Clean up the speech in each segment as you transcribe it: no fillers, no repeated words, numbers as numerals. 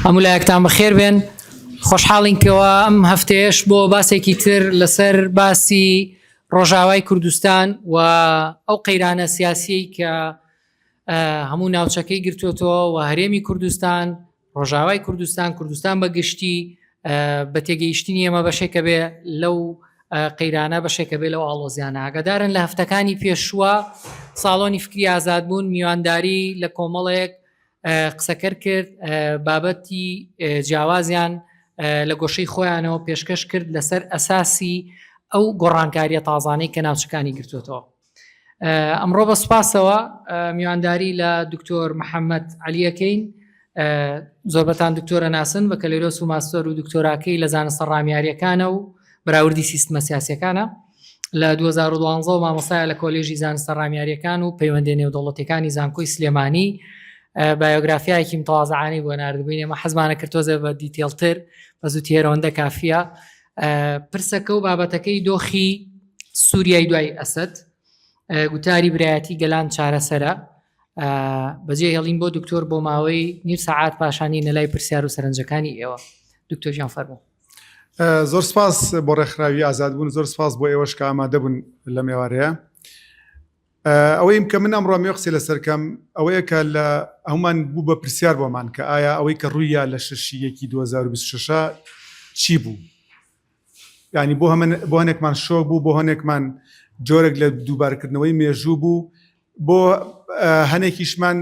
هەموو لایەکتان بەخێر بێن. خۆشحاڵین کەوا ئەم هەفتەیەش بۆ باسێکی تر لەسەر باسی ڕۆژاوای کوردستان و ئەو قەیرانە سیاسیەی کە هەموو ناوچەکەی گرتوێتەوە و هەرێمی کوردستان ڕۆژاوای کوردستان کوردستان بە گشتی بە تێگەیشتنی ئێمە بەشێکە بێ لەو قەیرانە بەشێکە بێ لەو ئاڵۆزیانە ئاگادارن لە هەفتەکانی پێشووە ساڵۆنی فکری ئازادبوون میوانداری لە کۆمەڵێک قسەکەر کرد بابەتی جیاوازیان لە گۆشەی خۆیانەوە پێشکەش کرد لەسەر ئەساسی ئەو گۆڕانکاریە تازانەی کە ناوچەکانی گرتوێتەوە ئەمڕۆ بە سوپاسەوە میوانداری لە دکتۆر محەممەد علیەکەین زۆربەتان دکتۆرە ناسن بە کەلێرۆس و ماستۆر و دکتۆراکەی لە زانستە ڕامیاریەکانە و بەراوردی سیستمە سیاسەکانە لە 2012 مامۆستایە لە کۆلێژی زانستە ڕامیاریەکان و پەیوەندی نێودەوڵەتەکانی زانکۆی سلێمانی بایۆگرافیایەکی متوازعانی بۆ نردبووین ئێمە حەزمانە کرد تۆزێ بە detail تر بە زوو کافیە پرسەکە و بابەتەکەی دۆخی سووریای دوای ئەسەد گوتاری برایەتی گەلان چارەسەرە بەجێ هێڵین بۆ دکتۆر بۆ ماوەی نیو سەعات پاشانی نەلای پرسیار و سەرنجەکانی ئێوە دکتۆر ژیان فەرموو. زۆر سپاس بۆ ڕێکخراوی ئازادبوون زۆر سپاس بۆ ئێوەش کە ئامادە بوون لە مێوارەیە ئەوەیم کە من ئەمڕۆ مێ قسەی لەسەر کەم ئەوەیە کە لە هەمومان بوو بە پرسیار بۆمان کە ئایا ئەوەی کە ڕووییا لە شەشی یەکی 2026 چی بوو ینی بۆ هەمن بۆ هەنێکمان شۆک بوو بۆ هەنێکمان جۆرێک لە دووبارکردنەوەی مێژوو بوو بۆ هەنێکیشمان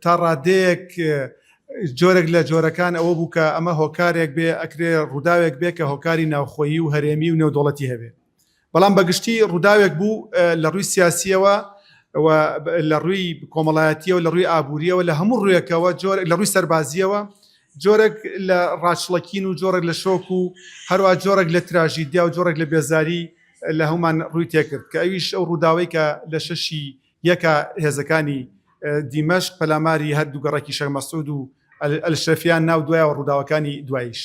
تا ڕادەیەک جۆرێک لە جۆرەکان ئەوە بوو کە ئەمە هۆکارێک بێ ئەکرێ ڕووداوێک بێ کە هۆکاری ناوخۆیی و هەرێمی و نێودەوڵەتی هەبێ بەڵام بەگشتی ڕووداوێک بوو لە ڕووی سیاسیەوە و لە ڕووی کۆمەڵایەتیەوە لە ڕووی ئابووریەوە لە هەموو ڕوویەکەوە جۆر لە ڕووی سەربازیەوە جۆرێک لە ڕاچڵەکین و جۆرێک لە شۆک و هەروە جۆرێک لە تراژیدیا و جۆرێک لە بێزاری لە هەمومان ڕووی تێکرد کە ئەویش ئەو ڕووداوەی کە لە شەشی یەکە هێزەکانی دیمەشق پەلاماری هەردوو گەڕەکی شێخ مەسعود و ئەلشرەفیان ناو دوایەوە ڕووداوەکانی دواییش.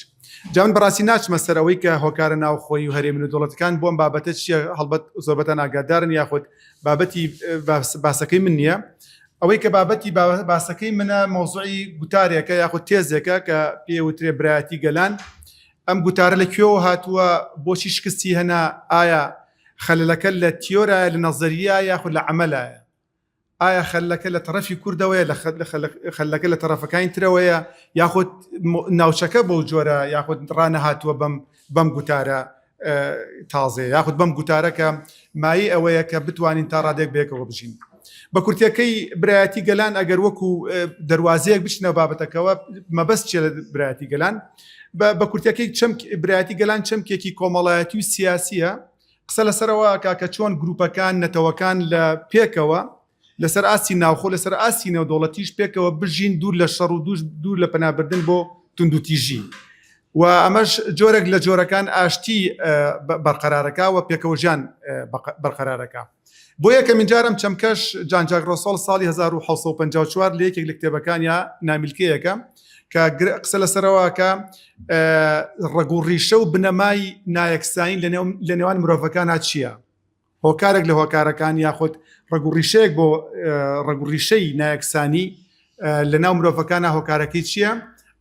جا من بەڕاستی ناچمە سەر ئەوەی کە هۆکارە ناوخۆیی و هەرێمی و دەوڵەتەکان بۆ ئەم بابەتە چییە هەڵبەت زۆربەتان ئاگادارن یاخود بابەتی باسەکەی من نییە ئەوەی کە بابەتی باسەکەی منە مەوزوعی گوتارێکە یاخود تێزێکە کە پێوترێ برایەتی گەلان ئەم گوتارە لە کوێوە هاتووە بۆچی شکستی هەنا ئایا خەلەلەکە لە تیۆرایە لە نەزەریە یاخود لە عەمەلایە ئایا خەلەکە لە تەرەفی کوردەوەیە لە خەلەکە لە تەرەفەکانی ترەوەیە یاخود ناوچەکە بەو جۆرە یاخود ڕانەهاتووە بەم بەم گوتارە تازەیە یاخود بەم گوتارە کە مایەی ئەوەیە کە بتوانین تا ڕادێک بێکەوە بژین بە کورتەکەی برایەتی گەلان ئەگەر وەکو دەواازەیەک بچنە بابەتەکەەوە مەبەست چێ لە برایەتی گەلان بە کورتەکەی چەمک برایەتی گەلان چەمکێکی کۆمەڵایەتی و سیاسیە قسە لەسەرەوە کاکە چۆن گروپەکان نەتەوەکان لە پێکەوە لەسەر ئاستی ناوخۆ لەسەر ئاستی نێودەوڵەتیش پێکەوە بژین دوور لە شەڕ و دوور لە پەنابردن بۆ توندوتیژی و ئەمەش جۆرێک لە جۆرەکان ئاشتی بەرقەرارەکە و پێکەوەژیان بەرقەرارەکە. بۆ یەکەمین جار ئەم چەمکەش جان جاک ڕۆسۆڵ ساڵی 1954 لە یەکێک لە کتێبەکانیا نامیلکەیەکە کە قسە لەسەرەوە کە ڕەگ و ڕیشە و بنەمای نایەکسانی لە نێوان مرۆڤەکانە چییە؟ هۆکارێک لە هۆکارەکان یاخود ڕەگ و ڕیشەیەک بۆ ڕەگ و ڕیشەی نایەکسانی لە ناو مرۆڤەکانە هۆکارەکەی چییە؟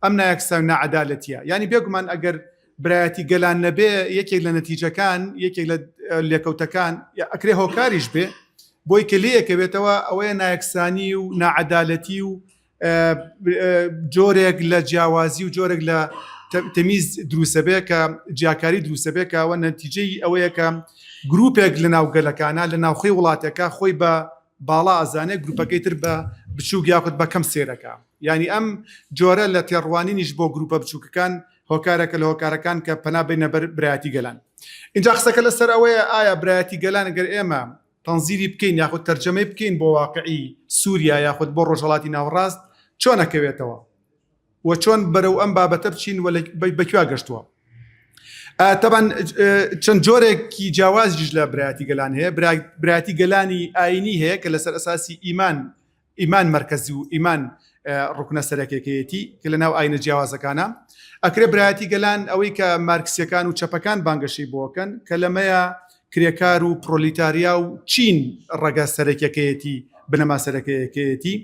ئەم نایەکسان ناعەدالەتیە یانی بێگومان ئەگەر برایەتی گەلان نەبێ یەکێک لە نەتیجەکان یەکێک لە لێکەوتەکان ئەکرێ هۆکاریش بێ بۆی کە لێیەکەوێتەوە ئەوەیە نایەکسانی و ناعەدالەتی و جۆرێک لە جیاوازی و جۆرێک لە تەمیز دروسەبێ کە جیاکاری دروسەبێ کە ئەوە نەتیجەی ئەوەیە کە گروپێک لە ناو گەلەکانە لە ناوخۆی وڵاتەکە خۆی بە باڵا ئەزانێ گروپەکەی تر بە بچووک یاخود بە کەم سێرەکە یعنی ئەم جۆرە لە تێڕوانینیش بۆ گروپە بچووکەکان هۆکارێکە لە هۆکارەکان کە پەنا بینە بەر برایەتی گەلان اینجا قسەکە لەسەر ئەوەیە ئایا برایەتی گەلان گەر ئێمە تەنزیری بکەین یاخود تەرجەمەی بکەین بۆ واقعی سووریا یاخود بۆ ڕۆژهەڵاتی ناوەڕاست چۆن ئەکەوێتەوە و چۆن بەرەو ئەم بابەتە بچین و بەکوێ گەشتووە تەبان چەند جۆرێکی جیاوازیش لە برایەتی گەلان هەیە برایەتی گەلانی ئاینی هەیە کە لەسەر ئەساسی ئیمان ئیمان مەرکەزی و ئیمان ڕوکنە سەرەکیەکەیەتی کە لە ناو ئاینە جیاوازەکانە ئەکرێ برایەتی گەلان ئەوەی کە مارکسیەکان و چەپەکان بانگەشەی بۆکەن کە لەمەیە کرێکار و پرۆلیتاریا و چین ڕەگە سەرەکیەکەیەتی، بنەما سەرەکەیەکەیەتی.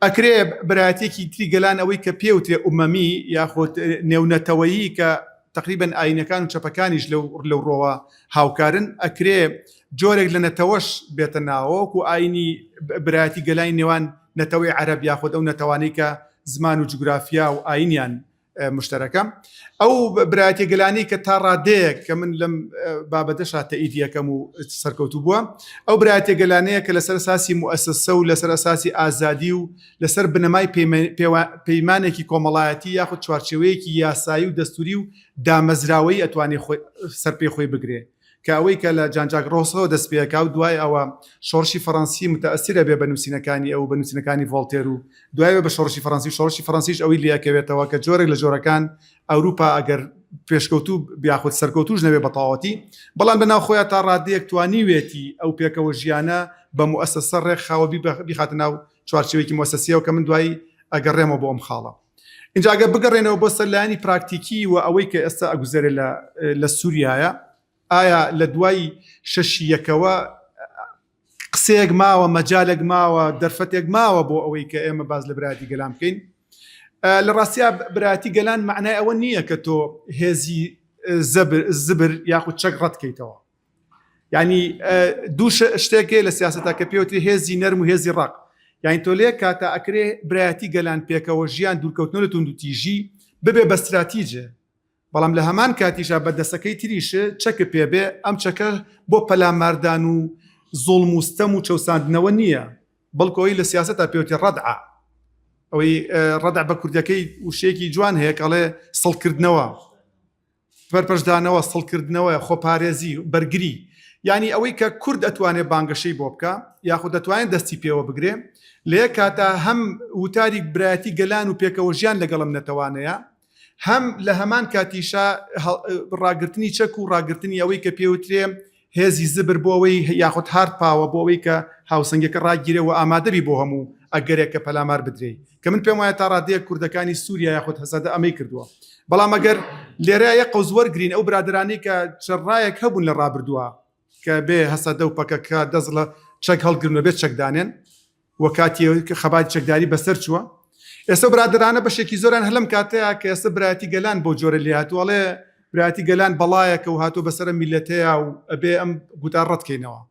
ئەکرێ برایەتیەکی تری گەلان ئەوەی کە پێوترێ ئومەمی یاخود نێونەتەوەیی کە تەقریبەن ئایینەکان و چەپەکانیش لەو لەو ڕۆوە هاوکارن، ئەکرێ جۆرێک لە نەتەوەش بێتە ناوەوە وەکو ئایینی برایەتی گەلانی نێوان نەتەوەی عەرەب یاخود ئەو نەتەوانەی کە زمان و جوگرافیا و ئایینیان مشتەرەکە. ئەو برایەتیە گەلانەی کە تا ڕادەیەک کە من لەم بابەتەشا تەئیدی ئەکەم و سەرکەوتوو بووە، ئەو برایەتیە گەلانەیە کە لەسەر ئەساسی موئەسەسە و لەسەر ئەساسی ئازادی و لەسەر بنەمای پەیمانێکی کۆمەڵایەتی یاخود چوارچێوەیەکی یاسایی و دەستوری و دامەزراوەیی ئەتوانێ خۆی سەرپێی خۆی بگرێ. کە ئەوەی کە لە جان جاک ڕۆسۆوە دەست پێکا و دوای ئەوە شۆڕشی فەڕەنسی متەئەسیر ئەبێ بە نووسینەکانی ئەو بە نووسینەکانی ڤۆڵتێر و دوای بە شۆڕشی فەڕەنسی و شۆڕشی فەڕەنسیش ئەوەی لێ ئەکەوێتەوە کە جۆرێک لە جۆرەکان ئەوروپا ئەگەر پێشکەوتوو یاخود سەرکەوتووش نەبێ بە تەواوەتی بەڵام لە ناو خۆیا تا ڕادەیەک توانیوێتی ئەو پێکەوە ژیانە بە موئەسەسە ڕێکخاوە بیخاتە ناو چوارچێوەیەکی موئەسەسیەوە کە من دوایی ئەگەڕێمەوە بۆ ئەم خاڵە. ئینجا ئەگەر بگەڕێنەوە بۆ سەر لایەنی پراکتیکی و ئەوەی کە ئێستا ئەگوزەرێ لە لە سووریایە ئایا لە دوای شەشی یەکەوە قسەیەک ماوە مەجالێک ماوە دەرفەتێک ماوە بۆ ئەوەی کە ئێمە باز لە برایەتی گەلان بکەین لە ڕاستیا برایەتی گەلان معنای ئەوە نییە کە تۆ هێزی زەبر زبر یاخود چەک ڕەتکەیتەوە یعنی دوو شتێک هەیە لە سیاسەتا کە پێوتری هێزی نەرم و هێزی ڕق یعنی تۆ لێ کاتە ئەکرێ برایەتی گەلان پێکەوە ژیان دوورکەوتنەوە لە توندوتیژی ببێ بە ستراتیجێ بەڵام لە هەمان کاتیشا بە دەسەکەی تریش چەکە پێبێ ئەم چەکە بۆ پەلاماردان و زوڵم و ستەم و چەوساندنەوە نییە بەڵکو ئەوەی لە سیاسەتا پێوتی ڕەدعە ئەوەی ڕەدع بە کوردەکەی وشەیەکی جوان هەیە کەڵێ سڵکردنەوە بەرپەرچدانەوە، سڵکردنەوە، خۆپارێزی، بەرگری. یانی ئەوەی کە کورد ئەتوانێ بانگەشەی بۆ بکا یاخود دەتوانێ دەستی پێوە بگرێ لە یەک کاتا هەم وتاری برایەتی گەلان و پێکەوەژیان لەگەڵ ئەم نەتەوانەیە هەم لە هەمان کاتیشا ڕاگرتنی چەک و ڕاگرتنی ئەوەی کە پێوترێ هێزی زبر بۆ ئەوەی یاخود hard power بۆ ئەوەی کە هاوسەنگیەکە ڕاگیرێ و ئامادەبی بۆ هەموو ئەگەرێک کە پەلامار بدرێی کە من پێم وایە تا ڕادەیەک کوردەکانی سووریا یاخود هەسەدە ئەمەی کردووە بەڵام ئەگەر لێرە یەک قەوس وەرگین ئەو برادەرانەی کە چەند ڕایەک هەبوون لە ڕابردووە کە بێ هەسەدە و پەکەکە دەست لە چەک هەڵگرن و بێ چەکدانێن و کاتی خەباتی چەکداری بەسەر چووە ئێستا برادرانە بەشێکی زۆران هەلم کاتەیە کە ئێستا برایەتی گەلان بۆ جۆرە لێهاتوو ئەڵێ برایەتی گەلان بەڵایەکە و هاتووە بەسەرە میلەتەیە و ئەبێ ئەم گوتار ڕەتکەینەوە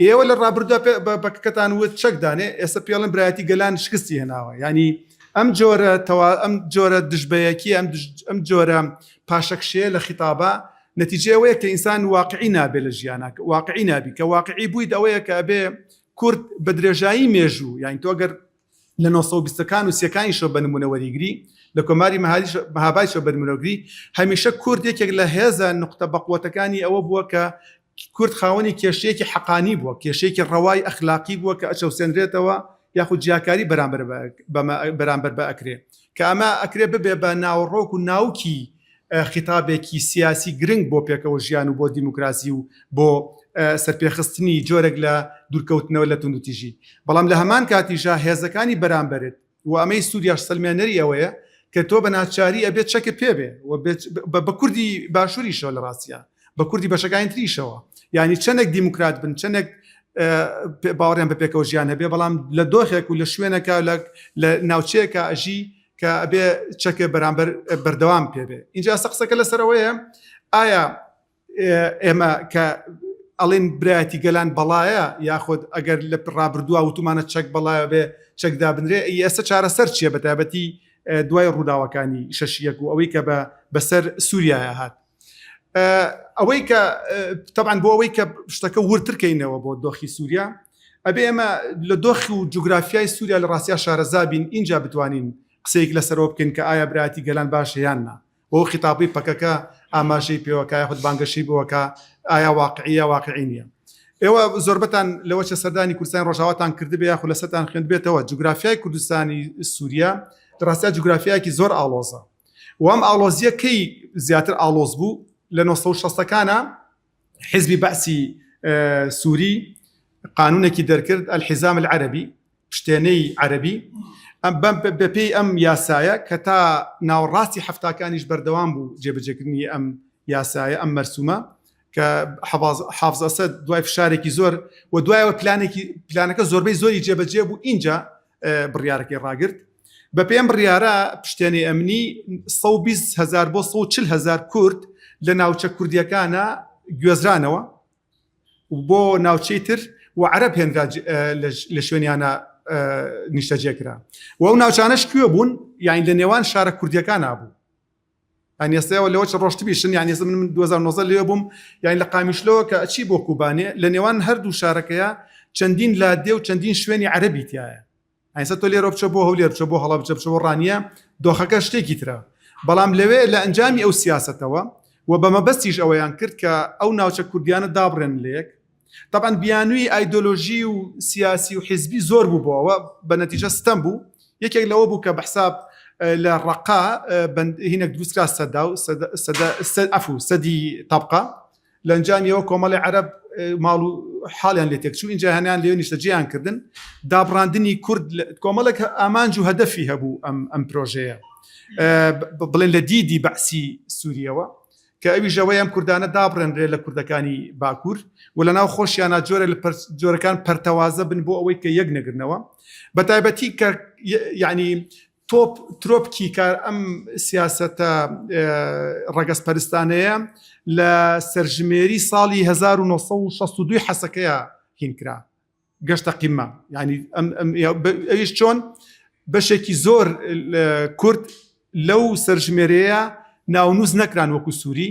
ئێوە لە ڕابردووە بەکەتان وت چەک دانێ ئێستا پێڵن برایەتی گەلان شکستی هێناوە ینی ئەم جۆرە تەوا ئەم جۆرە دژبەیەکی ئەم ئەم جۆرە پاشەکشەیە لە خیتابە نەتیجەی ئەوەیە کە ئینسان واقعی نابێ لە ژیانە واقعی نابی کە واقعی بوویت ئەوەیە کە ئەبێ کورد بە درێژایی مێژوو یانی تۆ گەر لە 920 ەکان و سیەکانیشەوە بە نمونە وەریگری لە کۆماری مەهابادیشەوە بە نمونەگری هەمیشە کورد یەکێک لە هێزە نقطە بەقوەتەکانی ئەوە بووە کە کورد خاوەنی کێشەیەکی حەقانی بووە کێشەیەکی ڕەوای ئەخلاقی بووە کە ئەچەوسێنرێتەوە یاخود جیاکاری بەرامبەر بەرامبەر بە ئەکرێ کە ئەمە ئەکرێ ببێ بە ناوەڕۆک و ناوکی خیتابێکی سیاسی گرنگ بۆ پێکەوە ژیان و بۆ دیموکراسی و بۆ سەرپێخستنی جۆرێک لە دوورکەوتنەوە لە توندوتیژی بەڵام لە هەمان کاتیشا هێزەکانی بەرامبەرت و ئەمەی سووریاش سەلمێنەری ئەوەیە کە تۆ بە ناچاری ئەبێت چەکت پێ بێ و بە کوردی باشووریشەوە لە ڕاستیا بە کوردی بەشەکانی تریشەوە یعنی چەندێک دیموکرات بن چەندێک باوەڕیان بە پێکەوە ژیان هەبێ بەڵام لە دۆخێک و لە شوێنەکە لە ناوچەیەکە ئەژی کە ئەبێ چەکێ بەرامبەر بەردەوام پێ بێ اینجا ئێستا قسەکە لەسەرەوەیە ئایا ئێمە کە ئەڵێن برایەتی گەلان بەڵایە یاخود ئەگەر لە ڕابردووە وتومانە چەک بەڵایە بێ چەک دابنرێ ئێستا چارەسەر چییە بە تایبەتی دوای ڕووداوەکانی شەشیەک و ئەوەی کە بە بەسەر سووریایە هات ئەوەی کە تەبعەن بۆ ئەوەی کە شتەکە وردترکەینەوە بۆ دۆخی سووریا ئەبێ ئێمە لە دۆخی و جوگرافیای سووریا لە ڕاستیا شارەزا بین ئینجا بتوانین قسەیەک لەسەرەوە بکەین کە ئایا برایەتی گەلان باشە یان نا بۆ خیتابی پەکەکە ئاماژەی پێوەکە یاخود بانگەشەی بۆکە ئایا واقعیە واقعی نییە ئێوە زۆربەتان لەوە چە سەردانی کوردستانی ڕۆژاواتان کردبێ یاخود لەسەرتان خوێندبێتەوە جوگرافیای کوردستانی سووریا لە ڕاستیا جوگرافیایەکی زۆر ئاڵۆزە و ئەم ئاڵۆزیە کەی زیاتر ئاڵۆز بوو لە 960 ەکانە حزبی بەعسی سووری قانونێکی دەرکرد الحزام العربی پشتێنەی عەربی ئەم بەم بەپێی ئەم یاسایە کە تا ناوەڕاستی هەفتاکانیش بەردەوام بوو جێبەجێکردنی ئەم یاسایە ئەم مەرسومە. کە حافز ئەسەد دوای فشارێکی زۆر و دوایەوە پلانێکی پلانەکە زۆربەی زۆری جێبەجێ بوو ئینجا بڕیارەکەی ڕاگرت. بە پێی ئەم بڕیارە پشتێنەی ئەمنی 120 هەزار بۆ 140 هەزار کورد لە ناوچە کوردیەکانە گوێزرانەوە و بۆ ناوچەی تر و عەرەب هێنرا لە شوێنیانە نیشتەجێ کرا و ئەو ناوچانەش کوێ بوون یان لە نێوان شارە کوردیەکان بوو یان ئێستاەوە لەوە چ ڕۆشتبیشن یان ئێستا من 2019 لێ بووم یان لە قامیشلەوە کە ئەچی بۆ کوبانێ لە نێوان هەردوو شارەکەیە چەندین لادێ و چەندین شوێنی عەرەبی تایە ئێستا تۆ لێرە بچە بۆ هەولێر بچە بۆ هەڵەبجە بچە بۆ ڕانیە دۆخەکە شتێکی ترە بەڵام لەوێ لە ئەنجامی ئەو سیاسەتەوە و بە مەبەستیش ئەوەیان کرد کە ئەو ناوچە کوردیانە دابڕێن لەیەک طبعا بیانوی ئایدۆلۆژی و سیاسی و حیزبی زۆر بوو بۆەوە بە نەتیجە ستەم بوو یەکێک لەوە بوو کە بەحساب لە ڕقا هینێک دروستکرا سەدا و ئەفو سەدی تەبقە لە ئەنجامیەوە کۆمەڵی عەرەب ماڵ و حاڵیان لێ تێکچوو ئینجا هەنیان لێ نیشتەجێیان کردن دابڕاندنی کورد کۆمەڵێک ئامانج و هەدەفی هەبوو ئەم ئەم پرۆژەیە بڵێن لە دیدی بەعسی سووریەوە کە ئەویش ئەوەی ئەم کوردانە دابڕێنرێ لە کوردەکانی باکوور و لە ناو خۆشیانە جۆرە لە جۆرەکان پەرتەوازە بن بۆ ئەوەی کە یەک نەگرنەوە بە تایبەتی کە یعنی تۆپ ترۆپکی کار ئەم سیاسەتە ڕەگەزپەرستانەیە لە سەرژمێری ساڵی 1962 حەسەکەیە هین کرا گەشتە قیمە ینی ئەویش چۆن بەشێکی زۆر کورد لەو سەرژمێرەیە ناونووس نەکران وەکو سووری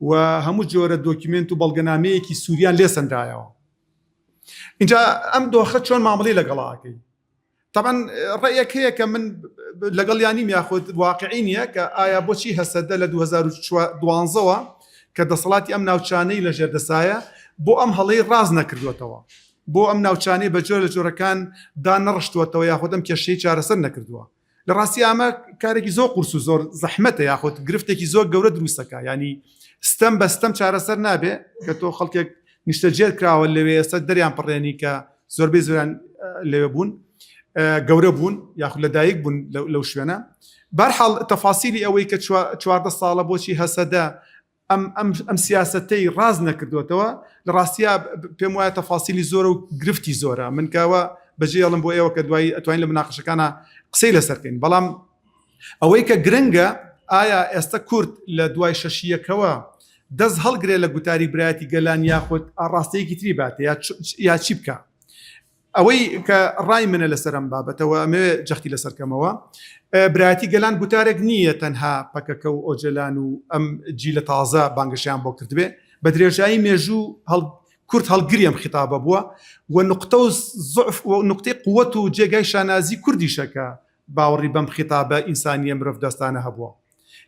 و هەموو جۆرە دۆکیومێنت و بەڵگەنامەیەکی سووریان لێسەندرایەوە اینجا ئەم دۆخە چۆن مامەڵی لەگەڵاکەی تەبعەن ڕەئیەک هەیە کە من لەگەڵیان نیم یاخود واقعی نییە کە ئایا بۆچی هەسەدە لە 2012ەوە کە دەسەڵاتی ئەم ناوچانەی لە ژێردەسایە بۆ ئەم هەڵەی ڕاست نەکردوێتەوە بۆ ئەم ناوچانەی بە جۆر لە جۆرەکان دا نەڕشتووەتەوە یاخود ئەم کێشەی چارەسەر نەکردووە لە ڕاستی ئەمە کارێکی زۆر قورس و زۆر زەحمەتە یاخود گرفتێکی زۆر گەورە دروستەکە ینی ستەم بە ستەم چارەسەر نابێ کە تۆ خەڵکێک نیشتەجێر کراوە لەوێ ئێستا دەریان پڕێنی کە زۆربەی زۆریان لەوێ بوون گەورە بوون یاخود لە دایک بوون لەو شوێنە بەرحاڵ تەفاسیلی ئەوەی کە 14 ساڵە بۆچی هەسەدە ئەم ئەم ئەم سیاسەتەی ڕاست نەکردوێتەوە لە ڕاستیا پێم وایە تەفاسیلی زۆرە و گرفتی زۆرە من کاوە بەجێڵم بۆ ئێوە کە دوایی ئەتوانین لە مناقشەکانە قسەی لەسەرکەین بەڵام ئەوەی کە گرنگە ئایا ئێستا کورد لە دوای شەشیەکەوە دەست هەڵگرێ لە گوتاری برایەتی گەلان یاخود ئاڕاستەیەکی تری باتێ یا چی بکە ئەوەی کە ڕای منە لەسەر ئەم بابەتەوە ئەمەوێ جەختی لەسەر کەمەوە برایەتی گەلان گوتارێک نییە تەنها پەکەکە و ئۆجەلان و ئەم جیلە تازە بانگەشیان بۆ کردبێ بە درێژایی مێژوو هەڵ کورد هەڵگری ئەم خیتابە بووە و نقطە و زعف و نقطەی قوت و جێگای شانازی کوردیشەکە باوەڕی بەم خیتابە ئینسانیە مرۆڤدۆستانە هەبووە.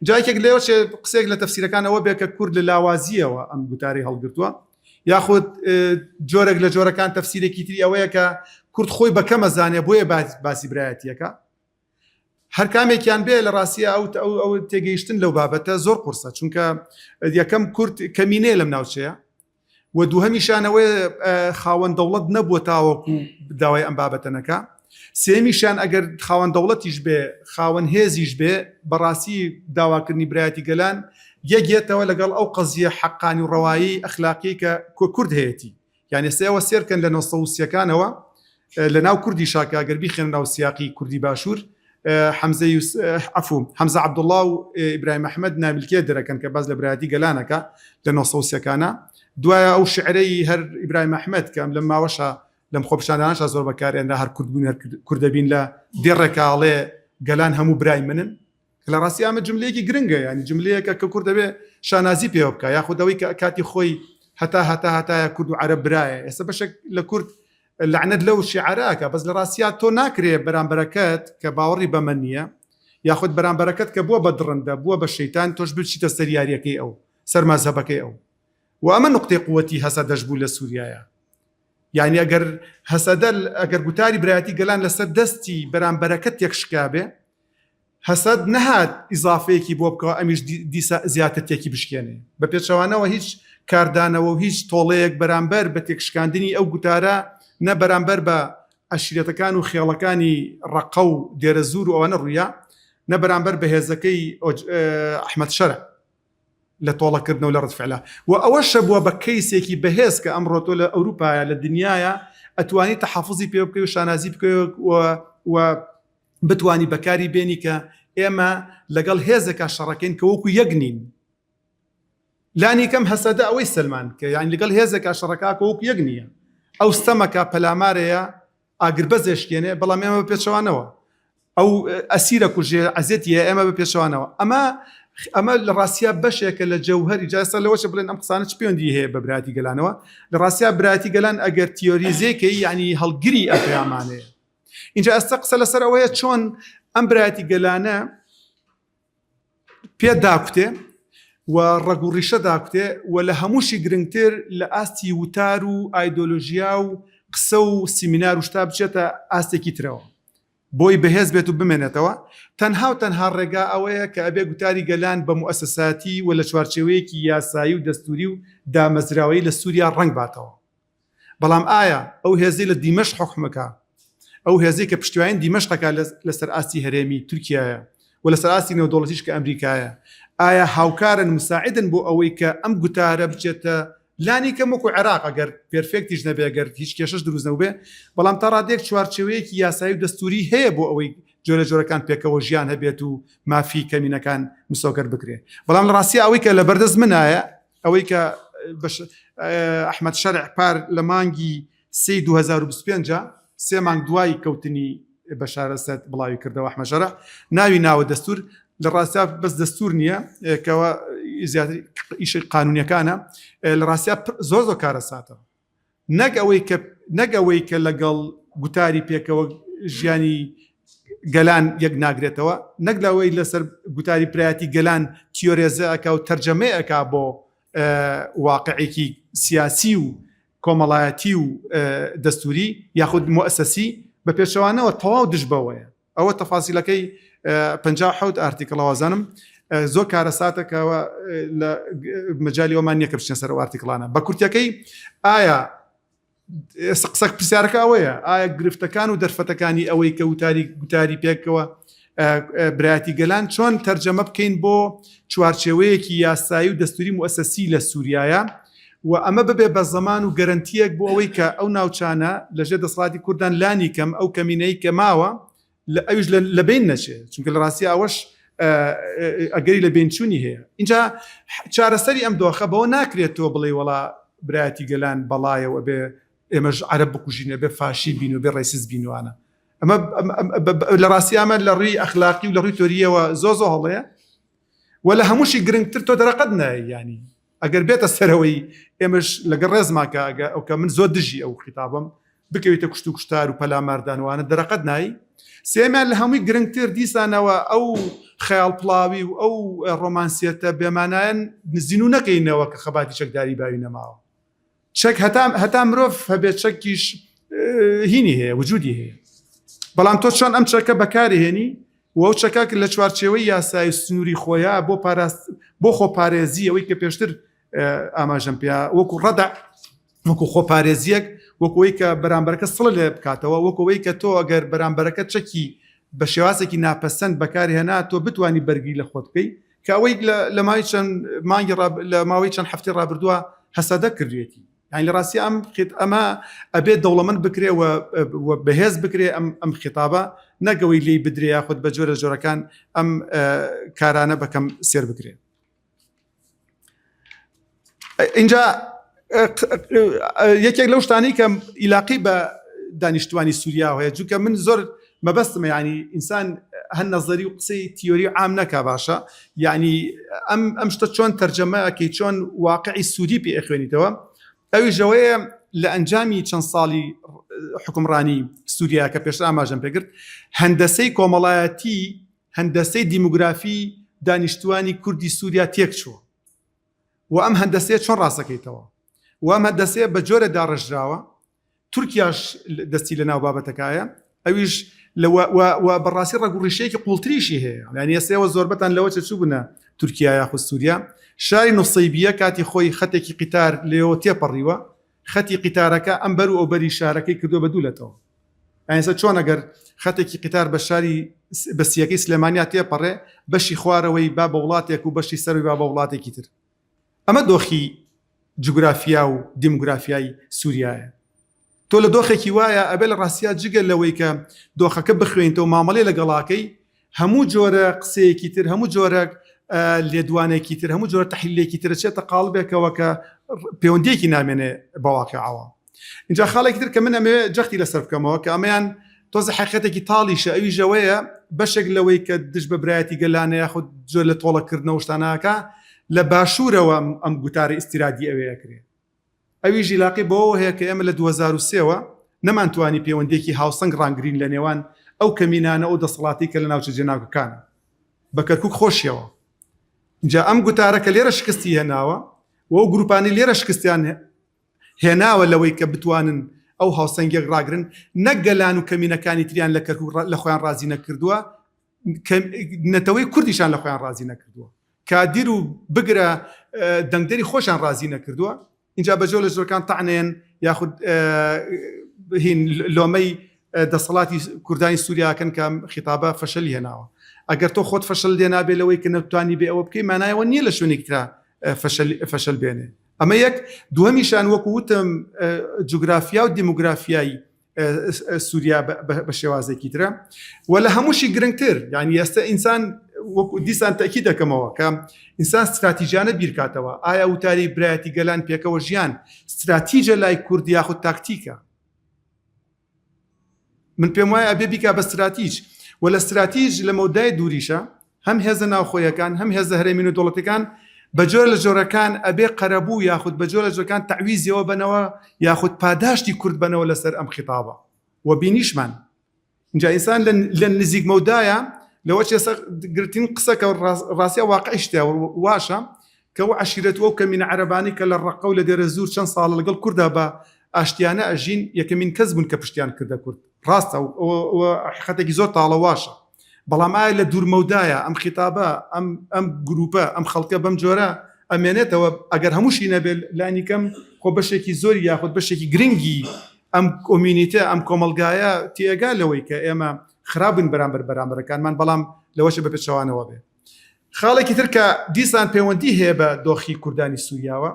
جا یەکێک لێوە چێ قسەیەک لە تەفسیرەکان ئەوە بێ کە کورد لە لاوازییەوە ئەم گوتارەی هەڵگرتووە یاخود جۆرێک لە جۆرەکان تەفسیرێکی تری ئەوەیە کە کورد خۆی بە کەمە زانێ بۆیە باسی برایەتیەکە هەر کامێکیان بێ لە ڕاستیە ئەو ئەو ئەو تێگەیشتن لەو بابەتە زۆر قورسە چونکە یەکەم کورد کەمینەیە لەم ناوچەیە و دووهەمیشان ئەوەیە خاوەن دەوڵەت نەبووە تاوەکو داوای ئەم بابەتە نەکا سێمیشان ئەگەر خاوەن دەوڵەتیش بێ خاوەن هێزیش بێ بەڕاستی داواکردنی برایەتی گەلان یەکێتەوە لەگەڵ ئەو قەزیە حەقانی و ڕەوایی ئەخلاقی کە کورد هەیەتی یعنی سێوە سێرکەن لە 1930ەکانەوە لە ناو کوردی شاکە گەر بیخێن ناو سیاقی کوردی باشوور حەمزە عەفو حەمزە عەبدوڵڵا و ئیبراهیم ئەحمەد نامیلکێ دەرەکەن کە باس لە برایەتی گەلانەکە لە 1930ەکانە دوایە ئەو شعرەی هەر ئیبراهیم ئەحمەد کە ئەم لەم ماوەشە لەم خۆپیشاندانەشا زۆر بەکارێنرا هەر کورد بوون هەر کوردەبین لە دێڕێکاڵێ گەلان هەموو برای منن لە ڕاستی ئەمە جملەیەکی گرنگە ینی جملەیەکە کە کورد دەبێ شانازی پێوە بکە یاخود ئەوەی کە کاتی خۆی هەتا هەتا هەتایە کورد و عەرەب برایە ئێستا بەشێک لە کورد لەعنەت لەو شیعرەکە بەس لە ڕاستیا تۆ ناکرێ بەرامبەرەکەت کە باوەڕی بەمە نییە یاخود بەرامبەرەکەت کە بووە بە دڕندە بووە بە شەیتان تۆش بچیتە سەر یاریەکەی ئەو سەر مەزهەبەکەی ئەو و ئەمە نقطەی قوتی هەسەدەش بوو لە سووریایە یعنی ئەگەر هەسەدە ئەگەر گوتاری برایەتی گەلان لەسەر دەستی بەرامبەرەکە تێکشکابێ هەسەد نەهات ئیزافەیەکی بۆ بکەوە ئەمیش دیسا زیاتر تێکی بشکێنێ. بە پێچەوانەوە هیچ کاردانەوە و هیچ تۆڵەیەک بەرامبەر بە تێکشکاندنی ئەو گوتارە نە بەرامبەر بە عەشیرەتەکان و خێڵەکانی ڕەققە و دێرەزوور و ئەوانە ڕوویا، نە بەرامبەر بە هێزەکەی ئەحمەد شەرع. لە تۆڵەکردنەوە لە ڕەدفعلا و ئەوەشە بووە بە کەیسێکی بەهێز کە ئەمڕۆ تۆ لە ئەوروپایە لە دنیاە ئەتوانی تەحەفوزی پێ بکەی و شانازی بکەی و و بتانی بەکاری بێنی کە ئێمە لەگەڵ هێزێکا شەڕەکەین کە وەکو یەک نین لانی کەم هەسەدە ئەوەی سەلمان کە یان لەگەڵ هێزێکا شەڕەکە کە وەکو یەک نییە ئەو ستەمەکە پەلامارەیە ئاگربەست ئەشکێنێ بەڵام ئێمە بە پێچەوانەوە ئەو ئەسیرە کوژێ عەزێتی ئێمە بە پێچەوانەوە ئەمە ئەمە لە ڕاستیا بەشێکە لە جەوهری جاسە لەوەش بڵێن ئەم قسانە چ پەیوەندی هەیە بە براتی گەلانەوە لە ڕاستیا براتی گەلان ئەگەر تیۆریزێکەی یعنی هەڵگری ئەم پەیامانەیە اینجا ئێستا قسە لەسەر ئەوەیە چۆن ئەم برایەتی گەلانە پێ داکوتێ و ڕەگ و ڕیشە داکوتێ و لە هەمووشی گرنگتر لە ئاستی وتار و ئایدۆلۆژیا و قسە و سیمینار و شتا بچێتە ئاستێکی ترەوە بۆی بەهێز بێت و بمێنێتەوە تەنها و تەنها ڕێگا ئەوەیە کە ئەبێ گوتاری گەلان بە موئەسەساتی و لە چوارچێوەیەکی یاسایی و دەستوری و دامەزراوەیی لە سوریا ڕەنگ باتەوە. بەڵام ئایا ئەو هێزەی لە دیمەشق حوکمەکا، ئەو هێزەی کە پشتیوانی دیمەشقەکە لەسەر ئاستی هەرێمی تورکیایە و لەسەر ئاستی نێودەوڵەتیش کە ئەمریکایە، ئایا هاوکارن مساعدن بۆ ئەوەی کە ئەم گوتارە بچێتە لانی کەم وەکو عێراق ئەگەر perfect یش نەبێ گەر هیچ کێشەش دروست نەبووبێ بەڵام تا ڕادەیەک چوارچێوەیەکی یاسایی و دەستوری هەیە بۆ ئەوەی جۆرە جۆرەکان پێکەوە ژیان هەبێت و مافی کەمینەکان مسۆگەر بکرێ بەڵام لە ڕاستیا ئەوەی کە لەبەردەست منایە ئەوەی کە ئەحمەد شەرع پار لە مانگی سێی 2025 سێ مانگ دوای کەوتنی بەشار ئەسەد بڵاوی کردەوە ئەحمەد شەرع ناوی ناوە دەستور لە ڕاستیا بەس دەستور نییە کەەوە زیاتر ئیشی قانونیەکانە لە ڕاستیا زۆر زۆر کارەساتە نەک ئەوەی کە نەک ئەوەی کە لەگەڵ گوتاری پێکەوە ژیانی گەلان یەک ناگرێتەوە نەک لەوەی لەسەر گوتاری برایەتی گەلان تیۆرێزە ئەکا و تەرجەمەی ئەکا بۆ واقعێکی سیاسی و کۆمەڵایەتی و دەستوری یاخود موئەسەسی بە پێچەوانەوە تەواو دژ بەوەیە ئەوە تەفاسیلەکەی 57 article ە وازانم زۆر کارەساتەکەەوە لە مەجای ئەومان نییە کە بچنە سەر ئەو article انە بە کورتەکەی ئایا قسە پرسیارەکە ئەوەیە ئایا گرفتەکان و دەرفەتەکانی ئەوەی کە وتاری گوتاری پێکەوە برایەتی گەلان چۆن تەرجەمە بکەین بۆ چوارچێوەیەکی یاسایی و دەستوری موئەسەسی لە سووریایە و ئەمە ببێ بە زەمان و گەرەنتیەک بۆ ئەوەی کە ئەو ناوچانە لەژێر دەسەڵاتی کوردان لانی کەم ئەو کەمینەی کە ماوە لە ئەویش لە بین نەچێ چونکە لە ڕاستی ئەوەش ئەگەری لە بینچوونی هەیە اینجا چارەسەری ئەم دۆخە بەوە ناکرێت تۆ بڵێ وڵا برایەتی گەلان بەڵایەوە بێ ئێمەش عەرەب بکوژین ئەبێ فاشی بین و بێ racist بینوانە ئەمە لە ڕاستی ئەمە لە ڕووی ئەخلاقی و لە ڕووی تۆریەوە زۆ زۆ هەڵەیە و لە هەمووشی گرنگتر تۆ دەرەقەت نایە ینی ئەگەر بێتە سەرەوەی ئێمەش لەگەڵ ڕێزماکە ئەگە ئەو کە من زۆر دژی ئەو خیتابم بکەویتە کوشت و کوشتار و پەلاماردانوانە دەرەقەت نای سێمیان لە هەمووی گرنگتر دیسانەوە ئەو خەیاڵ پڵاوی و ئەو ڕۆمانسیەتە بێمانایەن نزین و نەکەینەوە کە خەباتی چەکداری باوی نەماوە چەک هەتا هەتا مرۆڤ هەبێت چەکیش هینی هەیە وجودی هەیە بەڵام تۆ چۆن ئەم چەکە بەکارهێنی و ئەو چەکە لە چوارچێوەی یاسای سنووری خۆیان بۆ پاراست بۆ خۆپارێزی ئەوەی کە پێشتر ئاماژەم پێ وەکو ڕەدە وەکو خۆپارێزیەک وەکەوەی کە بەرامبەرەکە سڵ لێ بکاتەوە وەکەوەی کە تۆ ئەگەر بەرامبەرەکە چەکی بە شێوازێکی ناپەسەند بەکارهێنا تۆ بتانی بەرگری لە خۆت بکەیت کە ئەوەی لە ماوەی چەند مانگی لە ماوەی چەند هەفتەی ڕابردووە هەسەدە کردوێتی یعنی لە ڕاستی ئەم خیت ئەمە ئەبێت دەوڵەمەند بکرێ و بەهێز بکرێ ئەم ئەم خیتابە نەگەوەی لی بدرێ یاخود بە جۆرە جۆرەکان ئەم کارانە بەکەم سێر بکرێ اینجا یەکێک لەو شتانەی کە ئیلاقی بە دانیشتوانی سووریا هەیە چونکە من زۆر مەبەستمە ینی ئینسان هەر نەزەری و قسەی تیۆری عام نەکا باشە یعنی ئەم ئەم شتە چۆن تەرجەمەکەی چۆن واقعی سووری پێ ئەخوێنیتەوە ئەویشەوەیە لە ئەنجامی چەند ساڵی حکومڕانی سووریا کە پێشتر ئاماژەم پێکرد هەندەسەی کۆمەڵایەتی هەندەسەی دیموگرافی دانیشتوانی کوردی سووریا تێکچووە و ئەم هەندەسەیە چۆن ڕاستەکەیتەوە و ئەم هەندەسەیە بە جۆرە داڕێژراوە تورکیاش دەستی لە ناو بابەتەکایە ئەویش و بەڕاستی ڕەگ و ڕیشەیەکی قوڵتریشی هەیە یعنی ئێستەوە زۆربەتان لەوە چە چوو بنە تورکیا یاخود سووریا شاری نوسەیبیە کاتی خۆی خەتێکی قیتار لێەوە تێپەڕیوە خەتی قیتارەکە ئەم بەر و ئەوبەری شارەکەی کردووە بە دوو لەتەوە ئەنسە چۆن ئەگەر خەتێکی قیتار بە شاری بە سیەکەی سلێمانیا تێپەڕێ بەشی خوارەوەی با بە وڵاتێک و بەشی سەروی با بە وڵاتێکی تر. ئەمە دۆخی جوگرافیا و دیموگرافیای سووریایە. تۆ لە دۆخێکی وایە ئەبێ لە ڕاستیا جگە لەوەی کە دۆخەکە بخوێنیتەوە مامەڵەی لەگەڵاکەی هەموو جۆرە قسەیەکی تر هەموو جۆرە لێدوانێکی تر هەموو جۆرە تحلیلێکی تر چێتە قاڵبێکەوە کە پەیوەندیەکی نامێنێ بە واقعەوە. اینجا خاڵێکی تر کە من ئەمەوێ جەختی لەسەر بکەمەوە کە ئەمەیان تۆزە حقیقەتێکی تاڵیشە ئەویش ئەوەیە بەشێک لەوەی کە دژ بە برایەتی گەلانە یاخود جۆر لە تۆڵەکردنەوە شتانەکە لە باشوورەوە ئەم گوتارە ئیستیرادی ئەوێ ئەکرێ ئەویش ئیلاقەی بەوەوە هەیە کە ئێمە لە 2003 وە نەمانتوانی پەیوەندیەکی هاوسەنگ ڕانگرین لە نێوان ئەو کەمینانە ئەو دەسەڵاتی کە لە ناوچە جێناوکەکانە بە کەرکوک خۆشیەوە جا ئەم گوتارە کە لێرە شکستی هێناوە و ئەو گروپانی لێرە شکستیان هێناوە لەوەی کە بتوانن ئەو هاوسەنگیەک ڕاگرن، نەک گەلان و کەمینەکانی تریان لە کەرکوک لە خۆیان ڕازی نەکردووە، نەتەوەی کوردیشان لە خۆیان ڕازی نەکردووە، کادیر و بگرە دەنگدەری خۆشیان ڕازی نەکردووە، ئینجا بە جۆر لە جۆرەکان تەعنێن یاخود هین لۆمەی دەسەڵاتی کوردانی سووریاکەن کە خیتابە فەشەلی هێناوە. ئەگەر تۆ خۆت فەشەل لێنابێ لەوەی کە نەتوانی بێ ئەوە بکەی مانایەوە نییە لە شوێنێکی ترا فەشەل بێنێ. ئەمە یەک، دووەمیشان وەکو وتم جوگرافیا و دیموگرافیای سووریا بە شێوازێکی ترە و لە هەمووشی گرنگتر یعنی ئێستا ئینسان وەکو دیسان تەکی دەکەمەوە کە ئینسان استراتیژانە بیرکاتەوە ئایا وتاری برایەتی گەلان پێکەوە ژیان استراتیژە لای کورد یاخود تاکتیکە من پێم وایە ئەبێ بیکا بە ستراتیج و لە ستراتیج لە مەودای دووریشە هەم هێزە ناوخۆیەکان هەم هێزە هەرێمی و دەوڵەتەکان بە جۆر لە جۆرەکان ئەبێ قەرەبوو یاخود بە جۆر لە جۆرەکان تەعویزیەوە بەنەوە یاخود پاداشتی کورد بەنەوە لەسەر ئەم خیتابە و بینیشمان اینجا ئینسان لە نزیک مەودایە لەوە چێ گرتین قسەکە ڕاستە واقعیش تیا واشە کە ئەو عەشیرەت و ئەو کەمینە عەرەبانەی کە لە ڕەققە و لە دێرەزوور چەند ساڵە لەگەڵ کوردا بە ئاشتیانە ئەژین یەکەمین کەس بوون کە پشتیان کردە کورد. ڕاستە ئەوە حەقیقەتێکی زۆر تاڵە واشە. بەڵام ئایا لە دوورمەودایە ئەم خیتابە ئەم ئەم گرووپە ئەم خەڵکە بەم جۆرە ئەمێنێتەوە ئەگەر هەمووشی نەبێت لانی کەم خۆ بەشێکی زۆری یاخود بەشێکی گرنگی ئەم کۆمیونیتە ئەم کۆمەڵگایە تێگا لەوەی کە ئێمە خراپین بەرامبەر بەرامبەرەکانمان بەڵام لەوەشە بە پێچەوانەوە بێ. خاڵێکی تر کە دیسان پەیوەندی هەیە بە دۆخی کوردانی سووریاوە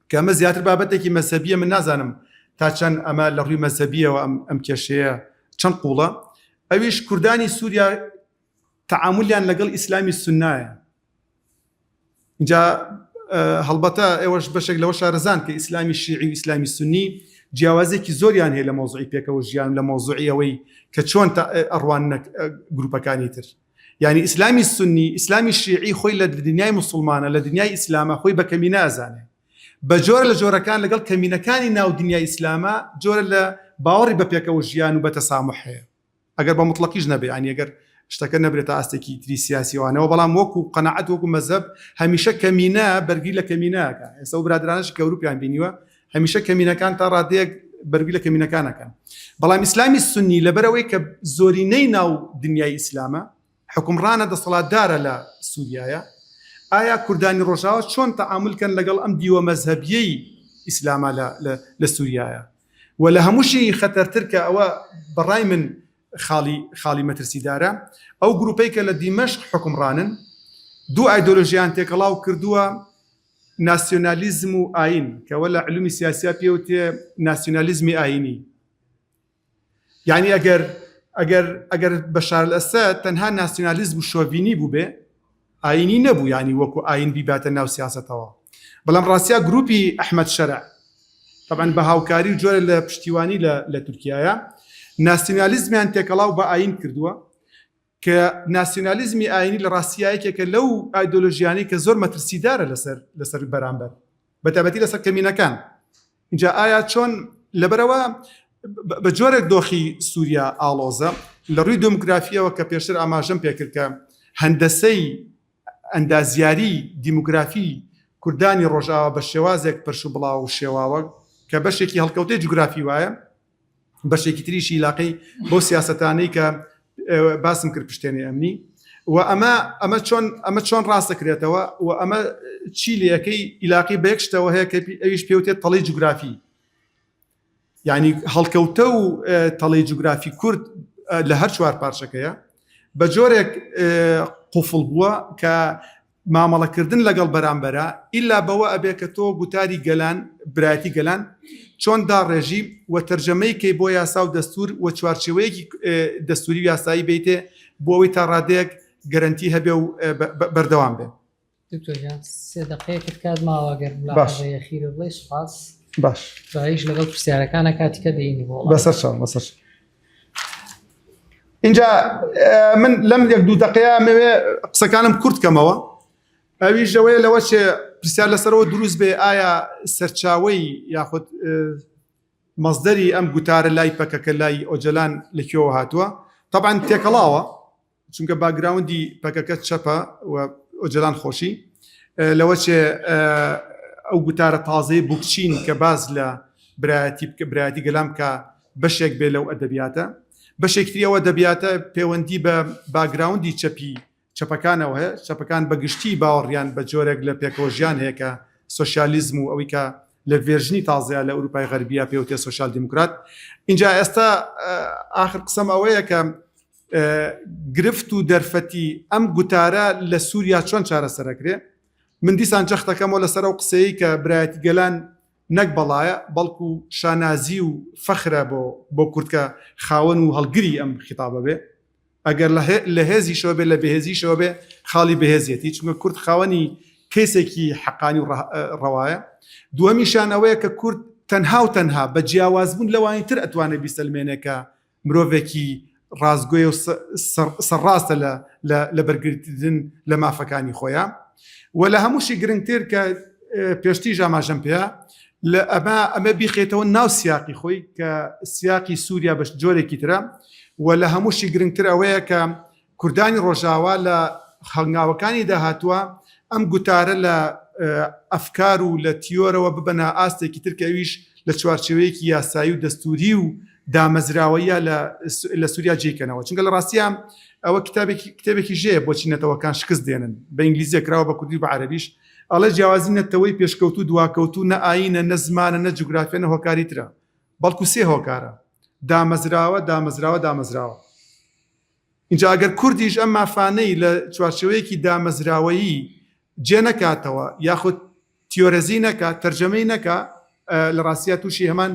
کە ئەمە زیاتر بابەتێکی مەزهەبیە من نازانم تا چەند ئەمە لە ڕووی مەزهەبیەوە ئەم ئەم کێشەیە چەند قوڵە ئەویش کوردانی سووریا تەعاملیان لەگەڵ ئیسلامی سوننایە اینجا هەڵبەتە ئێوەش بەشێک لەوە شارەزان کە ئیسلامی شیعی و ئیسلامی سنی جیاوازێکی زۆریان هەیە لە مەوزوعی پێکەوە ژیان لە مەوزوعی ئەوەی کە چۆن ئەڕواننە گروپەکانی تر یعنی ئیسلامی سنی ئیسلامی شیعی خۆی لە دنیای مسلمانە لە دنیای ئیسلامە خۆی بە کەمینە ئەزانێ بە جۆرە لە جۆرەکان لەگەڵ کەمینەکانی ناو دنیای ئیسلامە جۆرە لە باوەڕی بە پێکەوە ژیان و بە تەسامح هەیە ئەگەر بە مطلقیش نەبێ یعنی ئەگەر شتەکە نەبرێتە ئاستێکی تری سیاسیوانەوە بەڵام وەکو قەناعەت وەکو مەزهەب هەمیشە کەمینە بەرگری لە کەمینەکە ئێستا و برادرانش کە ئەوروپیان بینیوە هەمیشە کەمینەکان تا ڕادەیەک بەرگری لە کەمینەکان ئەکەن بەڵام ئیسلامی سنی لەبەرەوەی کە زۆرینەی ناو دنیای ئیسلامە حکومڕانە دەسەڵاتدارە لە سووریایە ئایا کوردانی ڕۆژاوا چۆن تەعامل کەن لەگەڵ ئەم دیوە مەزهەبیەی ئیسلامە لە سووریایە و لە هەمووشی خەتەرتر کە ئەوە بەڕای من خاڵی خاڵی مەترسیدارە ئەو گروپەی کە لە دیمەشق حکومڕانن دوو ئایدۆلۆژیان تێکەڵاو کردووە ناسیۆنالیزم و ئایین کەوە لە علومی سیاسیا پێوتێ ناسیۆنالیزمی ئایینی یعنی ئەگەر ئەگەر ئەگەر بەشار ئەسەد تەنها ناسیۆنالیزم و شۆڤینی بووبێ ئایینی نەبوو یعنی وەکو ئایین بیباتە ناو سیاسەتەوە بەڵام ڕاستیا گروپی ئەحمەد شەرع طبعا بە هاوکاری و جۆرە لە پشتیوانی لە تورکیایە ناسیۆنالیزمیان تێکەڵاو بە ئایین کردووە کە ناسیۆنالیزمی ئایینی لە ڕاستیا یەکێکە لەو ئایدۆلۆژیانەی کە زۆر مەترسیدارە لەسەر لەسەر بەرامبەر بە تایبەتی لەسەر کەمینەکان اینجا ئایا چۆن لەبەرەوە بە جۆرێک دۆخی سووریا ئاڵۆزە لە ڕووی دێموگرافیەوە کە پێشتر ئاماژەم پێکرد کە هەندەسەی ئەندازیاری دیموگرافی کوردانی ڕۆژاوا بە شێوازێک پرش و بڵاو و شێواوە کە بەشێکی هەڵکەوتەی جوگرافی وایە بەشێکی تریشی لاقەی بۆ سیاسەتانەی کە باسم کرد پشتێنەی ئەمنی و ئەمە ئەمە چۆن ئەمە چۆن ڕاستەکرێتەوە و ئەمە چی لەکەی عیلاقی بە یەک شتەوە هەیە کە ئەویش پێوتێت تەڵی جوگرافی یعنی هەڵکەوتە و تەڵی جوگرافی کورد لە هەر چوار پارچەکەیە بە جۆرێک قوفڵ بووە کە. مامەڵەکردن لەگەڵ بەرامبەرە ئیلا بەوە ئەبێ کە تۆ گوتاری گەلان، برایەتی گەلان چۆن داڕێژی و تەرجەمەی کەی بۆ یاسا و دەستور و چوارچێوەیەکی دەستوری و یاسایی بیتێ بۆ ئەوەی تا ڕادەیەک گەرەنتی هەبێ و بەردەوام بێ. دکتۆر گیان سێ دەقەیەکت کات ماوە گەر ملاحەزەی ئەخیرە بڵێی سوپاس. باش. دواییش لەگەڵ پرسیارەکانە کاتی کە دێینی بۆ وەڵام. بەسەر چاو بەسەر چاو. اینجا من لەم یەک دوو دەقەیە ئەمەوێ قسەکانم کورت کەمەوە ئەویش ئەوەیە لەوە چێ پرسیار لەسەرەوە دروست بێ ئایا سەرچاوەی یاخود مەزدەری ئەم گوتارە لای پەکەکە لای ئۆجەلان لە کوێوە هاتووە طبعا تێکەڵاوە چونکە background ی پەکەکە چەپە و ئۆجەلان خۆشی لەوە چێ ئەو گوتارە تازەی بوکچین کە باز لە برایەتی بکە برایەتی گەلان بکە بەشێک بێ لەو ئەدەبیاتە بەشێکتری ئەوە دەبیاتە پەیوەندی بە background ی چەپی چەپەکانەوە هەیە چەپەکان بەگشتی باوەڕیان بە جۆرێک لە پێکەوە ژیان هەیە کە سۆسیالیزم و ئەوەی کە لە version ی تازەیە لە ئەوروپای غەربیە پێوتێ سۆسیال دیموکرات اینجا ئێستا ئاخر قسەم ئەوەیە کە گرفت و دەرفەتی ئەم گوتارە لە سووریا چۆن چارەسەرەکرێ من دیسان جەختەکەمەوە لەسەر ئەو قسەیە کە برایەتی گەلان نەک بەڵایە بەڵکو شانازی و فەخرە بۆ بۆ کورد کە خاوەن و هەڵگری ئەم خیتابە بێ ئەگەر لە هێزیشەوە بێ لە بەهێزیشەوە بێ خاڵی بەهێزیەتی چونکە کورد خاوەنی کەیسێکی حەقانی و ڕەوایە دووەمیشان ئەوەیە کە کورد تەنها و تەنها بە جیاوازبوون لەوانی تر ئەتوانێت بیسەلمێنێ کە مرۆڤێکی ڕاستگۆیە و سەرڕاستە لە بەرگرتن لە مافەکانی خۆیان و لە هەمووشی گرنگتر کە پێشتیش ئاماژەم پێ لە ئەمە ئەمە بیخێتەوە ناو سیاقی خۆی کە سیاقی سووریا بەش جۆرێکی ترە و لە هەمووشی گرنگتر ئەوەیە کە کوردانی ڕۆژاوا لە هەنگاوەکانی داهاتووە ئەم گوتارە لە ئەفکار و لە تیۆرەوە ببەنە ئاستێکی تر کە ئەویش لە چوارچێوەیەکی یاسایی و دەستووری و دامەزراوەیە لە سووریا جێکەنەوە چونکە لە ڕاستیان ئەوە کتابێکی کتێبێکی ژەیە بۆچی نەتەوەکان شکست دێنن بە ئینگلیزیە کراوە بە کوردی و بە عەرەبیش ئەڵێ جیاوازی نەتەوەی پێشکەوتوو دواکەوتوو نە ئایینە نە زمانە نە جوگرافیا نە هۆکاری ترە بەڵکو سێ هۆکارە دامەزراوە دامەزراوە دامەزراوە ئینجا ئەگەر کوردیش ئەم مافانەی لە چوارچێوەیەکی دامەزراوەیی جێ نەکاتەوە یاخود تیۆرەزی نەکا تەرجەمەی نەکا لە ڕاستیا تووشی هەمان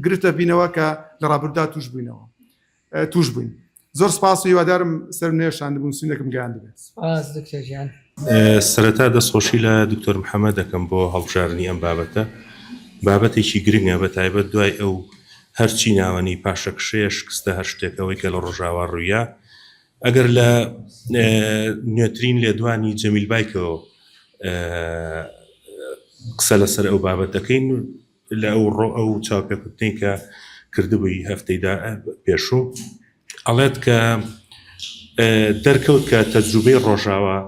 گرفتە بینەوە کە لە ڕابردودا توش بووینەوە توش بووین زۆر سپاس و هیوادارم سەر نێشاندبوون سوینێکم گەیاندبێت. سپاس دکتۆر گیان. سەرەتا دەستخۆشی لە دکتۆر محەمەد دەکەم بۆ هەڵبژاردنی ئەم بابەتە، بابەتێکی گرنگە بە تایبەت دوای ئەو هەرچی ناوەنی پاشەکشەیە شکستە هەر شتێک ئەوەی کە لە ڕۆژاوا ڕوویا ئەگەر لە نوێترین لێدوانی جەمیل بایکەوە قسە لەسەر ئەو بابەت دەکەین لە ئەو ڕۆ ئەو چاوپێکوتنەی کە کردبووی هەفتەیدا پێشوو ئەڵێت کە دەرکەوت کە تەجروبەی ڕۆژاوا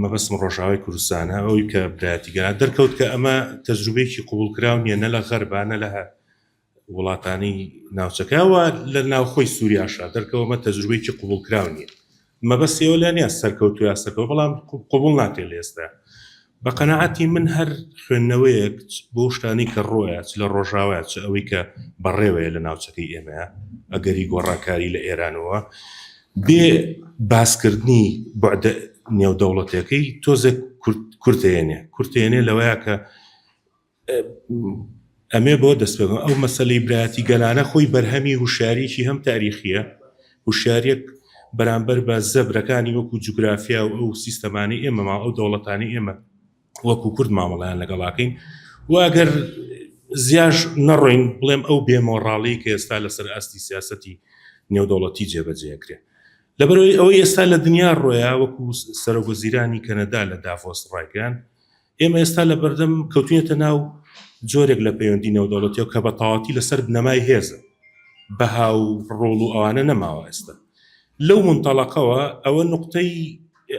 مەبەستم ڕۆژاوای کوردستانە ئەوی کە برایەتی گەلان دەرکەوت کە ئەمە تەجروبەیەکی قوبولکراو نییە نە لە غەربا نە لە وڵاتانی ناوچەکە و لە ناوخۆی سووریاشا دەرکەوە ئەمە تەجروبەیەکی قوبولکراو نییە مەبەستی ئەوە لە نیە سەرکەوتو یا سەرکەوت بەڵام قوبول ناکرێت لە ئێستا بە قەناعەتی من هەر خوێندنەوەیەک بۆ شتانی کە ڕۆیە چ لە ڕۆژاوایە چ ئەوەی کە بەڕێوەیە لە ناوچەکەی ئێمەیە ئەگەری گۆڕانکاری لە ئێرانەوە بێ باسکردنی بەعدە نێودەوڵەتەکەی تۆزێک کورتێنێ کورتێنێ لەوەیە کە ئەمێ بۆ دەست پێ ئەو مەسلەی برایەتی گەلانە خۆی بەرهەمی هوشیاریی هەم تاریخیە هوشیاریەک بەرامبەر بە زەبرەکانی وەکو جوگرافیا و ئەو سیستەمانی ئێمە ما ئەو دەوڵەتانی ئێمە وەکو کورد مامەڵیان لەگەڵاکەین و ئەگەر زیاش نەڕۆین بڵێم ئەو بێمۆڕاڵی کە ئێستا لەسەر ئاستی سیاستی نێودەوڵەتی جێبەجێکرێ لەبەرەوەی ئەوەی ئێستا لە دنیا ڕۆیا وەکو سەرۆک وەزیرانی کەنەدا لە داڤۆس ڕایگەیان ئێمە ئێستا لە بەردەم کەوتوینەتە ناو جۆرێک لە پەیوەندی نێودەوڵەتیەوە کە بە تەواوەتی لەسەر بنەمای هێزە، بەها و ڕۆڵ و ئەوانە نەماوە ئێستا. لەو مونتەڵەقەوە ئەوە نوقتەی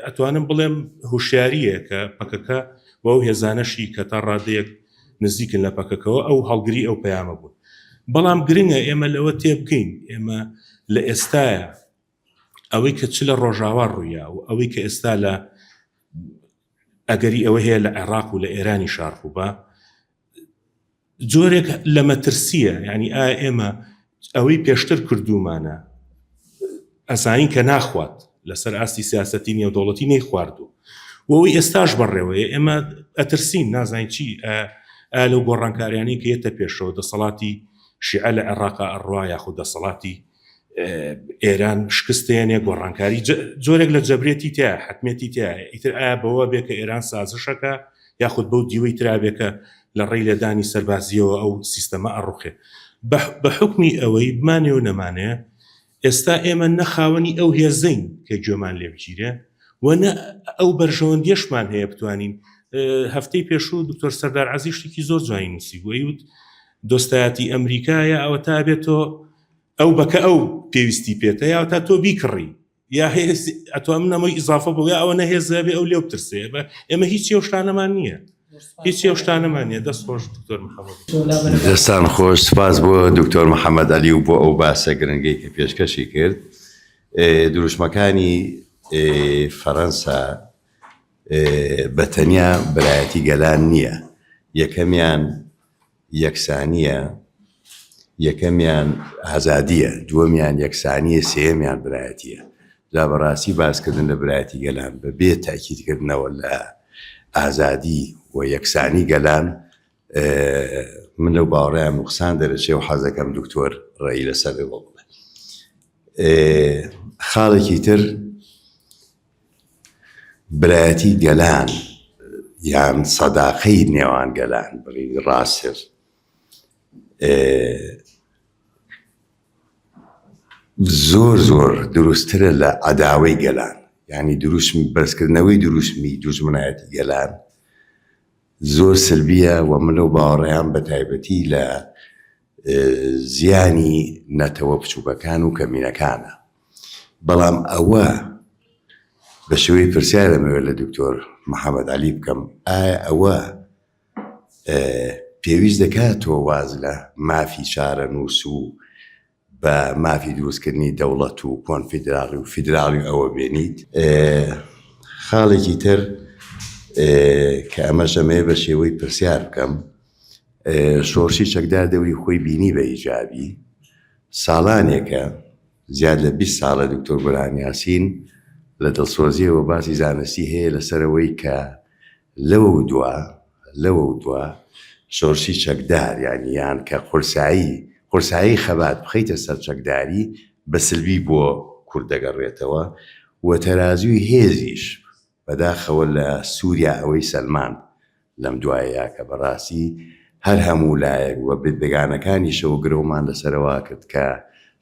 ئەتوانم بڵێم هوشیارییە کە پەکەکە و ئەو هێزانەشی کە تا ڕادەیەک نزیکن لە پەکەکەوە ئەو هەڵگری ئەو پەیامە بوون. بەڵام گرنگە ئێمە لەوە تێبگەین ئێمە لە ئێستایا ئەوەی کە چ لە ڕۆژاوا ڕوویا و ئەوەی کە ئێستا لە ئەگەری ئەوە هەیە لە عێراق و لە ئێرانی شار ڕووبا جۆرێک لە مەترسیە یعنی ئایا ئێمە ئەوەی پێشتر کردومانە ئەزانین کە ناخوات. لەسەر ئاستی سیاسەتی نێودەوڵەتی نەیخواردووە و ئەوەی ئێستاش بەڕێوەیە ئێمە ئەترسین نازانین چی ئا لەو گۆڕانکاریانەی کە یەتە پێشەوە دەسەڵاتی شیعە لە عێراقا ئەڕوا یاخود دەسەڵاتی ئێران شکستێنێ گۆڕانکاری جۆرێک لە جەبرێتی تیا حتمێتی تیا ئیتر ئایا بەوە بێ کە ئێران سازشەکە یاخود بەو دیوەی ترابێکە لە ڕێی لێدانی سەربازیەوە ئەو سیستەمە ئەڕوخێ بە حکمی ئەوەی بمانێ و نەمانێ ئێستا ئێمە نە خاوەنی ئەو هێزەین کە گوێمان لێ بگیرێ و نە ئەو بەرژەوەندیەشمان هەیە بتوانین هەفتەی پێشوو دکتۆر سەردار عەزیز شتێکی زۆر جوانی نووسی بوو ئەیوت دۆستایەتی ئەمریکا یا ئەوە تا بێت تۆ ئەو بەکە ئەو پێویستی پێتە یا تا تۆ بیکڕی یا هێز ئەتوان من ئەمەی ئیزافە بۆ یا ئەوە نە هێزە بێ ئەو لێو بترسێ بە ئێمە هیچ ئەو شتانەمان نییە هیچ ئەو شتانەمان نییە دەست خۆش دکتۆر محەممەد. دەستان خۆش سپاس بۆ دکتۆر محەممەد عەلی و بۆ ئەو باسە گرنگەی کە پێشکەشی کرد دروشمەکانی فەرەنسا بە تەنیا برایەتی گەلان نییە یەکەمیان یەکسانییە، یەکەمیان ئازادییە، دووەمیان یەکسانییە، سێیەمیان برایەتییە. جا بەڕاستی باسکردن لە برایەتی گەلان بە بێ تەئکیدکردنەوە لە ئازادی و یەکسانی گەلان، من لەو باوەڕەیام نوقسان دەرەچێ و حەز دەکەم دکتۆر ڕەئی لەسەر ئەوە بڵێ. خاڵێکی تر برایەتی گەلان یان سەداقەی نێوان گەلان بڵێین ڕاستتر زۆر زۆر دروستترە لە عەداوەی گەلان یانی دروشم بەرزکردنەوەی دروشمی دوژمنایەتی گەلان زۆر سلبیە و من لەو باوەڕەیام بە تایبەتی لە زیانی نەتەوە بچووکەکان و کەمینەکانە بەڵام ئەوە بە شێوەی پرسیار ئەمەوێت لە دکتۆر محەممەد عەلی بکەم ئایا ئەوە پێویست دەکات تۆ واز لە مافی چارەنووس و بە مافی دروستکردنی دەوڵەت و کۆنفیدراڵی و فیدراڵی ئەوە بێنیت؟ خاڵێکی تر کە ئەمەش ئەمەیە بە شێوەی پرسیار بکەم شۆڕشی چەکدار دەوری خۆی بینی بە ئیجابی ساڵانێکە زیاد لە 20 ساڵە دکتۆر گۆران یاسین لە دڵسۆزیەوە باسی زانستی هەیە لەسەرەوەی کە لەوە دوا لەوە دوا شۆرشی چەکدار یانی یان کە قورسایی قورسایی خەبات بخەیتە سەر چەکداری بە سلبی بۆ کورد دەگەڕێتەوە و تەرازووی هێزیش بەداخەوە لە سوریا ئەوەی سەلماند لەم دوایەیا کە بەڕاستی هەر هەموو لایەک و بێگانەکانیشەوە گرەومان لەسەرەوە کرد کە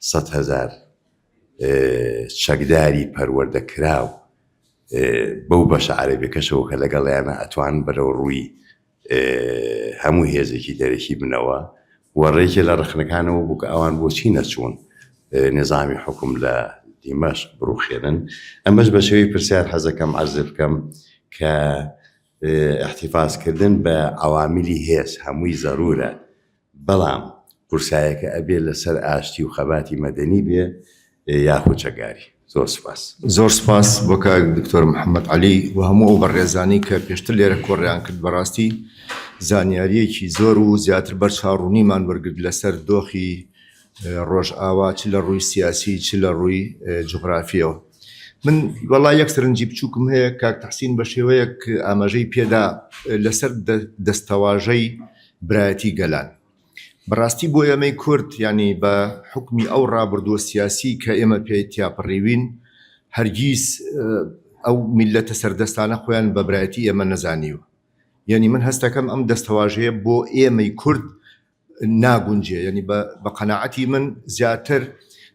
100,000 چەکداری پەروەردە کراو بەو بەشە عەرەبیەکەشەوە کە لەگەڵیانە ئەتوان بەرەو ڕووی هەموو هێزێکی دەرەکی بنەوە و ڕێکێ لە ڕەخنەکانەوە بوو کە ئەوان بۆچی نەچوون نظامی حکوم لە دیمەشق بڕوخێنن ئەمەش بە شێوەی پرسیار حەزەکەم عەرز بکەم کە احتفاظکردن بە عەوامیلی هێز هەمووی زەرورە بەڵام قورسایەکە ئەبێ لەسەر ئاشتی و خەباتی مەدەنی بێ یاخود چەکداری. زۆر سوپاس. زۆر سوپاس بۆ کاک دکتۆر محمد عەلی و هەموو ئەو بەڕێزانەی کە پێشتر لێرە کۆڕیان کرد بەڕاستی زانیاریەکی زۆر و زیاتر بەرچاوڕوونیمان وەرگرت لەسەر دۆخی ڕۆژئاوا چ لە ڕووی سیاسی چ لە ڕووی جوغرافیەوە من وەڵا یەک سەرنجی بچووکم هەیە کاک تەحسین بە شێوەیەک ئاماژەی پێدا لەسەر دەستەواژەی برایەتی گەلان بەڕاستی بۆ ئێمەی کورد یانی بە حوکمی ئەو ڕابردووە سیاسی کە ئێمە پێی تیاپەڕیوین هەرگیز ئەو میللەتە سەردەستانە خۆیان بە برایەتی ئێمە نەزانیوە یعنی من هەستەکەم ئەم دەستەواژەیە بۆ ئێمەی کورد ناگونجێ یعنی بە قەناعەتی من زیاتر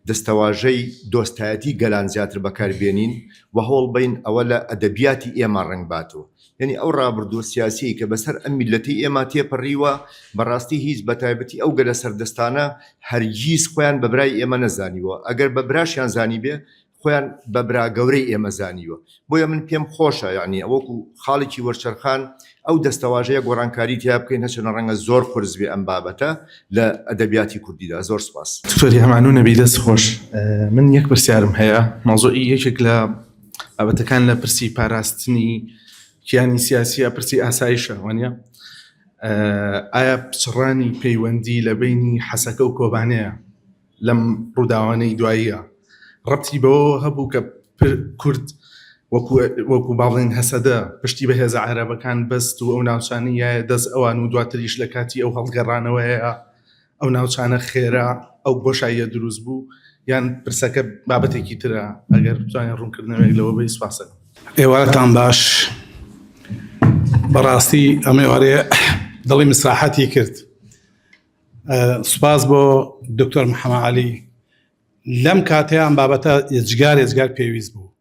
دەستەواژەی دۆستایەتی گەلان زیاتر بەکاربێنین و هەوڵبەین ئەوە لە ئەدەبیاتی ئێمە ڕەنگ باتەوە یەنی ئەو ڕابردووە سیاسیەی کە بەسەر ئەم میللەتەی ئێمە تێپەڕیوە بەڕاستی هیچ بەتایبەتی ئەو گەلە سەردەستانە هەرگیز خۆیان بە برای ئێمە نەزانیوە ئەگەر بە براشیان زانیبێ خۆیان بە برا گەورەی ئێمە زانیوە بۆیە من پێم خۆشە یعنی وەکو خاڵێکی وەرچەرخان ئەو دەستەواژەیە گۆڕانکاری تیا بکەین هەرچەنە ڕەنگە زۆر قورس بێ ئەم بابەتە لە ئەدەبیاتی کوردیدا زۆر سپاس. دکتۆر هێمانو نەبی دەست خۆش من یەک پرسیارم هەیە مەوزوعی یەکێک لە بابەتەکان لە پرسی پاراستنی کیانی سیاسیە پرسی ئاسایشە وانە ئایا پچڕانی پەیوەندی لە بینی حەسەکە و کۆبانەیە لەم ڕووداوانەی دواییە ڕەتی بەوە هەبوو کە کورد وەکو وەکو با بڵێین هەسەدە پشتی بە هێزە عەرەبەکان بەست و ئەو ناوچانەی یایە دەست ئەوان و دواتریش لە کاتی ئەو هەڵگەڕانەوەیە ئەو ناوچانە خێرا ئەو بۆشاییە دروست بوو یان پرسەکە بابەتێکی ترە ئەگەر بتوانین ڕوونکردنەوەیەک لەوە بەی سوپاسە. ئێوارەتان باش بەڕاستی ئەم ئێوارەیە دڵی مسراحەتی کرد سوپاس بۆ دکتۆر محەممە علی لەم کاتەیە ئەم بابەتە یەجگار یەجگار پێویست بوو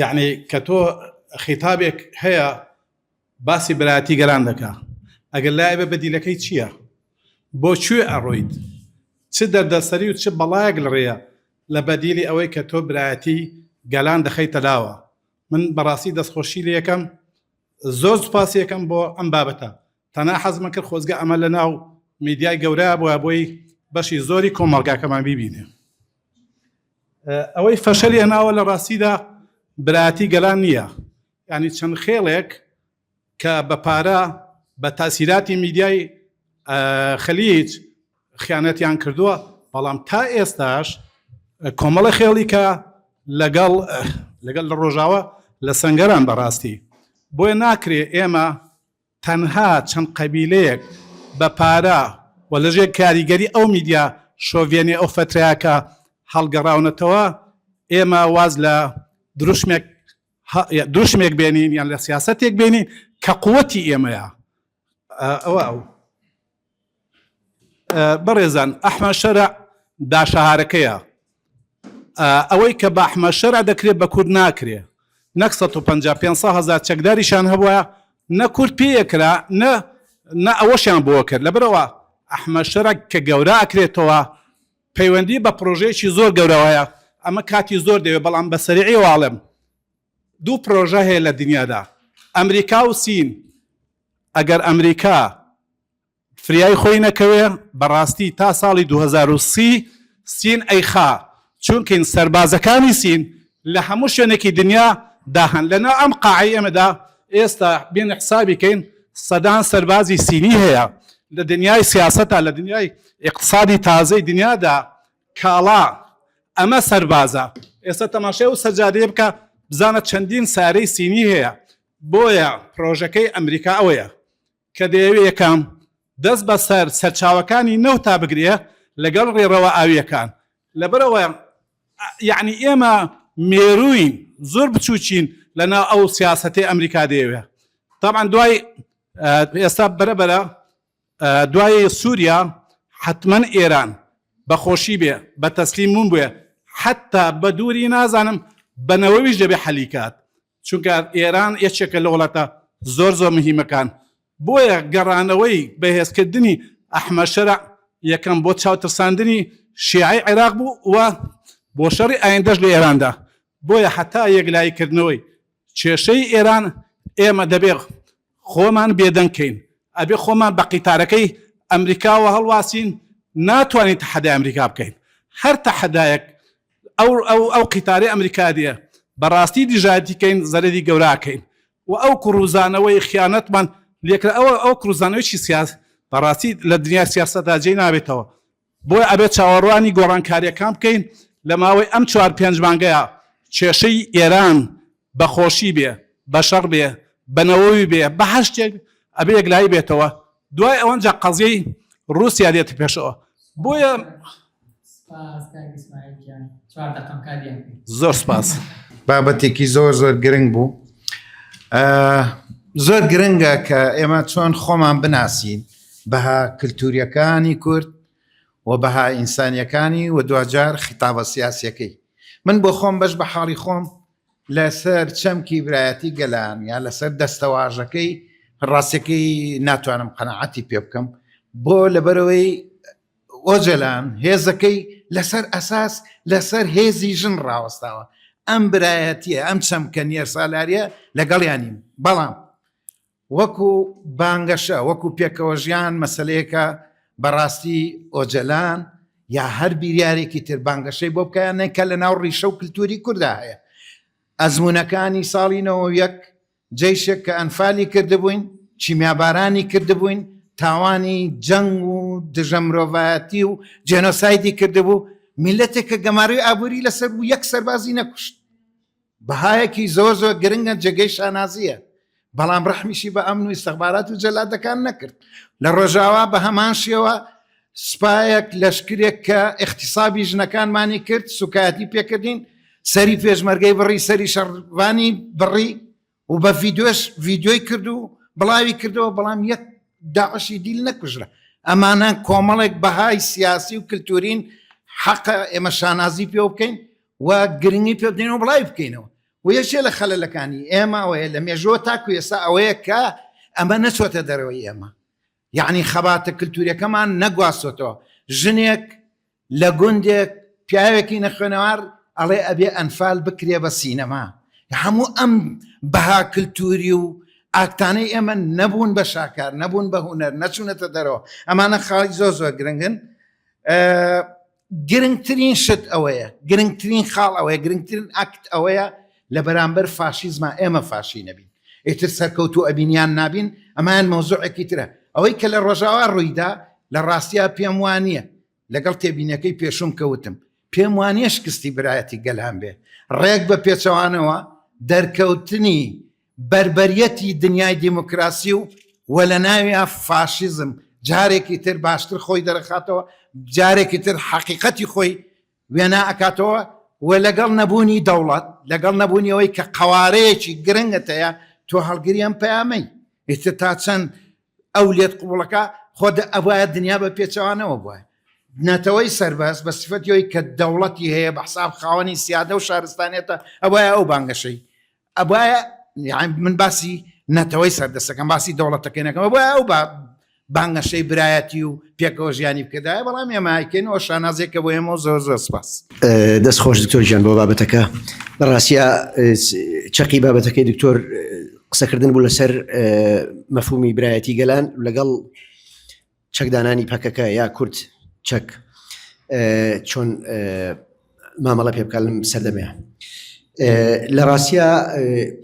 یعنی کە تۆ خیتابێک هەیە باسی برایەتی گەلان دەکا ئەگەر لای بە بەدیلەکەی چییە؟ بۆ کوێ ئەڕۆیت؟ چ دەردەسەری و چ بەڵایەک لە ڕێیە لە بەدیلی ئەوەی کە تۆ برایەتی گەلان دەخەیتە لاوە؟ من بەڕاستی دەستخۆشی لێ یەکەم زۆر سوپاسی یەکەم بۆ ئەم بابەتە تەنها حەزمە کرد خۆزگە ئەمە لە ناو میدیای گەورە بووە بۆی بەشی زۆری کۆمەڵگاکەمان بیبینێ ئەوەی فەشەلی هێناوە لە ڕاستیدا برایەتی گەلان نییە یانی چەند خێڵێک کە بە پارە بە تاسیراتی میدیای خەلیج خیانەتیان کردووە بەڵام تا ئێستاش کۆمەڵە خێڵی کە لەگەڵ لەگەڵ لە ڕۆژاوە لە سەنگەران بەڕاستی بۆیە ناکرێ ئێمە تەنها چەند قەبیلەیەک بە پارە و لەژێر کاریگەری ئەو میدیا شۆڤێنی ئەو فەترەیە کە هەڵگەڕاونەتەوە ئێمە واز لە دروشمێک دروشمێک بێنین یان لە سیاسەتێک بێنین کە قوتی ئێمەیە ئەوە ئەو بەڕێزان ئەحمە شەرع داشەهارەکەیە ئەوەی کە بە ئەحمە شەرع دەکرێت بە کورد ناکرێ نەک 150 هزار چەکداریشان هەبووە نە کورد پێیەکرا نە نە ئەوەشیان بۆ کرد لەبەرەوە ئەحمە شەرع کە گەورە ئەکرێتەوە پەیوەندی بە پرۆژەیەکی زۆر گەورەوە هەیە، ئەمە کاتی زۆر دەوێت، بەڵام بە سەریعی واڵێم دوو پرۆژە هەیە لە دنیادا، ئەمریکا و سین، ئەگەر ئەمریکا فریای خۆی نەکەوێ بەڕاستی تا ساڵی 2030 سین ئەیخا، چونکین سەربازەکانی سین لە هەموو شوێنێکی دنیا دا هەن، لەناو ئەم قاعەی ئێمەدا ئێستا بێن حسابی کەین سەدان سەربازی سینی هەیە لە دنیای سیاسەتا لە دنیای ئیقتسادی تازەی دنیادا کاڵا ئەمە سەربازە ئێستا تەماشای ئەو سەجادەیە بکە بزانە چەندین سارەی سینی هەیە بۆیە پرۆژەکەی ئەمریکا ئەوەیە کە دەیەوێ یەکەم دەست بەسەر سەرچاوەکانی نەوتا بگرێ لەگەڵ ڕێڕەوە ئاوییەکان لەبەرئەوە یەعنی ئێمە مێرووین زۆر بچووکین لەناو ئەو سیاسەتەی ئەمریکا دەیەوێ تەبعەن دوای ئێستا بەرە بەرە دوای سووریا حتمما ئێران بەخۆشی بێ بە تەسلیم بوون بێ حتا بە دووری نازانم بە نەوەویش دەبێ حەلی کات چونکە ئێران یەکێکە لە وڵاتە زۆر زۆر مهیمەکان بۆیە گەڕانەوەی بەهێزکردنی ئەحمەد شەرع یەکەم بۆ چاوترساندنی شیعەی عێراق بوو و بۆ شەڕی ئایندەش لە ئێراندا بۆیە هەتا یەکلاییکردنەوەی کێشەی ئێران ئێمە دەبێ خۆمان بێدەنگ کەین ئەبێ خۆمان بە قیتارەکەی ئەمریکاوە هەڵواسین ناتوانین تەحەدای ئەمریکا بکەین هەر تەحەدایەک ئەو ئەو ئەو قیتارەی ئەمریکا دێ بەڕاستی دژایەتی کەین زەرەری گەورە ئەکەین و ئەو کڕوزانەوەی خیانەتمان لێکرا ئەوە ئەو کڕوزانەوەیی سیاس بەڕاستی لە دنیای سیاسەتدا جێی نابێتەوە بۆیە ئەبێت چاوەڕوانی گۆڕانکارییەکان بکەین لە ماوەی ئەم چوار پێنج مانگەیا کێشەی ئێران بە خۆشی بێ بە شەڕ بێ بە نەوەوی بێ بە هەر شتێک ئەبێ یەکلایی بێتەوە دوای ئەوەنجا قەزیەی ڕووسیا دێتە پێشەوە بۆیە زۆر سپاس. بابەتێکی زۆر زۆر گرنگ بوو زۆر گرنگە کە ئێمە چۆن خۆمان بناسین بەها کللتوریەکانی کورد و بەها ئینسانیەکانی و دواجار خیتابە سیاسیەکەی من بۆ خۆم بەش بە حاڵی خۆم لەسەر چەمکی برایەتی گەلان یا لەسەر دەستەواژەکەی ڕاستەکەی ناتوانم قەنەعەتی پێ بکەم بۆ لەبەرەوەی ئۆجەلان هێزەکەی لەسەر ئەساس لەسەر هێزی ژن ڕاوەستاوە ئەم برایەتیە ئەم چەمکە نیەرسالاریە لەگەڵیانیم بەڵام وەکو بانگەشە وەکو پێکەوە ژیان مەسلەیەکە بەڕاستی ئۆجەلان یا هەر بیریارێکی تر بانگەشەی بۆ بکەیان کە لە ناو ڕیشە و کللتوری کووردا هەیە ئەزمونونەکانی ساڵی 91 جەیشێک کە ئەنفالی کردبووین، کیمیابارانی کردبووین، تاوانی جەنگ و دژە مرۆڤایەتی و جێنۆسایدی کردبوو، میللەتێک کە گەمارۆی ئابووری لەسەر بوو یەک سەربازی نەکوشت. بەهایەکی زۆر زۆر گرنگە جێگەی شانازیە بەڵام ڕەحمیشی بە ئەمن و ئیستخبارات و جەلادەکان نەکرد لە ڕۆژاوا بە هەمان شێوە سوپایەک لەشکرێک کە اختصابی ژنەکانمانی کرد سوکایەتی پێکردین سەری پێشمەرگەی بڕی سەری شەڕڤانی بڕی و بە ڤیدۆش ڤیدۆی کرد و بڵاوی کردەوە بەڵام یەک داعشی دیل نەکوژرا ئەمانە کۆمەڵێک بەهای سیاسی و کللتورین حەقە ئێمە شانازی پێ بکەین و گرنگی پێ بدەین و بڵاوی بکەینەوە و یەکێ لە خەلەلەکانی ئێمە ئەوەیە لە مێژووە تاکو ئێستا ئەوەیە کە ئەمە نەچۆتە دەرەوەی ئێمە یعنی خەباتە کللتوریەکەمان نەگواستۆتەوە ژنێک لە گوندێک پیاوێکی نەخوێنەوار ئەڵێ ئەبێ ئەنفال بکرێ بە سینەما هەموو ئەم بەها کللتوری و ئاکتانەی ئێمە نەبوون بە شاکار نەبوون بە هوەر نەچوونەتە دەرەوە ئەمانە خاڵی زۆر زۆر گرنگن گرنگترین شت ئەوەیە گرنگترین خاڵ ئەوەیە گرنگترین ئاکت ئەوەیە لە بەرامبەر فاشیزما ئێمە فاشی نەبین ئیتر سەرکەوتوو ئەبین یان نابین ئەمایان مەوزوعێکی ترە ئەوەی کە لە ڕۆژاوا ڕوویدا لە ڕاستیا پێم وانییە لەگەڵ تێبینەکەی پێشوم کەوتم پێم وانییە شکستی برایەتی گەلان بێ ڕێک بە پێچەوانەوە دەرکەوتنی بەربەریەتی دنیای دیموکراسی و و لە ناویا فاشیزم جارێکی تر باشتر خۆی دەرەخاتەوە جارێکی تر حەقیقەتی خۆی وێنا ئەکاتەوە و لەگەڵ نەبوونی دەوڵەت لەگەڵ نەبوونی ئەوەی کە قەوارەیەکی گرنگت هەیە تۆ هەڵگری ئەم پەیامەی ئیتر تا چەند ئەو لێت قبوڵەکە خۆ ئەبایە دنیا بە پێچەوانەوە بووە نەتەوەی سەربەست بە سفەتی ئەوی کە دەوڵەتی هەیە بە حساب خاوەنی سیادە و شارستانێتە ئەوایە ئەو بانگەشەی ئەبایە من باسی نەتەوەی سەردەسەکەم باسی دەوڵەتەکەی نەکەم ئەبایە ئەو با بانگەشەی برایەتی و پێکەوە ژیانی بکردایە بەڵام ئێمە ئایکەین ئەوە شانازێکە بۆ ئێمە و زۆر زۆر سپاس. دەست خۆش دکتۆر گیان بۆ بابەتەکە بەڕاستیا چەقی بابەتەکەی دکتۆر قسەکردن بوو لەسەر مەفهومی برایەتی گەلان لەگەڵ چەکدانانی پەکەکە یا کورد چەک چۆن مامەڵە پێ بکات لەم سەردەمەیە لە ڕاستیا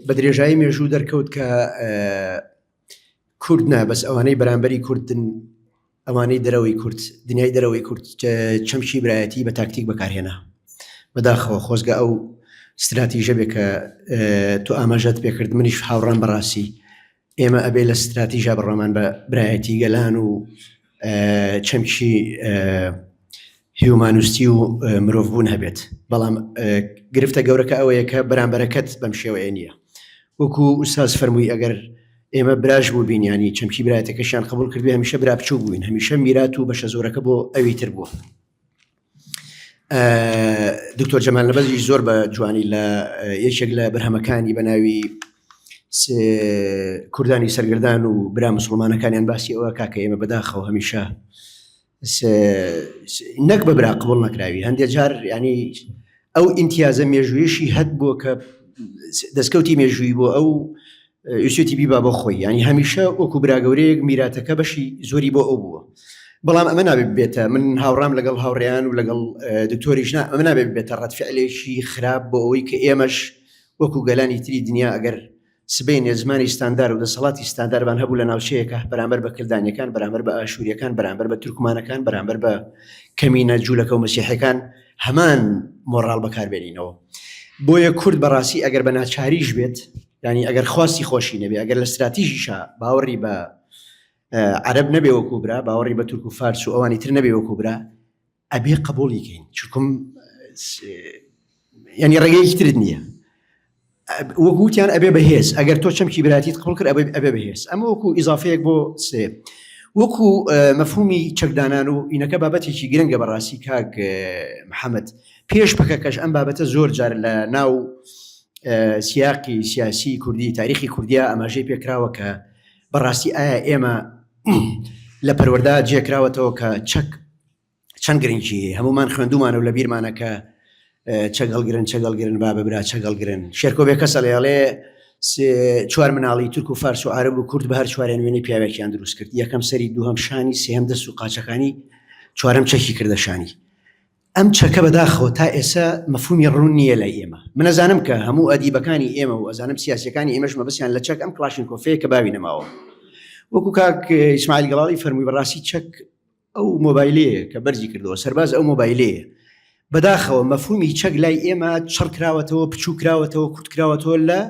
بە درێژایی مێژوو دەرکەوت کە کورد نا بەس ئەوانەی بەرامبەری کوردن ئەوانەی دەرەوەی کورد دنیای دەرەوەی کورد چەمکی برایەتی بە تاکتیک بەکارهێنا بەداخەوە خۆزگە ئەو استراتیژە بێ کە تۆ ئاماژەت پێکرد منیش هاوڕام بەڕاستی ئێمە ئەبێ لە ستراتیژا بڕوامان بە برایەتی گەلان و چەمکی هیومانوستی و مرۆڤبوون هەبێت بەڵام گرفتە گەورەکە ئەوەیە کە بەرامبەرەکەت بەم شێوەیە نییە وەکو ئوستاز فەرمووی ئەگەر ئێمە براش بوو بینیانی چەمکی برایەتەکەشیان قبول کردوی هەمیشە برا بچوو بووین هەمیشە میرات و بەشە زۆرەکە بۆ ئەوی تر بووە دکتۆر جەمال نەبەزیش زۆر بە جوانی لە یەکێک لە بەرهەمەکانی بە ناوی کوردانی سەرگردان و برا مسلمانەکانیان باسی ئەوە کاکە ئێمە بەداخەوە هەمیشە نەک بە برا قبول نەکراوی هەندێک جار ینی ئەو ئیمتیازە مێژوویشی هەت بووە کە دەستکەوتی مێژووی بۆ ئەو یوسێتی بیبا بۆ خۆی ینی هەمیشە وەکو براگەورەیەک میراتەکە بەشی زۆری بۆ ئەو بووە بەڵام ئەمە نابێت بێتە من هاوڕام لەگەڵ هاوڕێیان و لەگەڵ دکتۆریش نا ئەمە نابێت بێتە ڕەتفعلێکی خراپ بۆ ئەوەی کە ئێمەش وەکو گەلانی تری دنیا ئەگەر سبەینێ زمانی ستاندار و دەسەڵاتی ستاندارمان هەبوو لە ناوچەیەکە بەرامبەر بە کلدانیەکان بەرامبەر بە ئاشووریەکان بەرامبەر بە تورکمانەکان بەرامبەر بە کەمینە جوولەکە و مەسیحەکان هەمان مۆڕاڵ بەکاربێنینەوە بۆیە کورد بەڕاستی ئەگەر بە ناچاریش بێت ینی ئەگەر خواستی خۆشی نەبێ ئەگەر لە استراتیژیشا باوەڕی بە عەرەب نەبێ وەکو برا باوەڕی بە تورک و فارس و ئەوانی تر نەبێ وەکو برا ئەبێ قبوڵی کەین چونکم ینی ڕێگەیەکی ترت نییە وەکوتیان ئەبێ بەهێز ئەگەر تۆ چەمکی براتیت قبول کرد ئەبێ ئەبێ بەهێز ئەمە وەکو ئیزافەیەک بۆ سێ وەکو مەفهومی چەکدانان و ئینەکە بابەتێکی گرنگە بەڕاستی کاک محەممەد پێش پەکەکەش ئەم بابەتە زۆر جار لە ناو سیاقی سیاسی کوردی تاریخی کوردیا ئاماژەی پێکراوە کە بەڕاستی ئایا ئێمە لە پەروەردە جێکراوەتەوە کە چەک چەند گرنگی هەیە هەمومان خوێندومانە و لە بیرمانە کە چەک هەڵگرن چەک هەڵگرن با بە برا چەک هەڵگرن شێرکۆ بێکەسە لێڵێ چوار مناڵی تورک و فارس و عرب و کورد بە هەر چواریان وێنەی پیاوێکیان دروست کرد یەکەم سەری دووهەم شانی سێهەم دەست و قاچەکانی چوارەم چەکی کردە شانی ئەم چەکە بەداخەوە تا ئێستا مەفهومی ڕوون نییە لای ئێمە. من ئەزانم کە هەموو ئەدیبەکانی ئێمە و ئەزانم سیاسیەکانی ئێمەش مەبەستیان لە چەک ئەم کڵاشینکۆفەیە کە باوی نەماوە. وەکو کاک ئیسماعیل گەڵاڵی فەرمووی بەڕاستی چەک ئەو مۆبایلەیە کە بەرزی کردەوە سەرباز ئەو مۆبایلەیە. بەداخەوە مەفهومی چەک لای ئێمە چڕ کراوەتەوە بچوو کراوەتەوە کورت کراوەتەوە لە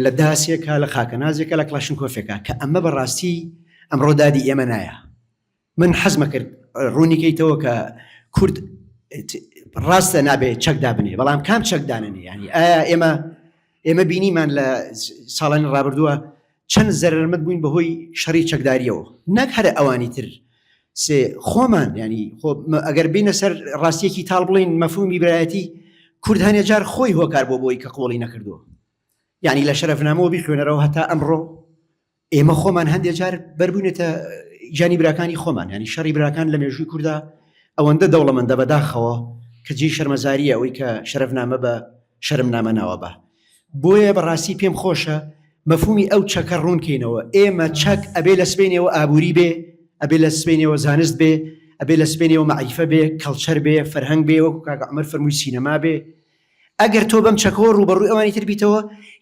لە داسێکە لە خاکەنازێکە لە کڵاشنکۆفێکە کە ئەمە بەڕاستی ئەمڕۆ دادی ئێمە نایە من حەزمە کرد ڕوونی کەیتەوە کە کورد ڕاستە نابێ چەک دابنێ بەڵام کام چەک دانەنێ ینی ئایا ئێمە ئێمە بینیمان لە ساڵانی ڕابردووە چەند زەرەرمەند بووین بەهۆی شەڕی چەکداریەوە نەک هەر ئەوانی تر سێ خۆمان ینی خۆ ئەگەر بینە سەر ڕاستیەکی تاڵ بڵین مەفهومی برایەتی کورد هەنێ جار خۆی هۆکار بۆ بۆی کە قوڵی نەکردووە یعنی لە شەرەفنامەوە بیخوێنەرەوە هەتا ئەمڕۆ ئێمە خۆمان هەندێک جار بەربووینەتە گیانی براکانی خۆمان ینی شەڕی براکان لە مێژووی کووردا ئەوەندە دەوڵەمەندە بەداخەوە کە جێی شەرمەزاریە ئەوەی کە شەرەفنامە بە شەرمنامە ناوە بە بۆیە بەڕاستی پێم خۆشە مەفهومی ئەو چەکە ڕوون کەینەوە ئێمە چەک ئەبێ لە سبەینێوە ئابووری بێ ئەبێ لە سبەینێوە زانست بێ ئەبێ لە سبەینێوە مەعریفە بێ کەڵچەر بێ فەرهەنگ بێ وەکو کاک عومەر فەرمووی سینەما بێ ئەگەر تۆ بەم چەکەوە ڕووبەڕووی ئەوانی تر بیتەوە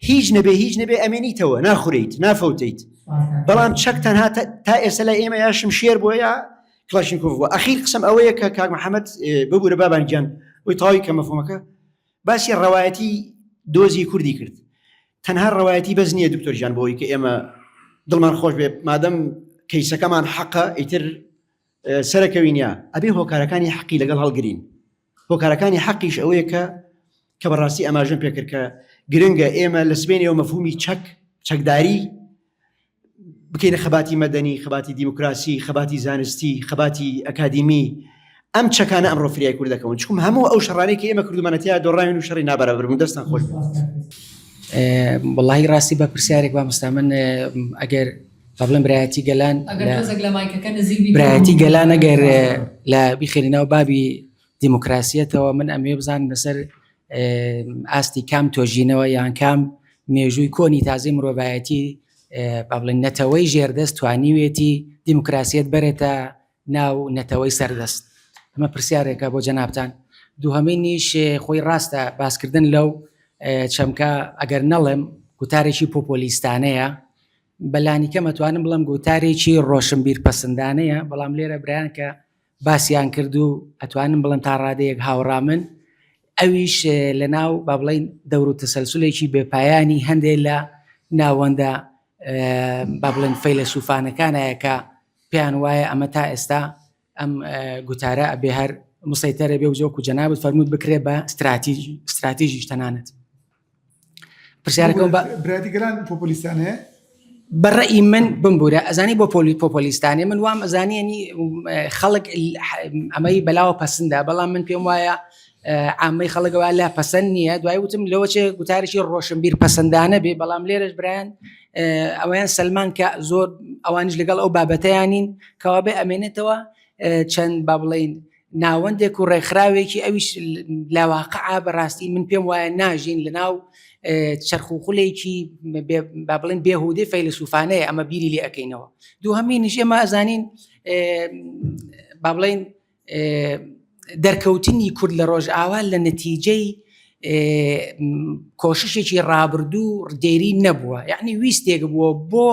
هیچ نەبێ هیچ نەبێ ئەمێنیتەوە ناخورێیت نافەوتیت بەڵام چەک تەنها تا ئێستا لای ئێمە یا شمشێر بووە یا کڵاشینکۆف بووە ئەخیر قسەم ئەوەیە کە کاک محەممەد ببوورە بابان گیان ئەوی تەواوی کە مەفهومەکە باسی ڕەوایەتی دۆزی کوردی کرد تەنها ڕەوایەتی بەس نییە دکتۆر گیان بۆی کە ئێمە دڵمان خۆش بێ مادەم کەیسەکەمان حەقە ئیتر سەرەکەوین یا ئەبێ هۆکارەکانی حەقی لەگەڵ هەڵگرین هۆکارەکانی حەقیش ئەوەیە کە کە بەڕاستی ئاماژەم پێکرد کە گرنگە ئێمە لە سبێنەوە مەفهومی چەک چەکداری بکەینە خەباتی مەدەنی خەباتی دیموکراسی خەباتی زانستی خەباتی ئەکادیمی ئەم چەکانە ئەمڕۆ فریای کورد دەکەون چکم هەموو ئەو شەڕانەی کە ئێمە کردومانەتیا دۆڕاوین و شەڕی نابەرابەر بوون دەستان خۆش بێت. وەڵاهی ڕاستی بە پرسیارێک مامۆستا من ئەگەر با بڵێم برایەتی گەلان برایەتی گەلان ئەگەر لە بیخێنی ناو بابی دیموکراسیەتەوە من ئەمێ بزانم لەسەر ئاستی کام تۆژینەوە یان کام مێژووی کۆنی تازەی مرۆڤایەتی با بڵێن نەتەوەی ژێردەست توانیوێتی دیموکراسیەت بەرێتە ناو نەتەوەی سەردەست ئەمە پرسیارێکە بۆ جەنابتان دووهەمینیش خۆی ڕاستە باسکردن لەو چەمکە ئەگەر نەڵێم گوتارێکی پۆپۆلیستانەیە بەلانیکەم ئەتوانم بڵێم گوتارێکی ڕۆشنبیر پەسندانەیە بەڵام لێرە برایان کە باسیان کرد و ئەتوانم بڵێم تا ڕادەیەک هاوڕامن ئەویش لە ناو با بڵین دەور و تەسەلسولێکی بێپایانی هەندێک لە ناوەندە با بڵێن فەیلەسوفانەکانایە کە پێیان وایە ئەمە تا ئێستا ئەم گوتارە ئەبێ هەر مسەیتەرە بێ و جۆک و جەنابت فەرمووت بکرێ بە استراتیژیش تەنانەت پرسیارەکەم بە برادی گەلان پۆپۆلیستانەیە بە ڕەئی من بمبورە ئەزانی بۆ پۆلی پۆپۆلیستانێ من وام ئەزانیەنی خەڵک ئەمەی بەلاوە پەسندە بەڵام من پێم وایە عامەی خەڵکەوە لا پەسەند نییە دوای وتم لەوە چێ گوتارێکی ڕۆشنبیر پەسەندانە بێ بەڵام لێرەش برایان ئەویان سەلمان کە زۆر ئەوانیش لەگەڵ ئەو بابەتەیانین کەوا بێ ئەمێنێتەوە چەند با بڵین ناوەندێک و ڕێکخراوێکی ئەویش لە واقعا بەڕاستی من پێم وایە ناژین لە ناو چرخ و خولێکی با بڵێن بێهودەی فەیلسوفانەیە ئەمە بیری لێ ئەەکەینەوە دووهەمینیش ئێمە ئەزانین با بڵێن دەرکەوتنی کورد لە ڕۆژئاوا لە نەتیجەی کۆششێکی ڕابردوو دێری نەبووە یعنی ویستێک بووە بۆ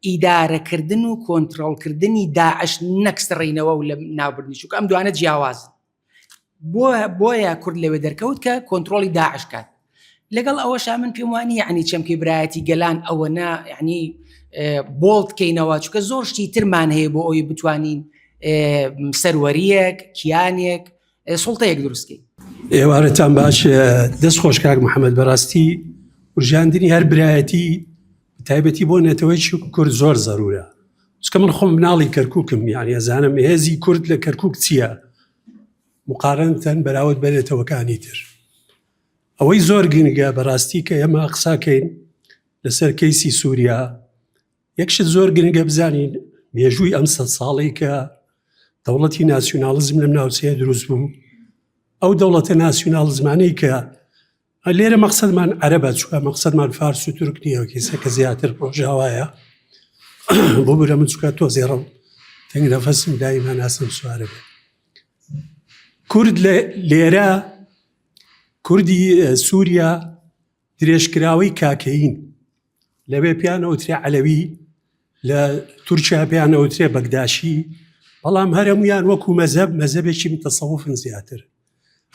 ئیدارەکردن و کۆنتترۆلکردنی داعش نەک سڕینەوە و لە ناوبردنی چووکە ئەم دوانە جیاوازن بۆ بۆیە کورد لەوێ دەرکەوت کە کۆنتترۆلی داعش کات لەگەڵ ئەوەشا من پێم وانی یعنی چەمکی برایەتی گەلان ئەوە نا یعنی بۆڵد کەینەوە چونکە زۆر شتی ترمان هەیە بۆ ئەوی بتوانین سەروەریەک کیانێک سوڵتەیەک دروستکەین. ئێوارەتان باش دەست خۆش کاک محەممەد بەڕاستی ورژاندنی هەر برایەتی تایبەتی بۆ نەتەوەیەکی کورد زۆر زەرورە چکە من خۆم مناڵی کەرکووکم یعنی ئەزانم هێزی کورد لە کەرکووک چییە مقارنتەن بەراورد بە نەتەوەکانی تر ئەوەی زۆر گرنگە بەڕاستی کە ئێمە قساکەین لەسەر کەیسی سووریا یەک شت زۆر گرنگە بزانین مێژووی ئەم سە ساڵەی کە دەوڵەتی ناسیوناڵزم لەم ناوچەیە دروست بوو ئەو دەوڵەتە ناسیوناڵزمانەی کە لێرە مەقصدمان عەرەبە چوە مەقصدمان فارس و تورک نییە کەسە کە زیاتر ڕۆژاوایە بۆ برە من چکە تۆ زێڕم تەنگ نەفەسم دایما ناسم سوارە بێت کورد لێرە کوردی سووریا درێژکراوەی کاکەیین لەوێ پێیان ئەوترێ عەلەوی لە تورکیا پێیان ئەوترێ بەگداشی بەڵام هەرەمویان وەکو مەزەب مەزەبێکی متەسەوفن زیاتر.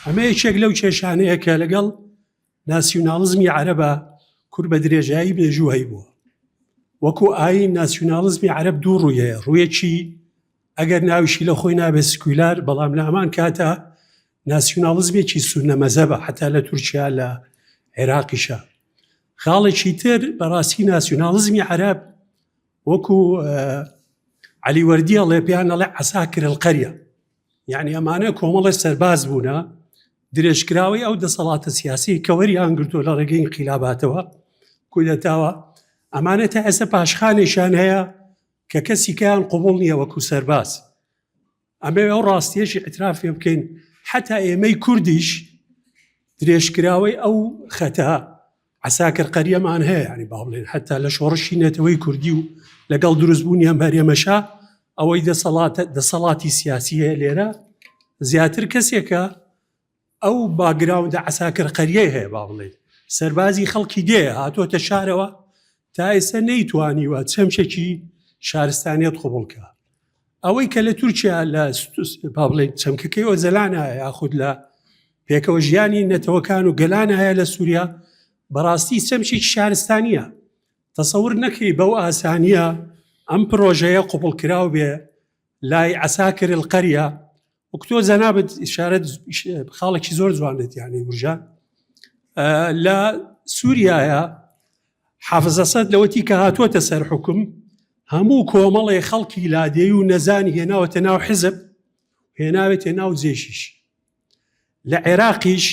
ئەمە یەکێک لەو کێشانەیە کە لەگەڵ ناسیوناڵزمی عەرەبە کورد بە درێژایی مێژوو هەیبووە. وەکو ئایین ناسیوناڵزمی عەرەب دوو ڕووی هەیە، ڕوویەکی ئەگەر ناویشی لە خۆی نابێت سکویلار، بەڵام لە هەمان کاتا ناسیوناڵزمێکی سوننە مەزهەبە، حەتا لە تورکیا لە عێراقیشە. خاڵێکی تر بەڕاستی ناسیوناڵزمی عەرەب وەکو عەلی وەردی ئەڵێ پێیان ئەڵێ عەساکر القەریە، یعنی ئەمانە کۆمەڵی سەرباز بوونە درێژکراوەی ئەو دەسەڵاتە سیاسی کە وەریان گرتووە لە ڕێگەی ئینقیلاباتەوە کودەتاوە ئەمانە تا ئێستا پاشخانێکیان هەیە کە کەسی کەیان قوبڵ نییە وەکو سەرباز ئەمێ ئەو ڕاستیەشی اعتراف پێ بکەین حتا ئێمەی کوردیش درێژکراوەی ئەو خەتە عەساکر قەریەمان هەیە یانی با بڵێن حتا لە شۆڕشی نەتەوەی کوردی و لەگەڵ دروستبوونی ئەم هەرێمەشا ئەوەی دەسەڵاتە دەسەڵاتی سیاسی هەیە لێرە زیاتر کەسێکە ئەو باگراوندە عەساکر قەریەی هەیە با بڵێن سەربازی خەڵکی دێ هاتۆتە شارەوە تا ئێستا نەیتوانیوە چەمچێکی شارستانیت قوبڵکە ئەوەی کە لە تورکیا لە با بڵێن چەمکەکەی ئۆجەلان هەیە یاخود لە پێکەوە ژیانی نەتەوەکان و گەلان هەیە لە سووریا بەڕاستی چەمکێکی شارستانیە تەسەور نەکەی بەو ئاسانیە ئەم پرۆژەیە قوبڵکراو بێ لای عەساکر القەریە وەک تۆ جەنابت ئشارەت خاڵێکی زۆر جوانێت یانەی ورژە لە سووریایە حافز ئەسەد لەوەتی کە هاتووەتە سەر حکوم هەموو کۆمەڵێ خەڵکی لادێی و نەزانی هێناوەتە ناو حزب هێناوێتە ناو جێشیش لە عێراقیش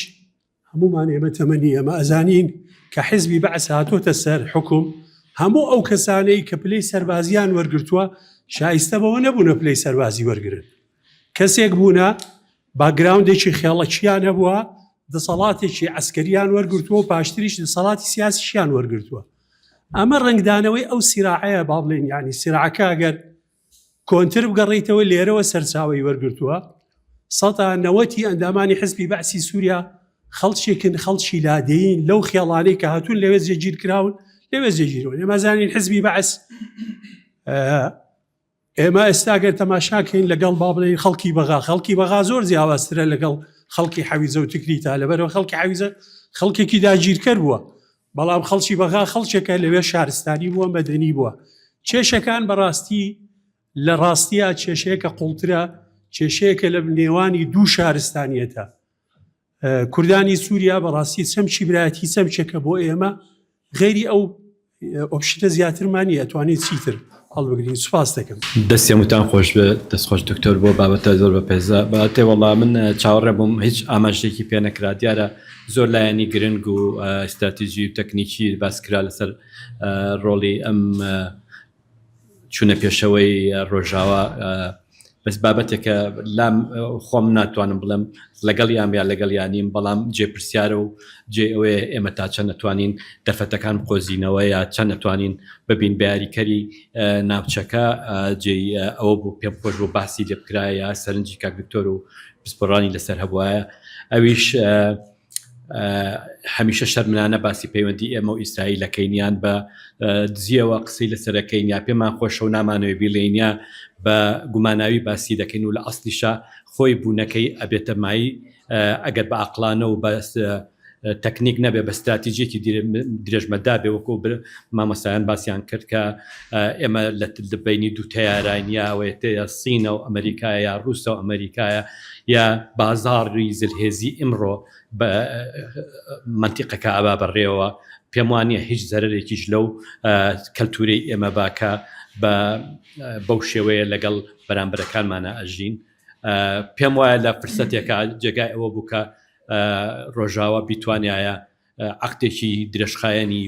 هەمومان ئێمە تەمەنی ئەمە ئەزانین کە حزبی بەعس هاتۆتە سەر حکوم هەموو ئەو کەسانەی کە پلەی سەربازیان وەرگتووە شایستە بەوە نەبوونە پلەی سەربازی وەرگن کەسێک بوونە باکگراوندێکی خێڵەکییان هەبووە، دەسەڵاتێکی عەسکەرییان وەرگرتووە و پاشتریش دەسەڵاتی سیاسیشیان وەرگرتووە. ئەمە ڕەنگدانەوەی ئەو سیراعەیە با بڵێین یانی سیراعەکە ئەگەر کۆنتر بگەڕێیتەوە لێرەوە سەرچاوەی وەرگرتووە. سەتا نەوەتی ئەندامانی حزبی بەعسی سووریا خەڵکێکن خەڵکی لادێین لەو خێڵانەی کە هاتوون لەوێ جێگیر کراون لەوێ جێگیرون. ئێمە زانین حزبی بەعس ئێمە ئێستا گەر تەماشا کەین لەگەڵ با بڵێین خەڵکی بەغا خەڵکی بەغا زۆر جیاوازترە لەگەڵ خەڵکی حەویزە و تکریتا لەبەرەوە خەڵکی حەویزە خەڵکێکی داگیرکەر بووە بەڵام خەڵکی بەغا خەڵکێکە لەوێ شارستانی بووە مەدەنی بووە کێشەکان بەڕاستی لە ڕاستیە کێشەیەکە قوڵترە کێشەیەکە لە نێوانی دوو شارستانیەتە کوردانی سووریا بەڕاستی چەمکی برایەتی چەمکێکە بۆ ئێمە غەیری ئەو option ە زیاترمان نییە ئەتوانین چیتر هەڵبگرین سوپاس دەکەم. دەستی هەمووتان خۆش بێت دەست خۆش دکتۆر بۆ بابەتە زۆر بەپێزە بەتێ وەڵا من چاوەڕێ بووم هیچ ئاماژەیەکی پێ نەکرا دیارە زۆر لایەنی گرنگ و استراتیژی و تەکنیکی باس کرا لەسەر ڕۆڵی ئەم چونە پێشەوەی ڕۆژاوا بەس بابەتێکە لام خۆم ناتوانم بڵێم لەگەڵ یان یا لەگەڵ یانیم بەڵام جێ پرسیارە و جێ ئەوەیە ئێمە تا چەند نەتوانین دەرفەتەکان بقۆزینەوە یا چەند نەتوانین ببین بە یاریکەری ناوچەکە جێ ئەوە بوو پێم خۆش بوو باسی لێ بکرایە سەرنجی کاک دکتۆر و پسپۆڕانی لەسەر هەبوایە ئەویش هەمیشە شەرمنانە باسی پەیوەندی ئێمە و ئیسرائیل ئەکەین یان بە دزیەوە قسەی لەسەرەکەین یا پێمان خۆشە و نامانەوێ بیڵێین یا بە گوماناوی باسی دەکەین و لە ئەسلیشا خۆی بوونەکەی ئەبێتە مای ئەگەر بە ئەقلانە و بە تەکنیک نەبێ بە ستراتیجێکی درێژمەدا بێ وەکو مامۆستایان باسییان کرد کە ئێمە لە بینی دوو تەیاراین یا ئەوەیە سینە و ئەمریکایە یا ڕووسە و ئەمریکایە یا بازاڕی زلهێزی ئیمڕۆ بە مەنتیقەکە ئەبا بەڕێوە پێم وانە هیچ زەرەرێکیش لەو کەلتورەی ئێمە باکە بە بەو شێوەیە لەگەڵ بەرامبەرەکانمانە ئەژین پێم وایە لە فرسەتێکە جێگای ئەوە بوو کە ڕۆژاوا بیتوانایە عەقدێکی درێژخایەنی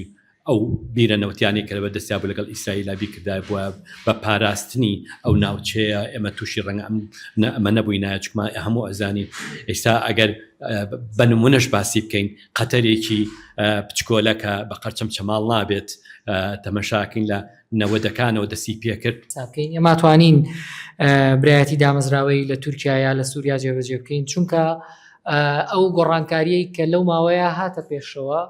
ئەو بیرە نەوتیانەی کە لەبەر دەستیا بوو لەگەڵ ئیسرائیلا بیکردایە بووە بە پاراستنی ئەو ناوچەیە ئێمە تووشی ڕەنگە ئەم ئەمە نەبووینایە چکما هەموو ئەزانین ئێستا ئەگەر بە نمونەش باسی بکەین قەتەرێکی بچکۆلە کە بە قەرچەم چەماڵ نابێت تەمەشاکەین لە نەوەدەکانەوە دەستی پێکرد. بکەین ئێمە توانین برایەتی دامەزراوەی لە تورکیا یا لە سووریا جێبەجێ بکەین چونکە ئەو گۆڕانکاریەی کە لەو ماوەیە هاتە پێشەوە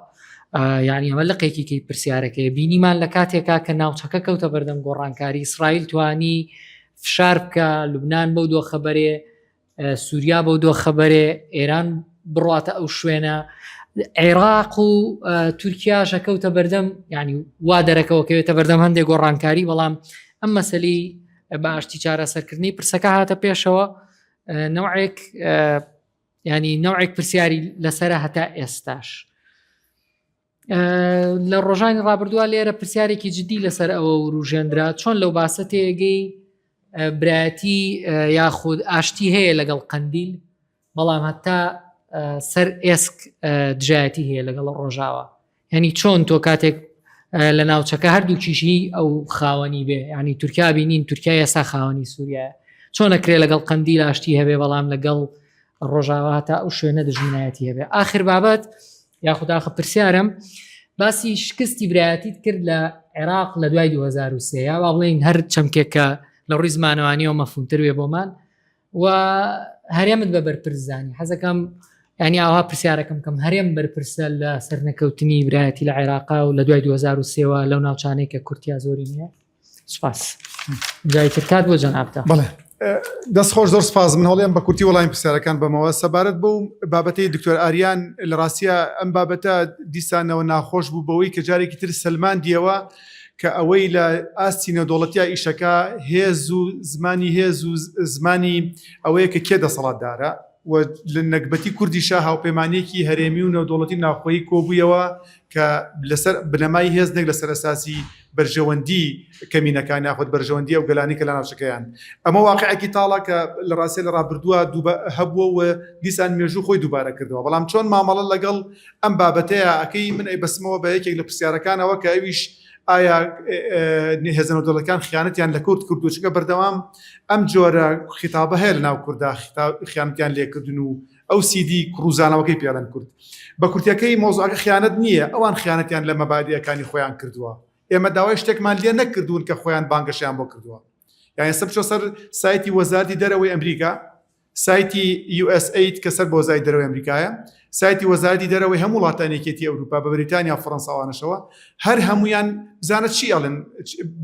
یعنی ئەمە لقێکی کەی پرسیارەکەی بینیمان لە کاتێکا کە ناوچەکە کەوتە بەردەم گۆڕانکاری ئیسرائیل توانی فشار بکە لوبناان بەو دۆخە بەرێ سووریا بەو دۆخە بەرێ ئێران بڕاتە ئەو شوێنە عێراق و تورکیا شەکەوتە بەردەم ینی وا دەرەکەوە کەوێتە بەردەم هەندێک گۆڕانکاری بەڵام ئەم مەسلی بە ئاشتی چارەسەرکردنی پرسەکە هاتە پێشەوە نەوعێک ینی نەوعێک پرسیاری لەسرە هەتا ئێستاش لە ڕۆژانی ڕابردووە لێرە پرسیارێکی جددی لەسەر ئەوە وروژێنرا چۆن لەو باسە تێگەی برایەتی یاخود ئاشتی هەیە لەگەڵ قەندیل بەڵام هەتا سەر ئێسک دژایەتی هەیە لەگەڵ ڕۆژاوە یعنی چۆن تۆ کاتێک لە ناوچەکە هەردووکیشی ئەو خاوەنی بێ ینی تورکیا بینین تورکیا ئێستا خاوەنی سووریایە چۆن ئەکرێ لەگەڵ قەندیل ئاشتی هەبێ بەڵام لەگەڵ ڕۆژاوا هەتا ئەو شوێنە دژمنایەتی هەبێ آخر بابەت یاخود ئاخە پرسیارم باسی شکستی برایەتیت کرد لە عێراق لە دوای 2023 یا با بڵێین هەر چەمکێک کە لە ڕووی زمانەوانیەوە مەفهومتر بێ بۆمان و هەرێمت بە بەرپرس زانی حەزەکەم ینی ئاوا پرسیارەکەم کەم هەرێم بەرپرسە لە سەرنەکەوتنی برایەتی لە عێراقا و لە دوای 2023ەوە لەو ناوچانەی کە کورتیا زۆری نییە سپاس جای تر کات بۆ جەنابتە بەڵێ دەست خۆش زۆر سپاس من هەڵێم بە کورتی وەڵامی پرسیارەکان بەمەوە سەبارەت بەو بابەتەی دکتۆر ئاریان لە ڕاستە ئەم بابەتە دیسانەوە ناخۆش بوو بەوەی کە جارێکی تر سەلماندیەوە کە ئەوەی لە ئاستی نێودەوڵەتیا ئیشەکە هێز و زمانی هێز و زمانی ئەوەیە کە کێ دەسەڵاتدارە و لە نەگبەتی کوردیشا هاوپەیمانیەکی هەرێمی و نێودەوڵەتی ناوخۆیی کۆبوویەوە کە لەسەر بنەمای هێز نەک لەسەر ئەساسی بەرژەوەندی کەمینەکان یاخود بەرژەوەندی ئەو گەلانی کە لە ناوچەکەیان. ئەمە واقعێکی تاڵە کە لە ڕاستیا لە ڕابردووە هەبووە و دیسان مێژوو خۆی دووبارە کردەوە. بەڵام چۆن مامەڵە لەگەڵ ئەم بابەتەیە ئەکەی من ئەیبەستمەوە بە یەکێک لە پرسیارەکانەوە کە ئەویش ئایا هێزە نێودەوڵەتیەکان خیانەتیان لە کورد کردووە چونکە بەردەوام ئەم جۆرە خیتابە هەیە لە ناو کوردا خیانەتیان لێکردن و ئەو سیدی کڕوزانەوەکەی پێڵێن کورد بە کورتەکەی مۆزعەکە خیانەت نییە ئەوان خیانەتیان لە مەبادیەکانی خۆیان کردووە ئێمە داوای شتێکمان لێ نەکردوون کە خۆیان بانگەشیان بۆ کردووە یان ئێستا بچۆ سەر سایتی وەزارتی دەرەوەی ئەمریکا سایتی USAID کە سەر بە وەزارەتی دەرەوەی ئەمریکایە، سایتی وەزارەتی دەرەوەی هەموو وڵاتانی یەکێتی ئەوروپا بە بەریتانیا و فەرەنساوانەشەوە هەر هەموویان بزانە چی ئەڵێن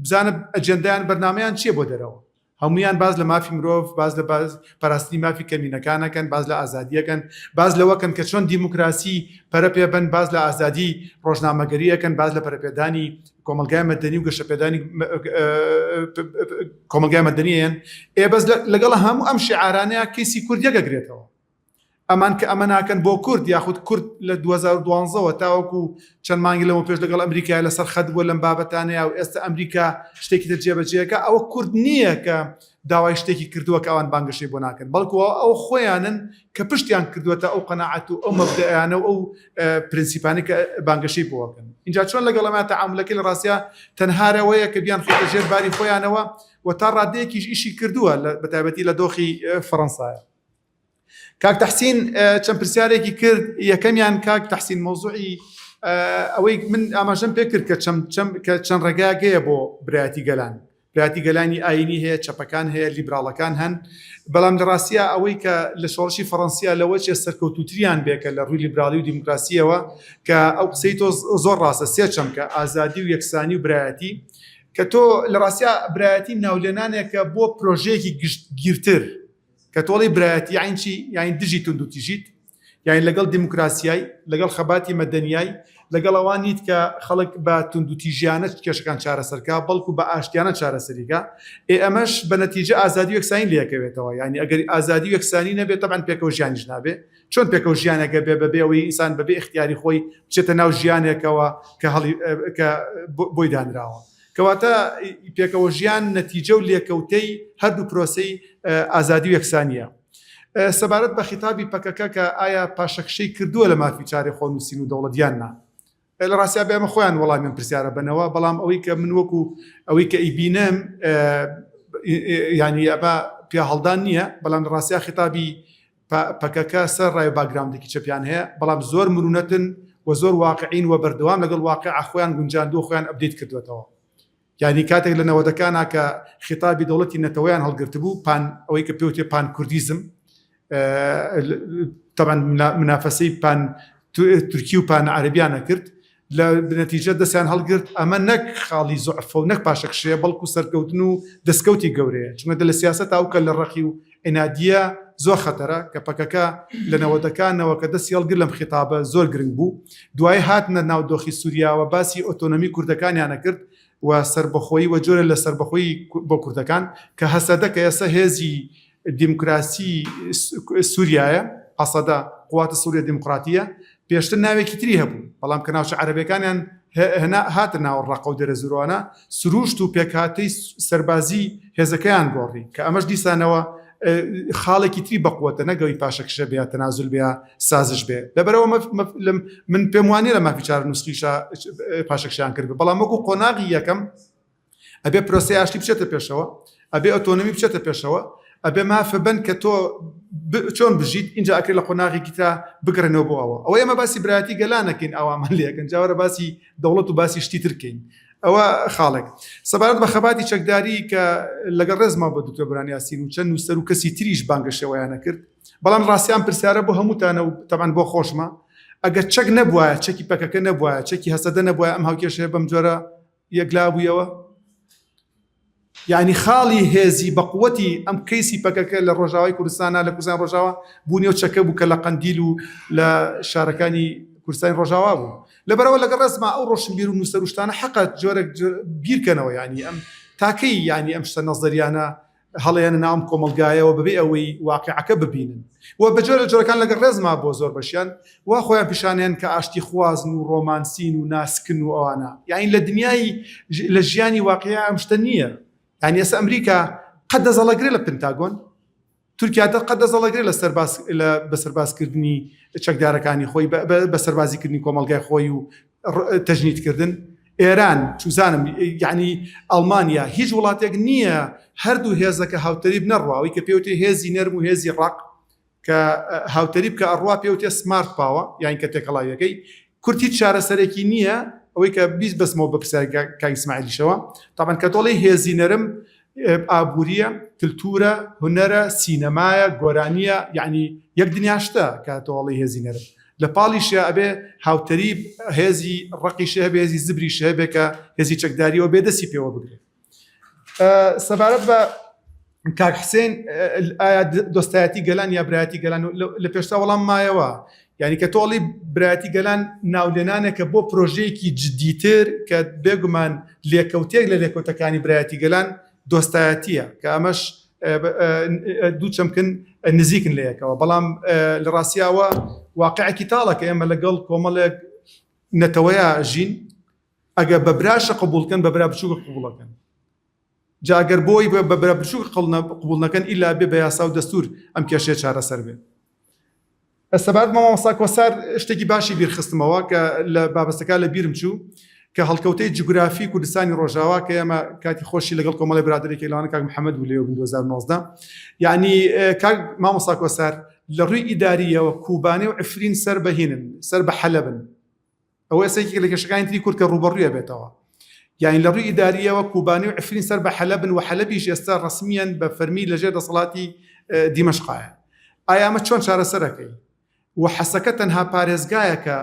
بزانە ئەجێندایان بەرنامەیان چییە بۆ دەرەوە هەمویان باز لە مافی مرۆڤ باز لە باز پاراستنی مافی کەمینەکانەکەن باز لە ئازادیەکەن باز لەوەکەن کە چۆن دیموکراسی پەرە پێبن باز لە ئازادی ڕۆژنامەگەریەکەن باز لە پەرەپێدانی کۆمەڵگای مەدەنی و گەشەپێدانی کۆمەڵگای مەدەنیەن ئێ بەس لەگەڵ هەموو ئەم شعارانەیە کەیسی کورد یەکەگرێتەوە ئەمان کە ئەمە ناکەن بۆ کورد یاخود کورد لە 2012ەوە تاوەکو چەند مانگی لەمە پێش لەگەڵ ئەمریکا لەسەر خەت بووە لەم بابەتانەیە و ئێستا ئەمریکا شتێکی تر جێبەجێەکە ئەوە کورد نییە کە داوای شتێکی کردووە کە ئەوان بانگەشەی بۆ ناکەن بەڵکو ئەو خۆیانن کە پشتیان کردووەتە ئەو قەناعەت و ئەو مەبدەئانە و ئەو پرنسیپانەی کە بانگەشەی بۆ ئەکەن ئینجا چۆن لەگەڵ ئەمە تەعامولەکەی لە ڕاستیا تەنها ئەوەیە کە بیانخەیتە ژێر باری خۆیانەوە و تا ڕادەیەکیش ئیشی کردووە بە تایبەتی لە دۆخی فەڕەنسایە کاک تەحسین چەند پرسیارێکی کرد یەکەمیان کاک تەحسین مەوزوعی ئەوەی من ئاماژەم پێ کرد کە کە چەند ڕێگایەک هەیە بۆ برایەتی گەلان برایەتی گەلانی ئایینی هەیە، چەپەکان هەیە، لیبراڵەکان هەن، بەڵام لە ڕاستیا ئەوەی کە لە شۆڕشی فەڕەنسیا لەوە چێ سەرکەوتووتریان بێ کە لە ڕووی لیبراڵی و دیموکراسییەوە کە ئەو قسەی تۆ زۆر ڕاستە سێ چەمکە، ئازادی و یەکسانی و برایەتی، کە تۆ لە ڕاستیا برایەتی ناولێنانێکە بۆ پرۆژەیەکی گشتگیرتر. کە تۆڵەی برایەتی یاین چی؟ یاین دژی توندوتیژیت، یاین لەگەڵ دیموکراسیای، لەگەڵ خەباتی مەدەنیای، لەگەڵ ئەوان نیت کە خەڵک بە توندوتیژیانە کێشەکان چارەسەرکا، بەڵکو بە ئاشتیانە چارەسەریکا. ئێ ئەمەش بە نەتیجە ئازادی و یەکسانی لێکەوێتەوە. یانی ئەگەر ئازادی و یەکسانی نەبێ تەبعەن پێکەوە ژیانیش نابێ. چۆن پێکەوە ژیانێک ئەبێ بەبێ ئەوەی ئینسان بەبێ ئیختیاری خۆی بچێتە ناو ژیانێکەوە کە هەڵی کە بۆی دانراوە. کەواتە پێکەوەژیان نەتیجە و لێکەوتەی هەردوو پرۆسەی ئازادی و یەکسانییە. سەبارەت بە خیتابی پەکەکە کە ئایا پاشەکشەی کردووە لە مافی چارەی خۆنووسین و دەوڵەت یان نا؟ لە ڕاستیا بێ ئەمە خۆیان وەڵامی ئەم پرسیارە بەنەوە، بەڵام ئەوەی کە من وەکو ئەوەی کە ئەیبینم یانی ئەمە پیاهەڵدان نییە، بەڵام لە ڕاستیا خیتابی پەکەکە سەر ڕای و باکگراوندێکی چەپیان هەیە، بەڵام زۆر مرونەتن و زۆر واقعین و بەردەوام لەگەڵ واقع خۆیان گونجاندووە خۆیان update کردووەتەوە. یانی کاتێک لە نەوەدەکانا کە خیتابی دەوڵەتی نەتەوەیان هەڵگرتبوو پان ئەوەی کە پێوتێ پان کوردیزم تەبعەن منافەسەی پان تورکی و پان عەرەبیانە کرد لە نەتیجە دەستیان هەڵگرت ئەمە نەک خاڵی زوعفە و نەک پاشەکشەیە بەڵکو سەرکەوتن و دەستکەوتی گەورەیە چونکە لە سیاسەتا ئەو کەللە ڕەقی و عنادیە زۆر خەتەرە کە پەکەکە لە نەوەدەکانەوە کە دەستی هەڵگر لەم خیتابە زۆر گرنگ بوو دوای هاتنە ناو دۆخی سووریاوە باسی ئۆتۆنۆمی کوردەکانیانە کرد و سەربەخۆیی و جۆرە لە سەربەخۆیی بۆ کوردەکان کە هەسەدە کە ئێستا هێزی دیموکراسی سووریایە هەسەدە قوات سووریە دیموکراتیە پێشتر ناوێکی تری هەبوو بەڵام کە ناوچە عەرەبیەکانیان هێنا هاتە ناو ڕەقە و دێرەزوورانە سروشت و پێکهاتەی سەربازی هێزەکەیان گۆڕی کە ئەمەش دیسانەوە خاڵێکی تری بەقوەتە نەگەوی پاشەکشە بێ تەنازول بێ سازش بێ لەبەرەوە من پێم وانە لە مافی چارەنووسیشە پاشەکشیان کرد بەڵام وەکو قۆناغی یەکەم ئەبێ پرۆسەی ئاشتی بچێتە پێشەوە ئەبێ ئۆتۆنۆمی بچێتە پێشەوە ئەبێ مافە بن کە تۆ چۆن بژیت اینجا ئەکرێت لە قۆناغێکی ترا بگەڕێنەوە بۆ ئەوە ئەوە ئێمە باسی برایەتی گەلان نەکەین ئاوامان لێکەن جاوەرە باسی دەوڵەت و باسی شتی ترکەین ئەوە خاڵێک سەبارەت بە خەباتی چەکداری کە لەگەڵ ڕێزما بۆ دکتۆر بران یاسین و چەند نووسەر و کەسی تریش بانگەشەوەیانە کرد بەڵام ڕاستیان پرسیارە بۆ هەمووتانە و تەبعەن بۆ خۆشمە ئەگەر چەک نەبوایە چەکی پەکەکە نەبوایە چەکی هەسەدە نەبوایە ئەم هاوکێشەیە بەم جۆرە یەکلابوویەوە؟ یعنی خاڵی هێزی بەقوەتی ئەم کەیسی پەکەکە لە ڕۆژاوای کوردستانە لە کوردستان ڕۆژاوا بوونی و چەکە بوو کە لە قەندیل و لە شارەکانی کوردستانی ڕۆژاوا بوو لەبەرەوە لەگەڵ ڕێزما ئەو ڕۆشنبیر و نووسەر و شتانە حەقە جۆرێک بیرکەنەوە یعنی ئەم تاکەی یعنی ئەم شتە نەزەریانە هەڵەیەنە ناو ئەم کۆمەڵگایەوە بەبێ ئەوەی واقیعەکە ببینن و بە جۆرە جۆرەکان لەگەڵ ڕێزما بۆ زۆر بەشیان وا خۆیان پیشانیان کە ئاشتی خوازن و ڕۆمانسین و ناسکن و ئەوانە یعنی لە دنیای لە ژیانی واقعیا ئەم شتە نییە یعنی ئێستا ئەمریکا قەت دەزەڵەگرێ لە پنتاگۆن تورکیا دە قەت دەزەڵەگرێ لە سەرباز لە بە سەربازکردنی چەکدارەکانی خۆی بە سەربازیکردنی کۆمەڵگای خۆی و تەجنیدکردن ئێران چوزانم یعنی ئەڵمانیا هیچ وڵاتێک نییە هەردوو هێزەکە هاوتەریب نەڕواوی کە پێوتێ هێزی نەرم و هێزی ڕق کە هاوتەریب کە ئەڕوا پێوتێ smart power یان کە تێکەڵاویەکەی کورد هیچ چارەسەرێکی نییە ئەوەی کە بیست بەسمەوە بە پرسیار کاک ئیسماعیلیشەوە تاوان کە تۆڵی هێزی نەرم ئابووریە کللتورە هونەرە سینەمایە گۆرانیە یعنی یەک دنیاشتە کە تۆڵی هێزی نەرم لە پاڵیشیا ئەبێ هاوتەریب هێزی ڕەقیش هەبێ هێزی زبریش هەبێ کە هێزی چەکداریەوە بێ دەستی پێوە بگرێت سەبارەت بە کاک حسێن ئایا دۆستایەتی گەلان یا برایەتی گەلان لە پێشتا وەڵام مایەوە یعنی کە تۆڵی برایەتی گەلان ناولێنانێکە بۆ پرۆژەیەکی جدیتر کە بێگومان لێکەوتێک لە لێکەوتەکانی برایەتی گەلان دۆستایەتیە کە ئەمەش دوو چەمکن نزیکن لە یەکەوە بەڵام لە ڕاستیاوە واقعێکی تاڵە کە ئێمە لەگەڵ کۆمەڵێک نەتەوەیە ژین ئەگە بە براشە قبولکەن بە برا بچووکە قبوڵەکەن جاگەر بۆی بە برا بچووک قبول نەکەن ئیلا بێ بە یاسا و دەستور ئەم کێشەیە چارەسەر بێت سەبارەت بە مامۆستا کۆسار شتێکی باشی بیرخستمەوە کە لە بابەستەکە لە بیرم چوو کە هەڵکەوتەی جوگرافی کوردستانی ڕۆژاوا کە ئێمە کاتی خۆشی لەگەڵ کۆمەڵی برادێکی لەوانە کاک محەممەد بوو لێ 2019 یعنی کاک مامۆستا کۆسار لە ڕووی ئیداریەوە کوبانێ و عفرین سەر بەهینن سەر بە حەلەبن ئەوە ئێستا یەکێک لە کێشەکانی تری کورد کە ڕووبەڕووی ئەبێتەوە یانی لە ڕووی ئیداریەوە کوبانی و عفرین سەر بە حەلەبن و حەلەبیش ئێستا ڕەسمیان بە فەرمی لەژێر دەسەڵاتی دیمەشقایە ئایا ئەمە چۆن چارەسەرەکەی و حەسەکە تەنها پارێزگایەکە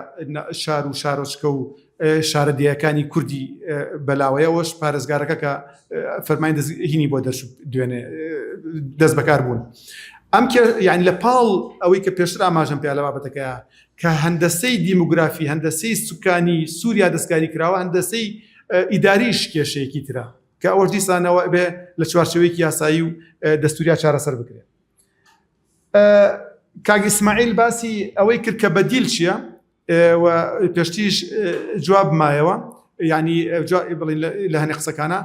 شار و شارۆچکە و شارەدێیەکانی کوردی بەلاوەیەوەش پارێزگارەکە کە فەرمای هینی بۆ دەرچوو دوێنێ دەست بەکار بوون ئەم یان لە پاڵ ئەوەی کە پێشتر ئاماژەم پێ لە بابەتەکەیە کە هەندەسەی دیموگرافی، هەندەسەی سوکانی سووریا دەستکاری کراوە، هەندەسەی ئیداریش کێشەیەکی ترە کە ئەوەش دیسانەوە ئەبێ لە چوارچێوەیەکی یاسایی و دەستوریا چارەسەر بکرێت. کاک ئیسماعیل باسی ئەوەی کرد کە بەدیل چییە و پێشتیش جواب مایەوە یعنی بڵین لە هەنێ قسەکانە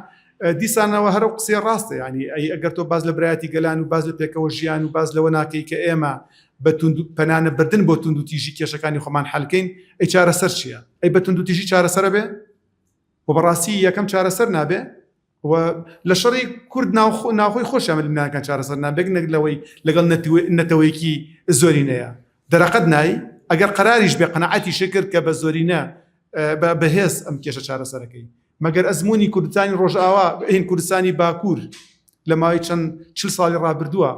دیسانەوە هەر ئەو قسەیە ڕاستە یانی ئەی ئەگەر تۆ باس لە برایەتی گەلان و باس لە پێکەوە ژیان و باس لەوە ناکەی کە ئێمە بە توند پەنانە بردن بۆ توندوتیژی کێشەکانی خۆمان حەلکەین ئەی چارەسەر چییە؟ ئەی بە توندوتیژی چارەسەرە بێ؟ و بەڕاستی یەکەم چارەسەر نابێ و لە شەڕی کورد ناوخۆی خۆشیان ململانەکان چارەسەر نابێت نەک لەوەی لەگەڵ نەتەوەیەکی زۆرینەیە دەرەقەت نای ئەگەر قەراریش بێ قەناعەتی شکرد کە بە زۆرینە بەهێز ئەم کێشە چارەسەرەکەی مەگەر ئەزموونی کوردستانی ڕۆژئاوا هین کوردستانی باکوور لە ماوەی چەند چل ساڵی ڕابردووە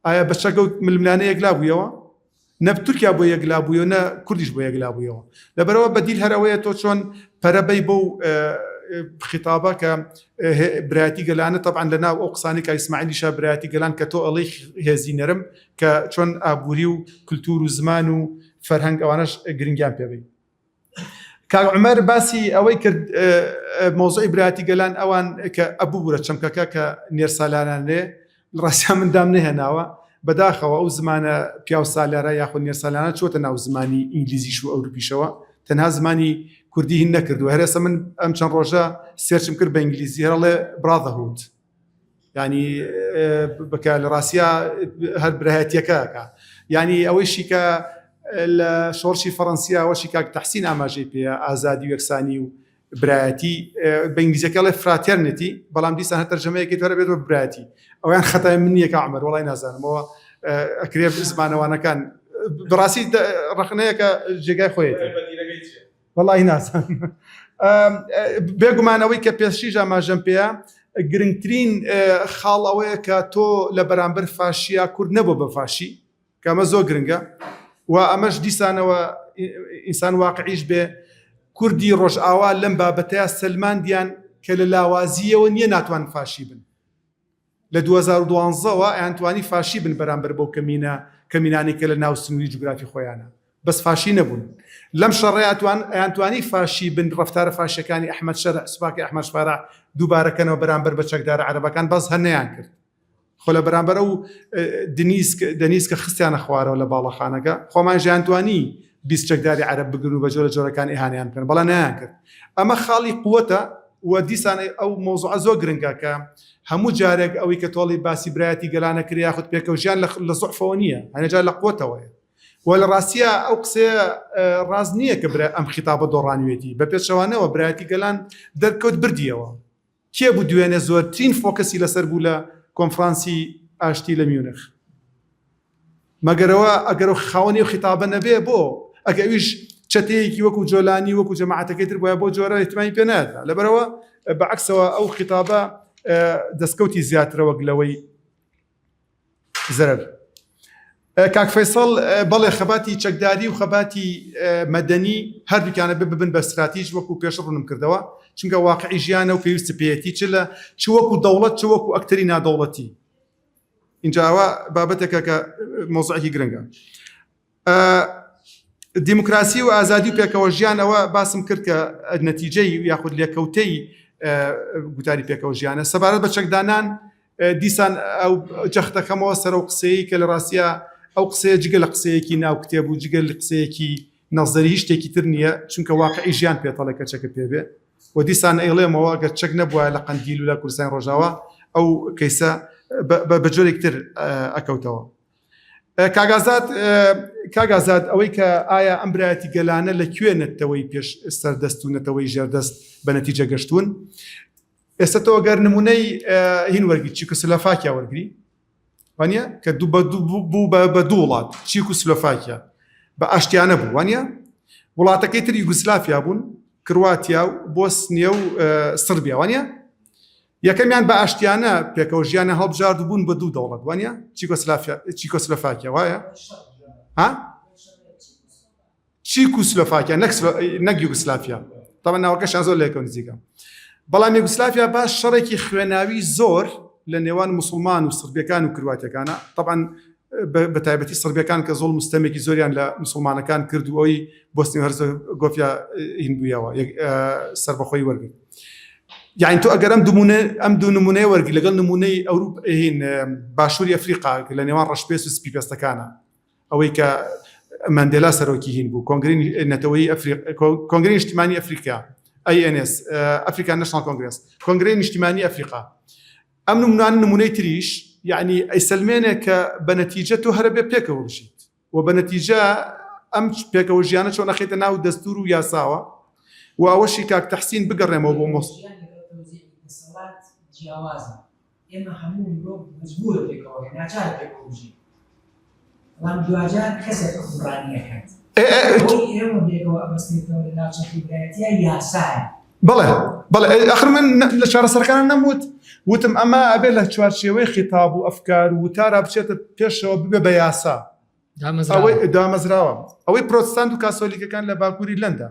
ئایا بە چەکە و ململانێ یەکلا بوویەوە؟ نە تورکیا بۆ یەکلا بوویەوە نە کوردیش بۆ یەکلا بوویەوە لەبەرەوە بەدیل هەر ئەوەیە تۆ چۆن پەرە بەی بەو خیتابە کە برایەتی گەلانە تەبعەن لە ناو ئەو قسانەی کاک ئیسماعیلیشا برایەتی گەلان کە تۆ ئەڵێی هێزی نەرم کە چۆن ئابووری و کلتور و زمان و فەرهەنگ ئەوانەش گرنگیان پێ بەی. کاک عومەر باسی ئەوەی کرد مەوزوعی برایەتی گەلان ئەوان کە ئەبوورە چەمکەکە کە نێرسالارانێ ڕاستیا من دام نەهێناوە بەداخەوە ئەو زمانە پیاو سالارە یاخود نێرسالانە چۆتە ناو زمانی ئینگلیزیش و ئەوروپیشەوە تەنها زمانی کوردی هین نەکردووە هەرێسە من ئەم چەند ڕۆژە search م کرد بە ئینگلیزی هەرڵێ brotherhood ینی بکە لە ڕاستیا هەر برایەتیەکەکە ینی ئەوەیشی کە لە شۆڕشی فەڕەنسیا وەشی کاک تەحسین ئاماژەی پێ ئازادی و یەکسانی و برایەتی بە ئینگلیزیەکە ئەڵێ fraternity بەڵام دیسان هەر تەرجەمەیەکی تۆرە بێت بە برایەتی ئەویان خەتای من نییە کە عمر وڵی نازانمەوە ئەکرێ زمانەوانەکان بەڕاستی ڕەخنەیەکە جێگای خۆیەتی وەڵی نازانم بێگومان ئەوەی کە پێشیش ئاماژەم پێیە گرنگترین خاڵ ئەوەیە کە تۆ لە بەرامبەر فاشیا کورد نەبوو بە فاشی کە ئەمە زۆر گرنگە و ئەمەش دیسانەوە ئینسان واقعیش بێ کوردی ڕۆژئاوا لەم بابەتەیە سەلماندیان کە لە لاوازیەوە نییە ناتوان فاشی بن لە 2012ەوە ئەیانتوانی فاشی بن بەرامبەر بەو کەمینە کەمینانەی کە لە ناو سنووری جوگرافی خۆیانە بەس فاشی نەبوون لەم شەڕەیا توان ئەیانتوانی فاشی بن ڕەفتارە فاشیەکانی ئەحمەد شەرع سوپاکەی ئەحمەد شفارع دووبارەکەنەوە بەرامبەر بە چەکدارە عەرەبەکان بەس هەر نەیان کرد خۆ لە بەرامبەر ئەو دنیز دەنیز کە خستیانە خوارەوە لە باڵەخانەکە خۆمان ژیانتوانی 20 چەکداری عەرەب بگرن و بە جۆرە جۆرەکان ئیهانەیان بکەن بەڵام نەیان کرد ئەمە خاڵی قوتە و دیسان ئەو مۆزوعە زۆر گرنگە کە هەموو جارێک ئەوەی کە تۆڵی باسی برایەتی گەلانە کرد یاخود پێکەوە ژیان لە زوعفەوە نییە هەنێجار لە قوتەوەیە و لە ڕاستیە ئەو قسەیە ڕاست نییە کە برا ئەم خیتابە دۆڕانوێتی بە پێچەوانەوە برایەتی گەلان دەرکەوت بردیەوە کێ بوو دوێنێ زۆرترین focus ی لەسەر بوو لە کۆنفرانسی ئاشتی لە میونخ؟ مەگەرەوە ئەگەر خاوەنی ئەو خیتابە نەبێ بۆ ئەگە ئەویش چەتەیەکی وەکو جۆلانی وەکو جەماعەتەکەی تر بۆیە بۆ جۆرە اهتمامی پێ نادرا لەبەرەوە بەعکسەوە ئەو خیتابە دەستکەوتی زیاترە وەک لەوەی زەرەر. کاک فەیسەڵ بەڵێ خەباتی چەکداری و خەباتی مەدەنی هەردووکیانە ببن بە ستراتیژ وەکو پێش ڕوونم کردەوە چونکە واقعی ژیانە و پێویستی پێیەتی چ لە چ وەکو دەوڵەت چ وەکو ئەکتەری نادەوڵەتی اینجا ئەوە بابەتێکە کە مۆزعێکی گرنگە دیموکراسی و ئازادی و پێکەوە ژیان ئەوە باسم کرد کە نەتیجەی یاخود لێکەوتەی گوتاری پێکەوە ژیانە سەبارەت بە چەکدانان دیسان ئەو جەختەکەمەوە سەر و قسەیە کە لە ڕاستە ئەو قسەیە جگە لە قسەیەکی ناو کتێب و جگە لە قسەیەکی نەزەری هیچ شتێکی تر نییە چونکە واقعی ژیان پێتەڵێ کە چەکە پێبێ و دیسان ئەیڵێمەوە گەر چەک نەبووە لە قەندیل و لە کوردستانی ڕۆژاوا ئەو کەیسە بە جۆرێک تر ئەکەوتەوە کاک ئازاد کاک ئازاد ئەوەی کە ئایا ئەم برایەتی گەلانە لە کوێ نەتەوەی پێش سەردەست و نەتەوەی ژێردەست بە نەتیجە گەشتون ئێستا تۆ گەر نمونەی هین وەرگری چیکۆسلۆفاکیا وەرگری وانە کە دوو بە دوو بوو بە دوو وڵات چیک و سلۆفاکیا بە ئاشتیانە بوو وانە وڵاتەکەی تر یوگسلافیا بوون کرواتیا و بۆسنیە و سربیا وانە یەکەمیان بە ئاشتیانە پێکەوە ژیانە هەڵبژارد و بوون بە دوو دەوڵەت وانە چیکۆسلافیا چیکۆسلۆفاکیا وایە ها چیک و سلۆفاکیا نەک نەک یوگسلافیا تەبعەن ناوەکەشیان زۆر لەیەکەوە نزیکە بەڵام یوگسلافیا باش شەڕێکی خوێناوی زۆر لە نێوان مسلمان و سربیەکان و کرواتەکانە طبعا بە تایبەتی سربیەکان کە زۆڵ مستەمێکی زۆریان لە مسلمانەکان کرد و ئەوی بۆسنی هەرزەگۆفیا هین بوویەوە سربەخۆی وەرگرت یعنی تۆ ئەگەر ئەم دمونە ئەم دوو نمونەیە وەرگری لەگەڵ نمونەی ئەوروپ هین باشووری ئەفریقا لە نێوان ڕەشپێست و سپی پێستەکانە ئەوەی کە ماندێلا سەرۆکی هین بوو کۆنگری نەتەوەی ئەفریق کۆنگری نیشتیمانی ئەفریقا ANS African National Congress کۆنگری نیشتیمانی ئەفریقا ئەم نمونان نمونەی تریش یعنی ئەیسەلمێنێ کە بە نەتیجە تۆ هەرە بێ پێکەوە بژیت و بە نەتیجە ئەم پێکەوە ژیانە چۆن ئەخەیتە ناو دەستور و یاساوە و ئەوەشی کاک تەحسین بگەڕێمەوە بۆ مۆس جیاوازە ئێمە هەموو مرۆڤ مەجبورە پێکەوە ناچارە پێکەوە بژی بەڵام دواجار کەسێک حوکمڕانی ئەکات ئەوەی ئێمە پێکەوە ئەبەستێتەوە لە ناو چەرخی برایەتیە یاسایە. بەڵێ بەڵێ ئەخر من لە چارەسەرەکان نەموت وتم ئەمە ئەبێ لە چوارچێوەی خیتاب و ئەفکار و وتارا بچێتە پێشەوە ببێ بە یاسا ئەوەی دامەزراوە ئەوەی پرۆتستانت و کاسۆلیکەکان لە باکووری لەندا.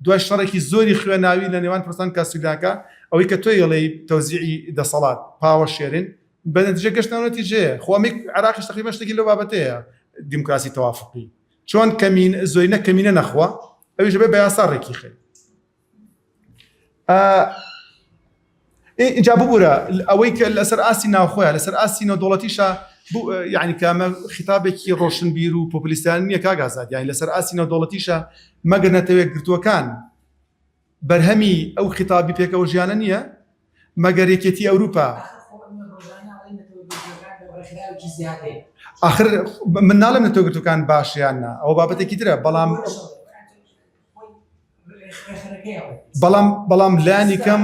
دوای شەڕێکی زۆری خوێناوی لە نێوان پرۆتستانت کاسولیکا ئەوەی کە تۆ یڵێی تەوزیعی دەسەڵات power sharing بە نەتیجە گەشتنەوە نەتیجەیە خۆ ئەمەی عێراقیش تقریبا شتێکی لەو بابەتەیە دیموکراسی تەوافقی چۆن کەمین زۆینە کەمینە نەخوا ئەویش بێ بە یاسا ڕێکی خەی ئینجا ببوورە ئەوەی کە لەسەر ئاستی ناوخۆیە لەسەر ئاستی نێودەوڵەتیشە یعنی کامە خیتابێکی ڕۆشنبیر و پۆپلیستیان نییە کاک ئازاد یانی لەسەر ئاستی نێودەوڵەتیشە مەگەر نەتەوە یەکگرتووەکان بەرهەمی ئەو خیتابی پێکەوە ژیانە نییە مەگەر یەکێتی ئەوروپا ئاخر من ناڵێم نەتەوە یەکگرتووەکان باشیان نا ئەوە بابەتێکی ترە بەڵام بەڵام بەڵام لانی کەم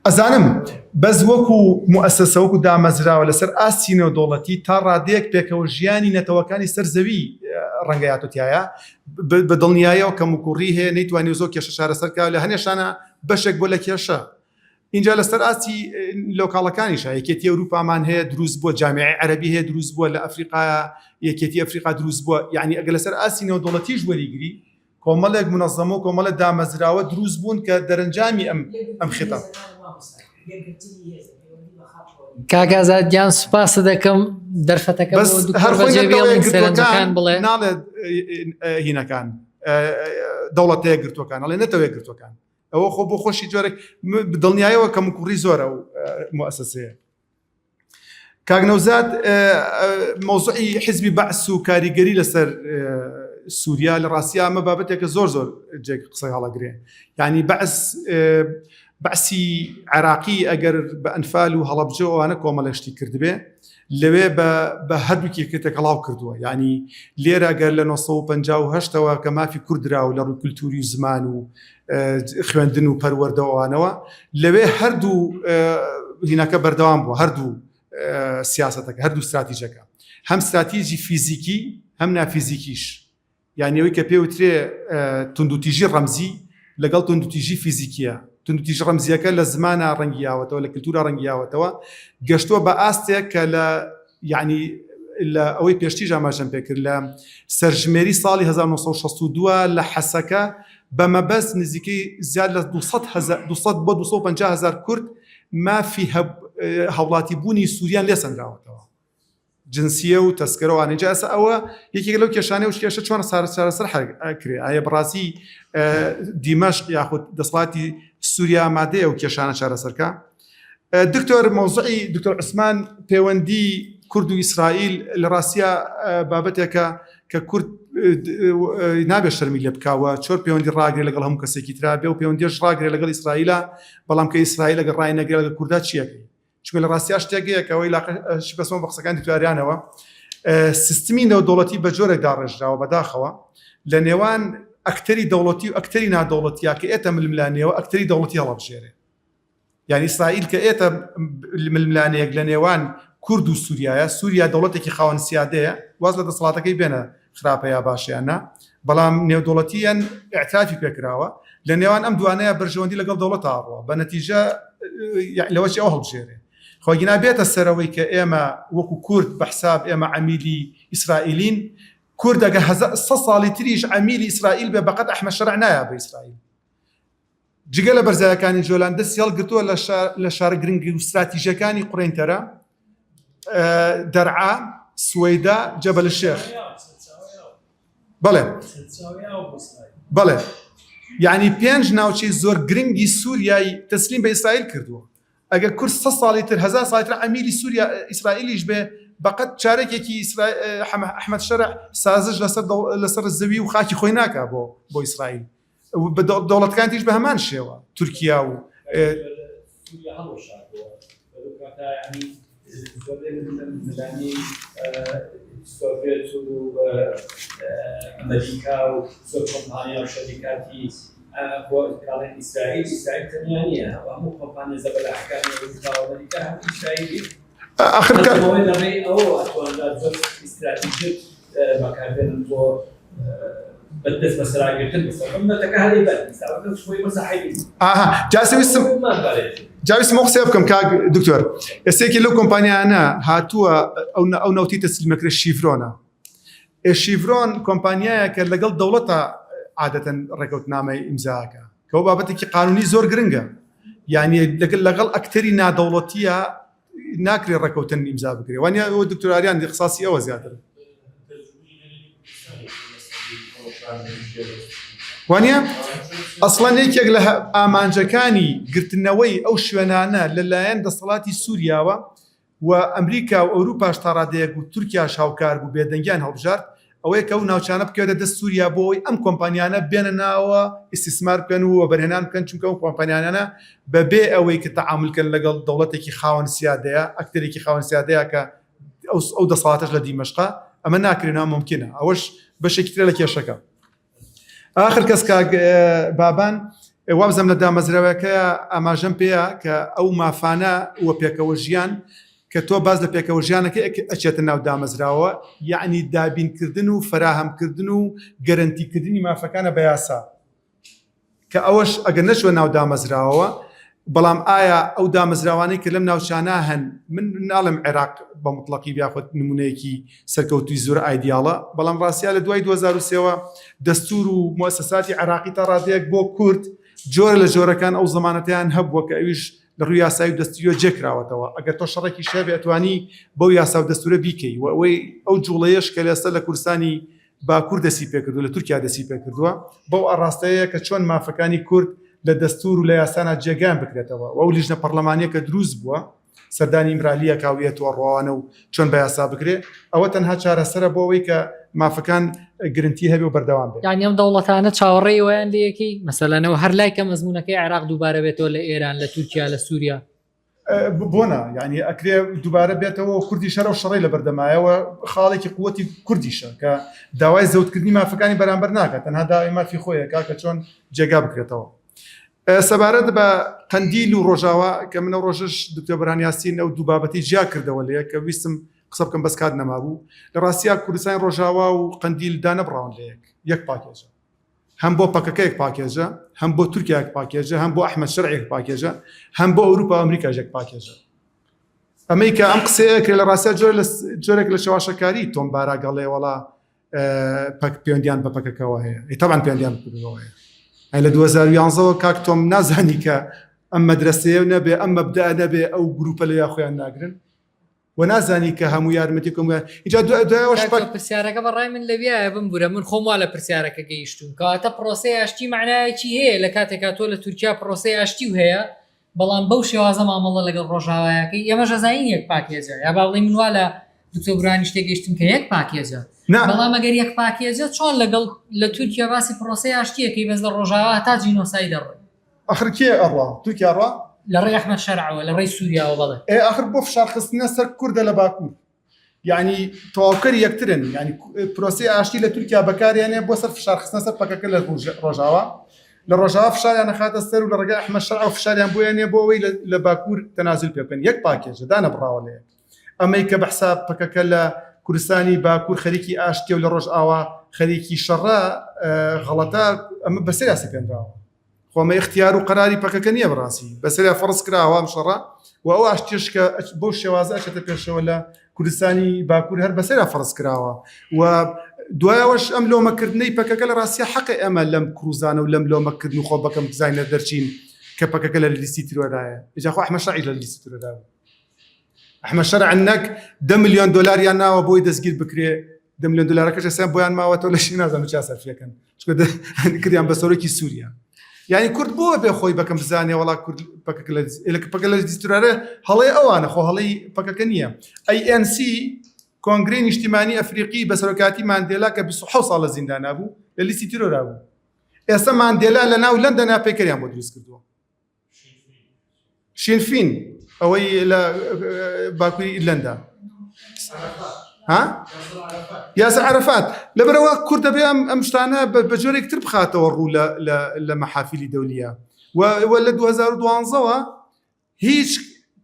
ئەزانم بەس وەکو موئەسەسە وەکو دامەزراوە لەسەر ئاستی نێودەوڵەتی تا ڕادەیەک پێکەوە ژیانی نەتەوەکانی سەر زەوی ڕەنگە یاتۆتیایە بە دڵنیایەوە کەموکوڕی هەیە نەیتوانی زۆر کێشە چارەسەر کا لە هەنێشانە بەشێک بۆ لە کێشە اینجا لەسەر ئاستی لۆکاڵەکانیشە یەکێتی ئەوروپامان هەیە دروست بووە جامیعی عەربی هەیە دروست بووە لە ئەفریقا یەکێتی ئەفریقا دروست بووە یعنی ئەگەر لەسەر ئاستی نێودەوڵەتیش وەریگری کۆمەڵێک منەزەمە و کۆمەڵێک دامەزراوە دروست بوون کە دەرەنجامی ئەم ئەم خطە کاک ئازاد گیان سوپاست دەکەم دەرفەتەکە بەس بۆ دکتۆر هەر خۆی بەجێ نەتەوە بێڵین یەکگرتووەکان سەرنجەکان بڵێ ناڵێت هینەکان دەوڵەتە یەکگرتووەکان ئەڵێ نەتەوە یەکگرتووەکان ئەوە خۆ بۆ خۆشی جۆرێک دڵنیایەوە کەموکوڕی زۆرە و موسسەیە کاک نەوزاد مەوزوعی حزبی بەعس و کاریگەری لەسەر سووریا لە ڕاستیا ئەمە بابەتێکە زۆر زۆر جێک قسەی هەڵەگرێ یعنی بەعس بەعسی عێراقی ئەگەر بە ئەنفال و هەڵەبجە ئەوانە کۆمەڵێشتی کردبێ لەوێ بە هەردووکی تێکەڵاو کردووە یعنی لێرە گەر لە 1950ەوە کە مافی کوردرا و لە ڕووی کولتوری و زمان و خوێندن و پەروەردەوانەوە لەوێ هەردوو هینەکە بەردەوام بووە هەردوو سیاستەکە هەردوو استراتیژەکە هەم استراتیژی فیزیکی هەم نافیزیکیش یانی ئەوەی کە پێوترێ توندوتیژی ڕەمزی لەگەڵ توندوتیژی فیزیکیە توندوتیژی ڕەمزیەکە لە زمانە ڕەنگی یاوەتەوە لە کللتورە ڕەنگی یاوەتەوە گەشتووە بە ئاستێک کە لە یعنی لە ئەوەی پێشتیش ئاماژەم پێکرد لە سەرژمێری ساڵی 1962 لە حەسەکە بە مەبەست نزیکەی زیاد لە 200 بۆ 250 هزار کورد مافی هاوڵاتی بوونی سووریان لێسەندراوەتەوە جنسیە و تەسکەرە وانە جا ئێستا ئەوە یەکێک لەو کێشانەی و کێشە چۆن چارەسەر کرێ ئایا بەڕاستی دیمەشق یاخود دەسەڵاتی سووریا ئامادەیە و کێشانە چارەسەرکە دکتۆر مەوزعی دکتۆر عوسمان پەیوەندی کورد و ئیسرائیل لە ڕاستە بابەتێکە کە کورد نابێت شەرمی لێ بکاوە چۆر پەیوەندی ڕاگرێ لەگەڵ هەموو کەسێکی ترا بێ و پەیوەندیش ڕاگرێ لەگەڵ ئیسرائیلە بەڵام کە ئیسرائیل لەگەڵ ڕای نەگرێ لەگەڵ کوردا چیەکەی چونکە لە ڕاستیا شتێک هەیە کە ئەوەی لاقەشی بەسمە بە قسەکانی دکتۆریانەوە سیستمی نێودەوڵەتی بە جۆرێک داڕێژراوە بەداخەوە لە نێوان ئەکتەری دەوڵەتی و ئەکتەری نادەوڵەتیا کە ئێتە ململانێەوە ئەکتەری دەوڵەتی هەڵەبژێرێ یعنی ئیسرائیل کە ئێتە ململانەیەک لە نێوان کورد و سووریایە سووریا دەوڵەتێکی خاوەن سیادەیە واز لە دەسەڵاتەکەی بێنە خراپە یا باشە یان نا بەڵام نێودەوڵەتیان ئیعترافی پێکراوە لە نێوان ئەم دوانەیە بەرژەوەندی لەگەڵ دەوڵەت ئاڕوە بە نەتیجە لەوەچی ئەو هەڵبژێرێ خۆگینا بێتە سەرەوەی کە ئێمە وەکو کورد بە حساب ئێمە عەمیلی ئیسرائیلین کورد ئەگە سە ساڵی تریش عەمیلی ئیسرائیل بێ بەقەت ئەحمە شەرع نایە بە ئیسرائیل جگە لە بەرزایەکانی جۆلان دەستی هەڵگرتووە لە شارە گرنگ و ستراتیژەکانی قورەینتەرە، دەرعا، سوەیدا، جەبەل شێخ. بەڵێ بەڵێ یعنی پێنج ناوچەی زۆر گرنگی سووریای تەسلیم بە ئیسرائیل کردووە ئەگەر کورد سە ساڵی تر هزار ساڵی تر عەمیلی سووریا ئیسرائیلیش بێ بەقەت چارەکێکی ئەحمەد شەرع سازش لەسەر لەسەر زەوی و خاکی خۆی ناکا بۆ بۆ ئیسرائیل دەوڵەتەکان تریش بە هەمان شێوە تورکیا و سۆڤێت و ئەمریکا و زۆر کۆمپانیا و شەریکاتی بۆ ئیسرائیل ئیسرائیل تەنیا نییە هەموو کۆمپانیا زەبەلاحەکانی ئەوروپا و ئەمریکا هەموو ئیسرائیلی ئاخر کە لە ڕێی ئەوەوە توانرا زۆر ئیستراتیژیت بەکاربێنن بۆ بەدەست بەسەراگرتن بەسەر ملەتەکە هەرێ بەر خۆی مەساحی ئاها جا ویستم جاویستم ئەو قسەیە بکەم کاک دکتۆر ئێستێکی لەو کۆمپانیانە هاتووە ئەو ئەو نەوتی تەسلیمەکرێ شیڤرۆنە ئێ شیڤرۆن کۆمپانیایە کە لەگەڵ دەوڵەتە عادەتەن ڕێکەوتنامەی ئیمزاکە کەەوە بابەتێکی قانونی زۆر گرنگە یعنی لەگەڵ لەگەڵ ئەکتەری نادەوڵەتیە ناکرێ ڕێکەوتن ئیمزا بکرێ وانە ئەوە دکتۆراریان اختصاصی ئەوە زیاتر وانە ئەسڵەن یەکێک لە ئامانجەکانی گرتنەوەی ئەو شوێنانە لەلایەن دەسەڵاتی سووریاوە و ئەمریکا و ئەوروپاش تا ڕادەیەک و تورکیاش هاوکار بوو بێدەنگیان هەڵبژارد ئەوەیە کە ئەو ناوچانە بکەوێتە دەست سووریا بۆ ئەوەی ئەم کۆمپانیانە بێنە ناوە ئیستیسمار بکەن و وەبەرهێنان بکەن چونکە ئەو کۆمپانیانە بەبێ ئەوەی کە تەعامول کەن لەگەڵ دەوڵەتێکی خاوەن سیادەیە ئەکتەرێکی خاوەن سیادەیە کە ئەو دەسەڵاتەش لە دیمەشقا ئەمە ناکرێ ناممکنە ئەوەش بەشێکی ترە لە کێشەکە ئاخر کەس کاک بابان وابزانم لە دامەزراوەکە ئاماژەم پێیە کە ئەو مافانە و پێکەوە ژیان کە تۆ باز لە پێکەوە ژیانەکە ئەچێتە ناو دامەزراوە یعنی دابینکردن و فراهەمکردن و گەرنتیکردنی مافەکانە بە یاسا کە ئەوەش ئەگەر نەچووە ناو دامەزراوەوە، بەڵام ئایا ئەو دامەزراوانەی کە لەم ناوچانە هەن، من ناڵێم عێراق بە موتڵەقی یاخود نموونەیەکی سەرکەوتووی زۆر ئایدیاڵە، بەڵام ڕاستیا لە دوای 2003 وە دەستوور و موئەسەساتی عێراقی تا ڕادەیەک بۆ کورد جۆرە لە جۆرەکان ئەو زەمانەتیان هەبووە کە ئەویش لە ڕووی یاسایی و دەستوریەوە جێ کراوەتەوە، ئەگەر تۆ شەڕێکیش هەبێ ئەتوانی بەو یاسا و دەستوورە بیکەی و ئەوەی ئەو جووڵەیەش کە ئێستا لە کوردستانی باکوور دەستی پێکردووە، لە تورکیا دەستی پێکردووە، بەو ئاڕاستەیەیە کە چۆن مافەکانی کورد لە دەستوور و لە یاسانا جێگایان بکرێتەوە و ئەو لیژنە پەڕلەمانییە کە دروست بووە سەردانی ئیمرالییە کا و یەت و ئەڕواوانە و چۆن بە یاسا بکرێ، ئەوە تەنها چارەسەرە بۆ ئەوەی کە مافەکان گرنتی هەبێ و بەردەوام بێ. یانی ئەم دەوڵەتانە چاوەڕێی ئەوەیان لێ ئەکەی؟ مەسەلەن ئەوە هەر لای کەم ئەزموونەکەی عێراق دووبارە بێتەوە لە ئێران، لە تورکیا، لە سووریا. بۆ نا یعنی ئەکرێ دووبارە بێتەوە کوردی شەر و شەڕی لە بەردەمایەوە خاڵێکی قوتی کوردیشە کە داوای زەوتکردنی مافەکانی بەرامبەر ناکات تەنها داوای مافی خۆیە کاکە چۆن جێگا بکرێتەوە سەبارەت بە قەندیل و ڕۆژاوا کە منە ڕۆژش دکتۆر بەران یاسین ئەو دوو بابەتی جیا کردەوە لێ کە ویستم قسە بکەم بەس کات نەمابوو لە ڕاستیا کوردستانی ڕۆژاوا و قەندیل دانەبڕاون لە یەک یەک پاکێجە هەم بۆ پەکەکە یەک پاکێجە، هەم بۆ تورکیا یەک پاکێجە، هەم بۆ ئەحمەد شەرع یەک پاکێجە، هەم بۆ ئەوروپا و ئەمریکاش یەک پاکێجە. ئەمەی کە ئەم قسەیە کرێ لە ڕاستیا جۆرە لە جۆرێک لە چەواشەکاری تۆم باراک ئەڵێ وەڵا پەک پەیوەندیان بە پەکەکەوە هەیە. ئەی تەبعەن پەیوەندیان بە پەکەکەوە هەیە. ئەی لە 2011ەوە کاک تۆم نازانی کە ئەم مەدرەسەیە نەبێ ئەم مەبدەئە نەبێ ئەو گروپە لەویا خۆیان ناگرن. و نازانی کە هەموو یارمەتی کۆم اینجا دوایەوەش پەک پرسیارەکە بە ڕای من لەویایە بمبورە من خۆم وا لە پرسیارەکە گەیشتوم کەواتە پرۆسەی ئاشتی معنایەکی هەیە لە کاتێکا تۆ لە تورکیا پرۆسەی ئاشتی و هەیە بەڵام بەو شێوازە مامەڵە لەگەڵ ڕۆژاوایەکەی ئێمەش ئەزانین یەک پاکێجە یا با بڵێین من وا لە دکتۆر برانی شتێک گەیشتم کە یەک پاکێجە بەڵام ئەگەر یەک پاکێجە چۆن لەگەڵ لە تورکیا باسی پرۆسەی ئاشتیەکەی بەس لە ڕۆژاوا هەتا جینۆساید دەڕۆی ئەخر کێ ئەڕوا؟ تورکیا ئەڕوا؟ لە ڕێی ئەحمەد شەرعەوە، لە ڕێی سووریاوە بەڵێ. ئێ ئەخر بۆ فشار خستنە سەر کوردە لە باکوور؟ یانی تەواوکەری یەکترن، یانی پرۆسەی ئاشتی لە تورکیا بەکارێنێ بۆ سەر فشار خستنە سەر پەکەکە لە ڕۆژاوا، لە ڕۆژاوا فشاریان ئەخاتە سەر و لە ڕێگای ئەحمەد شەرعەوە فشاریان بۆ ئێنێ بۆ ئەوەی لە باکوور تەنازول پێ بکەن. یەک پاکێجە، دانەبڕاوە لە یەک. ئەمەی کە بە حساب پەکەکە لە کوردستانی باکوور خەریکی ئاشتیە و لە ڕۆژاوا خەریکی شەڕە غەڵەتە، ئەمە بەسەریا سەپێنراوە. خۆ ئەمە ئیختیار و قەراری پەکەکە نییە بەڕاستی بەسەریا فەڕز کراوە ئەم شەڕە و ئەو ئاشتیش کە بەو شێوازە ئەچێتە پێشەوە لە کوردستانی باکوور هەر بەسەریا فەڕز کراوە و دوایەوەش ئەم لۆمەکردنەی پەکەکە لە ڕاستیا حەقی ئێمە لەم کروزانە و لەم لۆمەکردن و خۆ بەکەم بزانین دەرچین کە پەکەکە لە لیستی تیرۆردایە ئیجا خۆ ئەحمەد شەرعی لە لیستی تیرۆردا بوو ئەحمەد شەرع نەک دە ملیۆن دۆلاریان ناوە بۆی دەستگیر بکرێ دە ملیۆن دۆلارەکەش ئێستا بۆیان ماوەتەوە لە شی نازانم چیا سەرفیەکەن چونکە کردیان بە سەرۆکی سووریا یعنی کورد بۆ بێ خۆی بەکەم بزانێ وڵا کورد پەکەکە لە پەکە لە دیسترارە هەڵەی ئەوانە خۆ هەڵەی پەکەکە نییە ئەی ئێن سی کۆنگرەی نیشتیمانی ئەفریقی بە سەرۆکاتی ماندێلا کە 26 ساڵ لە زیندانا بوو لە لیستی تیرۆرا بوو ئێستا ماندێلا لە ناو لەندەنا پەیکەریان بۆ دروست کردووە شینفین ئەوەی لە باکووری ئیرلەندا ها یاسر عەرەفات لەبەرەوە کورد دەبێ ئەم ئەم شتانە بە جۆرێک تر بخاتەوە ڕوو لە لە لە مەحافیلی دەولیە و لە 2012ەوە هیچ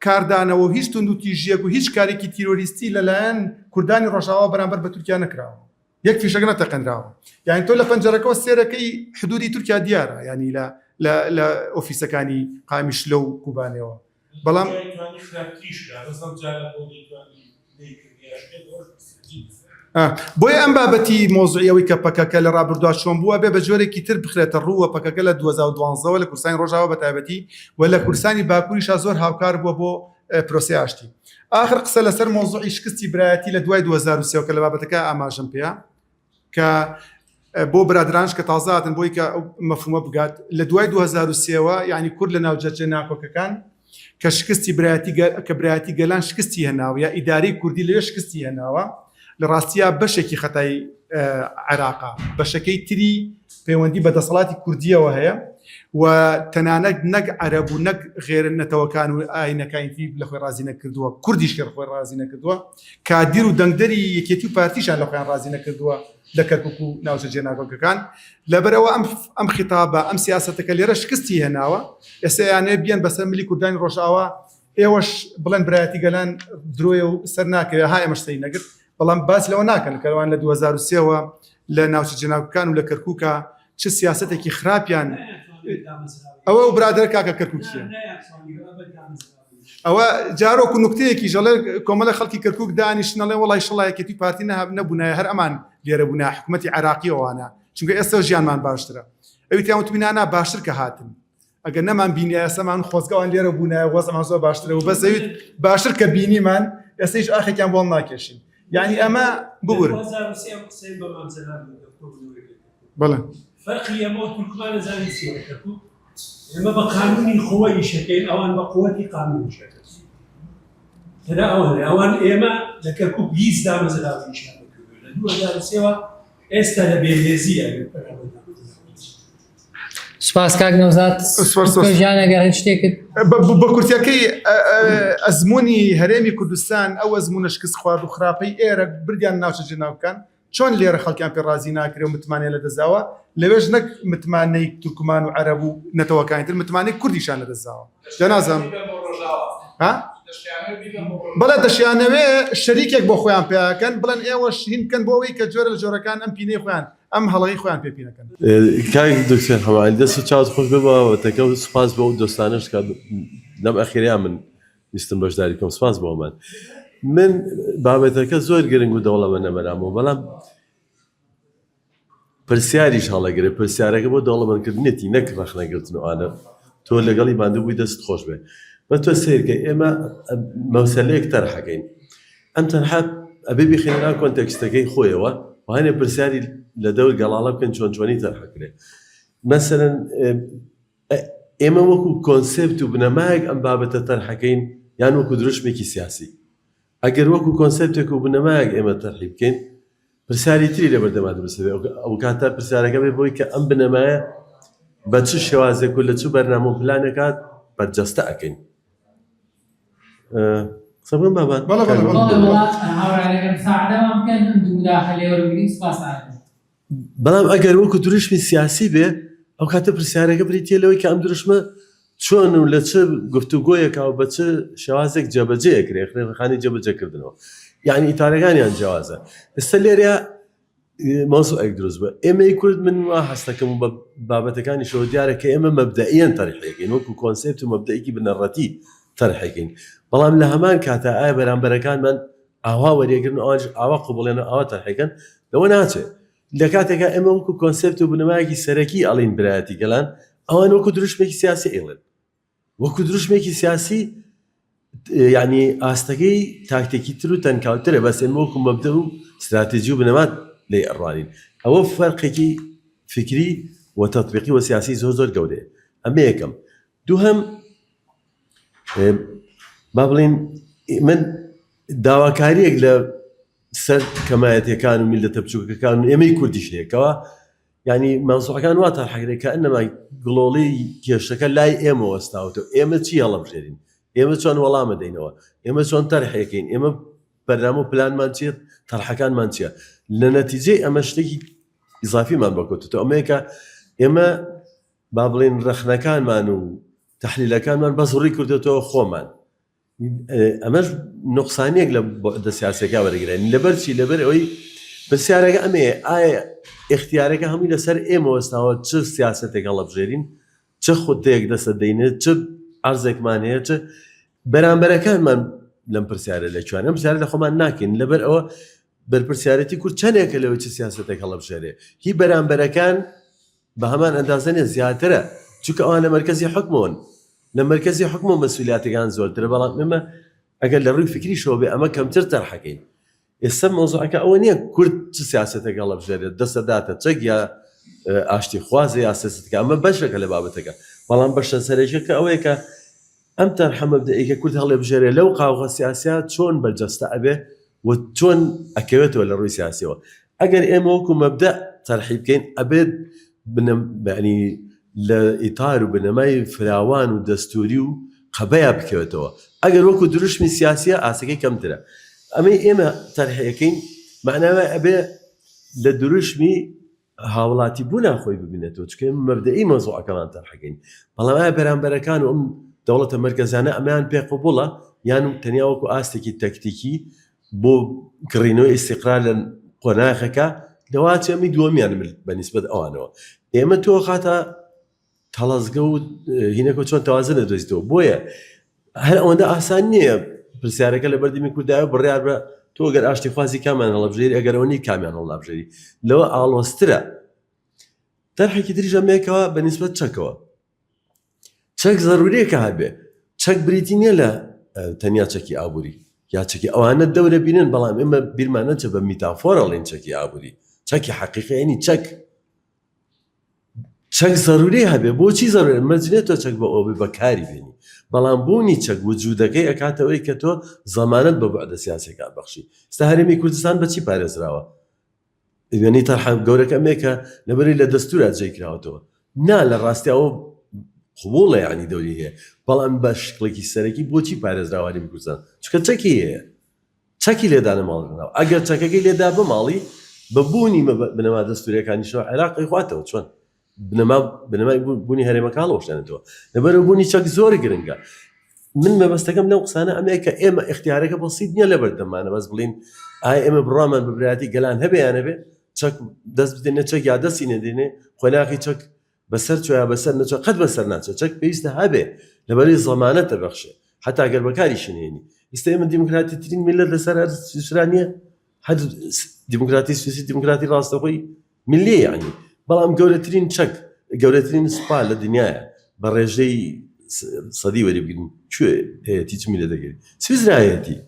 کاردانەوە و هیچ توندوتیژیەک و هیچ کارێکی تیرۆریستی لەلایەن کوردانی ڕۆژاوا بەرامبەر بە تورکیا نەکراوە یەک فیشەک نەتەقێنراوە یعنی تۆ لە پەنجەرەکەەوە سێرەکەی حدودی تورکیا دیارە ینی لە لە لە ئۆفیسەکانی قامیشلە و کوبانەوە. بەڵام بۆیە ئەم بابەتی مۆزوعی ئەوەی کە پەکەکە لە ڕابردووە چۆن بووە بێ بە جۆرێکی تر بخرێتە ڕووە پەکەکە لە 2012ەوە لە کوردستانی ڕۆژاوا بە تایبەتی و لە کوردستانی باکووریشا زۆر هاوکار بووە بۆ پرۆسەی ئاشتی. ئاخر قسە لەسەر مۆزوعی شکستی برایەتی لە دوای 2003 کە لە بابەتەکە ئاماژەم پێیە کە بۆ برادرانش کە تازە هاتن بۆی کە ئەو مەفهومە بگات لە دوای 2003ەوە یعنی کورد لە ناوچە جێناکۆکەکان کە شکستی برایەتی کە برایەتی گەلان شکستی هێناوە یا ئیدارەی کوردی لەوێ شکستی هێناوە لە ڕاستیا بەشێکی خەتای عێراقا بەشەکەی تری پەیوەندی بە دەسەڵاتی کوردیەوە هەیە و تەنانەت نەک عەرەب و نەک غێرە نەتەوەکان و ئاینەکانی تری لە خۆی ڕازی نەکردووە کوردیش لە خۆی ڕازی نەکردووە کادیر و دەنگدەری یەکێتی و پارتیشان لە خۆیان ڕازی نەکردووە لە کەرکک و ناوچە جێناکۆکەکان لەبەرەوە ئەم ئەم خیتابە ئەم سیاسەتەکە لێرە شکستی هێناوە ئێستا یانێ بیان بەسەر ملی کوردانی ڕۆژئاوا ئێوەش بڵێن برایەتی گەلان درۆیە و سەر ناکەوێ ها ئێمەش سەری نەگرت بەڵام باس لەوە ناکەن کە ئەوان لە 2003ەوە لە ناوچە جێناکۆکەکان و لە کەرکووکە چ سیاسەتێکی خراپیان ئەوە و برادەر کاکە کەرکووکیە ئەوە جارۆک و نکتەیەکی ژەڵێ کۆمەڵە خەڵکی کەرکک دانیشتنەڵێ وڵی شڵایەکێتی پارتی نەهب نەبوونایە هەر ئەمان لێرە بوونا حکوومەتی عراقی ئەوانە چونکە ئێستا ژیانمان باشترە ئەوی تیان وتبینانە باشتر کە هاتن ئەگەر نەمان بینیایە ئێستامان خۆزگە ئەوان لێرە بوونایە وەزعمان زۆر باشترە و بەس دەویت باشتر کە بینیمان ئێستا هیچ ئاخێکیان بۆ ناکێشین یعنی ئەمە ببورن بەڵێ فەرقی ئێمە و تورکمان ئەزانی چییە لە کەرکوک ئێمە بە قانونی خۆ ئیشەکەین ئەوان بە قوتی قانون ئیشەکەن تەنها ئەوان ئەوان ئێمە لە کەرکوک هیچ دامەزراوەیەکیان نەکردووە لە 2003ەوە ئێستا لە بێهێزی ئەگەر پەنا بۆ دامەزراوە سپاس کاک نەوزاد ژیان ئەگەر هەر شتێکت بە کورتەکەی ئەزمموی هەرێمی کوردستان ئەو ئەزمونە شکست خوارد و خراپەی ئێرە بردیان ناوچە جێناوکان چۆن لێرە خەڵکیان پێ ڕازی ناکرێ و متمانەیان لەدەستداوە، لەوێش نەک متمانەی تورکمان و عەرەب و نەتەوەکانی تر متمانەی کوردیشان لەدەستداوە. جا نازانم ها؟ بەڵێ دەشیانەوێ شەریکێک بۆ خۆیان پیاکەن بڵێن ئێوەش هین بکەن بۆ ئەوەی کە جۆرە لە جۆرەکان ئەم پینەی خۆیان ئەم هەڵەی خۆیان پێ پینەکەن. کاک دکتۆر حەمە دەست و چاوت خۆش بێ بۆ بابەتەکە و سوپاس بۆ ئەو دۆستانەش کە لەم ئەخیرەیا من ویستم بەشداری بکەم سپاس بۆ ئەمان من بابەتەکە زۆر گرنگ و دەوڵەمەندە بەلامەوە بەڵام پرسیاریش هەڵەگرێ پرسیارەکە بۆ دەوڵەمەندکردنێتی نەک ڕەخنەگرتن و ئانە تۆ لەگەڵی ماندوو بووی دەست خۆش بێ بە تۆ سیرکە ئێمە مەسەلەیەک تەرحەکەین ئەم تەرحە ئەبێ بیخێنە ناو context ەکەی خۆیەوە و هەنێ پرسیاری لە دەور گەڵاڵە بکەن چۆن چۆنی تەرحەکرێ مەسەلەن ئێمە وەکو کۆنسێپت و بنەمایەک ئەم بابەتە تەرحەکەین یان وەکو دروشمێکی سیاسی؟ ئەگەر وەکو کۆنسێپتێک و بنەمایەک ئێمە تەرحی بکەین پرسیاری تری لەبەردەما دروست دەبێت ئەو کاتە پرسیارەکە بێ بۆی کە ئەم بنەمایە بە چ شێوازێک و لە چ بەرنامە و پلانێکات بەرجەستە ئەکەین قسە بکەم بابان بەڵێ بەڵێ بەڵێ. هاوڕێیانەکەم ساعدەمان بکەن ئەم دوو مداخەلەیە وەربگرین سوپاستان ئەکەم. بەڵام ئەگەر وەکو دروشمی سیاسی بێ ئەو کاتە پرسیارەکە بریتە لەوەی کە ئەم دروشمە چۆن و لە چ گفتوگۆیەکە و بە چ شێوازێک جێبەجێ کرێ ڕێخانی جێبەجێکردنەوە یعنی ئیتارەکانیان جیاوازە ئێستا لێرە مەوزوعێک دروست بووە ئێمەی کورد من وا هەستەکەم و بە بابەتەکانیشەوە دیارە کە ئێمە مەبدەئیەن تەرحێکین وەکو کۆنسێپت و مەبدەئێکی بنەڕەتی تەرحێکین بەڵام لە هەمان کاتا ئایا بەرامبەرەکانمان ئاوا وەریەگرن و ئەوانیش ئاوا قبوڵیان و ئاوا تەرحێکن لەوە ناچێت لە کاتێکا ئێمە وەکو کۆنسێپت و بنەمایەکی سەرەکی ئەڵین برایەتی گەلان ئەوان وەکو دروشمێکی سیاسی ئەیڵێن وەکو دروشمێکی سیاسی یعنی ئاستەکەی تاکتێکی تر و تەنکاوترە بەس ئێمە وەکو مەبدە و استراتێجی و بنەما لێی ئەڕوانین ئەوە فەرقێکی فکری و تەطبیقی و سیاسی زۆر زۆر گەورەیە ئەمە یەکەم دووهەم با بڵین من داواکاریەک لە سەر کەمایەتەکان و میلەتە بچووکەکان و ئێمەی کوردیش هەیەکەوە ینی مەوزوعەکان وا تەرحەکرێت کە ئەنەما گڵۆڵی کێشەکە لای ئێمە وەستاوتەوە ئێمە چی هەڵەبژێرین ئێمە چۆن وەڵامە دەینەوە ئێمە چۆن تەرحێکین ئێمە بەرنامە و پلانمان چیە تەرحەکانمان چییە لە نەتیجەی ئەمە شتێکی ئیزافیمان بەکوتەوە ئەمەیەکە ئێمە با بڵێن ڕەخنەکانمان و تەحلیلەکانمان بەس ڕووی کردێتەوە خۆمان ئەمەش نقصانیەک لە بوعدە سیاسەکە وەرەگرێن لەبەر چی لەبەر ئەوەی پرسیارەکە ئەمەیە ئایا ئیختیارەکە هەمووی لەسەر ئێمە وەستاوە چ سیاسەتێک هەڵەبژێرین چ خوتەیەک دەسە دەینێت چ عەرزێکمان هەیە چ بەرامبەرەکانمان لەم پرسیارە لە کوێن؟ ئەم پرسیارە لە خۆمان ناکەین لەبەر ئەوە بەرپرسیارەتی کورد چەندێکە لەوەی چ سیاسەتێک هەڵبژێرێ هی بەرامبەرەکان بە هەمان ئەندازە نیە زیاترە چونکە ئەوان لە مەرکەزی حکومەوەن لە مەرکەزی حکومە مەسولیاتەکان زۆرترە بەڵام ئێمە ئەگەر لە ڕووی فکریشەوە بێ ئەمە کەمتر تەرحەکەین ئێستا مەوزوعەکە ئەوە نییە کورد چ سیاسەتێک هەڵبژێرێت دەسەداتە چەک یا ئاشتی خوازە یا سیاسەتەکە ئەمە بەشێکە لە بابەتەکە بەڵام بەشە سەرەکیەکە ئەوەیە کە ئەم تەرحە مەبدەئیکە کورد هەڵێبژێرێ لەو قاوغە سیاسیە چۆن بەرجەستە ئەبێ و چۆن ئەکەوێتەوە لە ڕووی سیاسیەوە ئەگەر ئێمە وەکو مەبدەئ تەرحی بکەین ئەبێت بنەمانی لە ئیتار و بنەمای فراوان و دەستوری و قەبەیە بکەوێتەوە ئەگەر وەکو دروشمی سیاسیە ئاسەکەی کەمترە ئەمەی ئێمە تەرحەکەین معناوە ئەبێ لە دروشمی هاوڵاتی بوونا خۆی ببینێتەوە چونکە ئێمە مەبدەئی مەوزوعەکەمان تەرحەکەین بەڵام ئایا بەرامبەرەکان و ئەم دەوڵەتە مەرکەزانە ئەمەیان پێ قبوڵە یان تەنیا وەکو ئاستێکی تەکتیکی بۆ کڕینەوەی ئیستیقرار لە قۆناخەکە لەواچێ ئەمی دووەمیان بە نیسبەت ئەوانەوە ئێمە تۆ خاتە تەڵەزگە و هینەکە چۆن تەوازن دەدۆزیتەوە بۆیە هەر ئەوەندە ئاسان نییە پرسیارەکە لە بەردەمی کوردایە بڕیار بە تۆ گەر ئاشتی خوازی کامان هەڵبژێری ئەگەر ئەوە نی کامیان هەڵنابژێری لەوە ئاڵۆزترە تەرحێکی تریش ئەمەیەکەوە بە نیسبەت چەکەوە چەک زەروریەکە هەبێ چەک بریتی نییە لە تەنیا چەکی ئابووری یا چەکی ئەوانە دەورە بینن بەڵام ئێمە بیرمان نەچێ بە میتافۆرەڵین چەکی ئابووری چەکی حەقیقەیەنی چەک چەک زەروری هەبێ بۆچی زەروری مەرج نیە تۆ چەک بە ئەوەی بەکاری بێنی بەڵام بوونی چەک وجودەکەی ئەکاتەوەی کە تۆ زەمانەت بە بەعدە سیاسەکە بەخشی ستا هەرێمی کوردستان بەچی پارێزراوە وێنەی تەرحە گەورەکە ئەمەیە کە لەبەری لە دەستورا جێ کراوەتەوە نا لە ڕاستی ئەوە قبوڵە یعنی دەوری هەیە بەڵام بە شکڵێکی سەرەکی بۆچی پارێزراوە هەرێمی کوردستان چونکە چەکی هەیە چەکی لێدا نەماڵراوە ئەگەر چەکەکەی لێدا بماڵی بە بوونی بنەما دەستوریەکانیشەوە عێراق ئەیخواتەوە چۆن بنەما بنەمای بوونی هەرێمەکە هەڵوەشێنێتەوە لەبەرەوە بوونی چەک زۆر گرنگە من مەبەستەکەم لەو قسانە ئەمەیە کە ئێمە اختیارەکە بەسیت نییە لەبەر دەمانە بەس بڵین ئایا ئێمە بڕامان بە برایەتی گەلان هەبێ یان نەبێ چەک دەست بدێنێ چەک یا دەستی نەدێنێ قۆناغی چەک بەسەر چۆیا بەسەر نەچۆ قەت بەسەر ناچێت چەک پێویستە هەبێ لەبەری زەمانەتە بەخشێ حتا گەر بەکاریشی نێنی ئیستا ئێمە دیموکراتی ترین میلەت لەسەر هەر سویسرا نییە هەر دیموکراتی سویسی دیموکراتی ڕاستەخۆی ملی یعنی بەڵام گەورەترین چەک گەورەترین سوپا لە دنیاە بە ڕێژەی سەدی وەری بگرن کوێ هەیەتی چ میلەتەکەی سویسرایەتی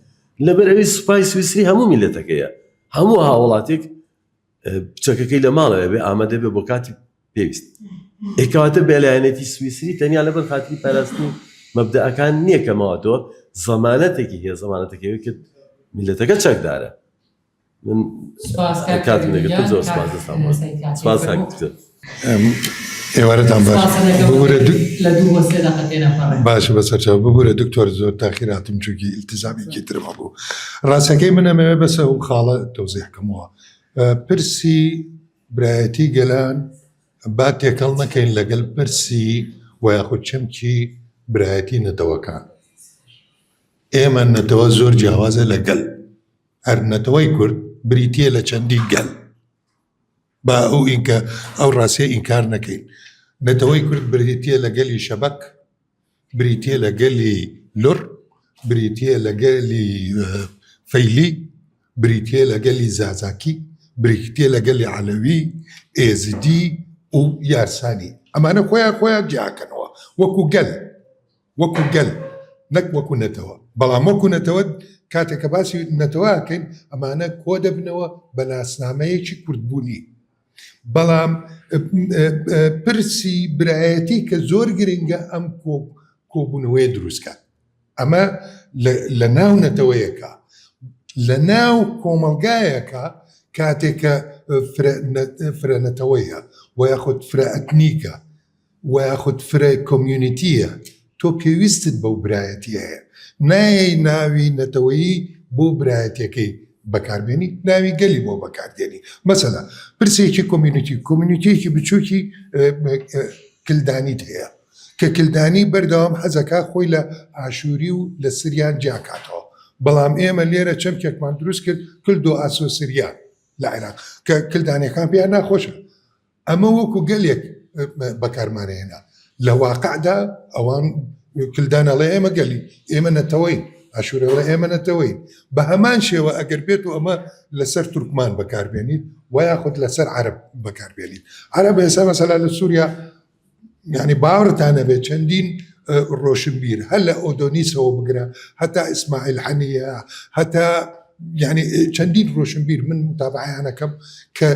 لەبەر ئەوی سوپای سویسری هەموو میلەتەکەیە هەموو هاوڵاتێک چەکەکەی لە ماڵەوە بێ ئامادە بێ بۆ کاتی پێویست ئێکەواتە بێلایەنێتی سویسری تەنیا لەبەر خاتری پاراستنی مەبدەئەکان نییە کە ماوەتەوە زەمانەتێکی هەیە زەمانەتەکەی کرد میلەتەکە چەکدارە من کاتم نەگرتم زۆر سپاس دەستان سپاس ئێوارەتان باش ببورە باشە بەسەرچاو ببورە دکتۆر زۆر تاخیراتم چونکی ئیلتیزامێکی ترم هەبوو ڕاستەکەی من ئەمەوێ بەسە و خاڵە تەوزیح کەمەوە پرسی برایەتی گەلان با تێکەڵ نەکەین لەگەل پرسی و یاخود چەمکی برایەتی نەتەوەکان ئێمە نەتەوە زۆر جیاوازە لە گەل هەر نەتەوەی کورد بریتە لە چەندین گەل با ئەو ئینکە ئەو ڕاستیە ئینکار نەکەین نەتەوەی کورد بریتە لە گەلی شەبەک بریتە لە گەلی لور بریتە لە گەلی فەیلی بریتە لە گەلی زازاکی بریتە لە گەلی عەلەوی ئێزدی و یارسانی ئەمانە خۆیان خۆیان جیاکەنەوە وەکو گەل وەکو گەل نەک وەکو نەتەوە بەڵام وەکو نەتەوە کاتێک کە باسی نەتەوە ئەکەین ئەمانە کۆ دەبنەوە بە ناسنامەیەکی کوردبوونی بەڵام پرسی برایەتی کە زۆر گرنگە ئەم کۆبوونەوەیە دروستکات ئەمە لە ناو نەتەوەیەکە لە ناو کۆمەڵگایەکە کاتێک کە فرە نەتەوەیە و یاخود فرە ئەتنیکە و یاخود فرە کۆمیونیتییە، تۆ پێویستت بەو برایەتییە هەیە. نایەی ناوی نەتەوەیی بۆ برایەتییەکەی بەکاربێنی، ناوی گەلی بۆ بەکاردێنی. مەسەلە پرسێکی کۆمیونیتی، کۆمیونیتییەکی بچووکی کلدانیت هەیە، کە کلدانی بەردەوام حەزەکا خۆی لە ئاشووری و لە سریان جیاکاتەوە، بەڵام ئێمە لێرە چەمکێکمان دروست کرد کلدۆ ئاسۆ سریان لە عێراق، کە کلدانییەکان پێیان ناخۆشە. ئەمە وەکو گەلێک بەکارمانهێنا لە واقعدا ئەوان کلدان ئەڵێ ئێمە گەلی ئێمە نەتەوەین ئاشوورە ئەڵێ ئێمە نەتەوەین بە هەمان شێوە ئەگەر بێت و ئەمە لەسەر تورکمان بەکاربێنیت و یاخود لەسەر عەرەب بەکاربێنیت عەرەب ئێستا مەسەلا لە سووریا یعنی باوەڕتان نەبێت چەندین ڕۆشنبیر هەر لە ئۆدۆنیسەوە بگرە هەتا ئیسماعیل حەنیە هەتا یعنی چەندین ڕۆشنبیر من متابعیانەکەم کە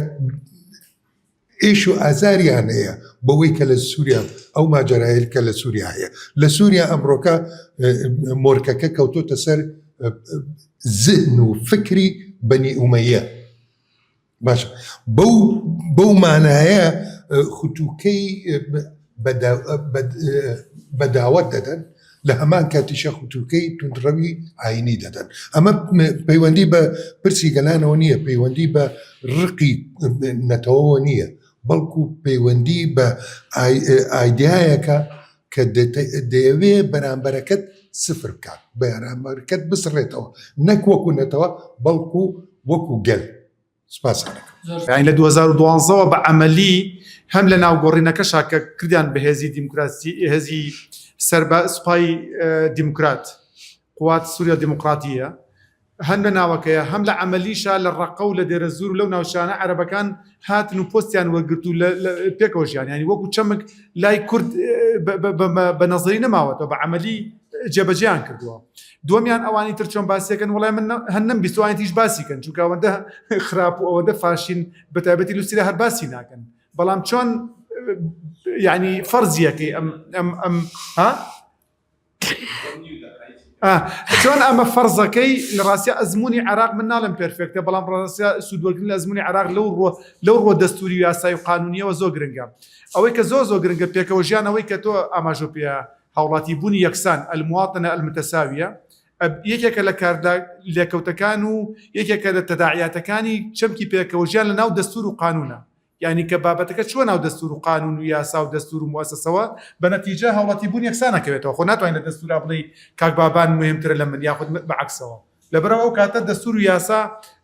ئێش و ئازاریان هەیە بەوەی کە لە سووریا ئەو ماجەرایل کە لە سووریا هەیە لە سووریا ئەمڕۆکە مۆرکەکە کەوتۆتە سەر زهن و فکری بەنی ئومەیە باش بەو بەو مانایە ختوکەی بەداوەت دەدەن لە هەمان کاتیشە ختوکەی توندڕەوی ئاینی دەدەن ئەمە پەیوەندی بە پرسی گەلانەوە نییە پەیوەندی بە ڕقی نەتەوەوە نییە بەڵکو پەیوەندی بە ئایدایەکە کە دەیەوێ بەرامبەرەکەت سفر بکات بەرامبەرەکەت بسڕێتەوە نەک وەکو نەتەوە بەڵکو وەکو گەل سپاستان ئەکەم. یانی لە 2012 ەوە بە عەمەلی هەم لە ناو گۆڕینەکەشا کە کردیان بە هێزی دیموکراسی هێزی سەر بە سوپای دیموکرات قوات سووریا دیموکراتیە هەم لە ناوەکەیە هەم لە عەمەلیشا لە ڕەقە و لە دێرەزوور و لەو ناوچانە عەرەبەکان هاتن و پۆستیان وەرگرت و پێکەوە ژیان یانی وەکو چەمک لای کورد بە نەزەری نەماوەتەوە بە عەمەلی جێبەجێیان کردووە دووەمیان ئەوانی تر چۆن باسیەکەن وڵای من هەر نەمبیست ئەوانی تریش باسی کەن چونکە ئەوەندە خراپ و ئەوەندە فاشین بە تایبەتی لوسیرا هەر باسی ناکەن بەڵام چۆن یعنی فەرزیەکەی ئەم ئەم ئەم ها چۆن ئەمە فەرزەکەی لە ڕاستیا ئەزمموی عراق من ناڵم perfect ە بەڵام ڕاستیا سوودوەرگن لە ئەزمموی عراق لەو ڕۆ لەو ڕۆ دەستوری و یاسای و قانونیەوە زۆر گرنگە ئەوەی کە زۆر زۆر گرنگە پێکەوە ژیان ئەوەی کە تۆ ئاماژە پێ هاوڵاتی بوونی یەکسان المواطنە المتساویە یەکێکە لە کاردا لێکەوتەکان و یەکێکە لە تەداعیاتەکانی چەمکی پێکەوە ژیان لە ناو دەستور و قانونە یانی کە بابەتەکە چووە ناو دەستور و قانون و یاسا و دەستور و موئەسەسەوە بە نەتیجە هاوڵاتی بوون یەکسان ئەکەوێتەوە خۆ ناتوانین لە دەستورا بڵێی کاک بابان مهمترە لە من یاخود بە عەکسەوە لەبەرئەوە ئەو کاتە دەستور و یاسا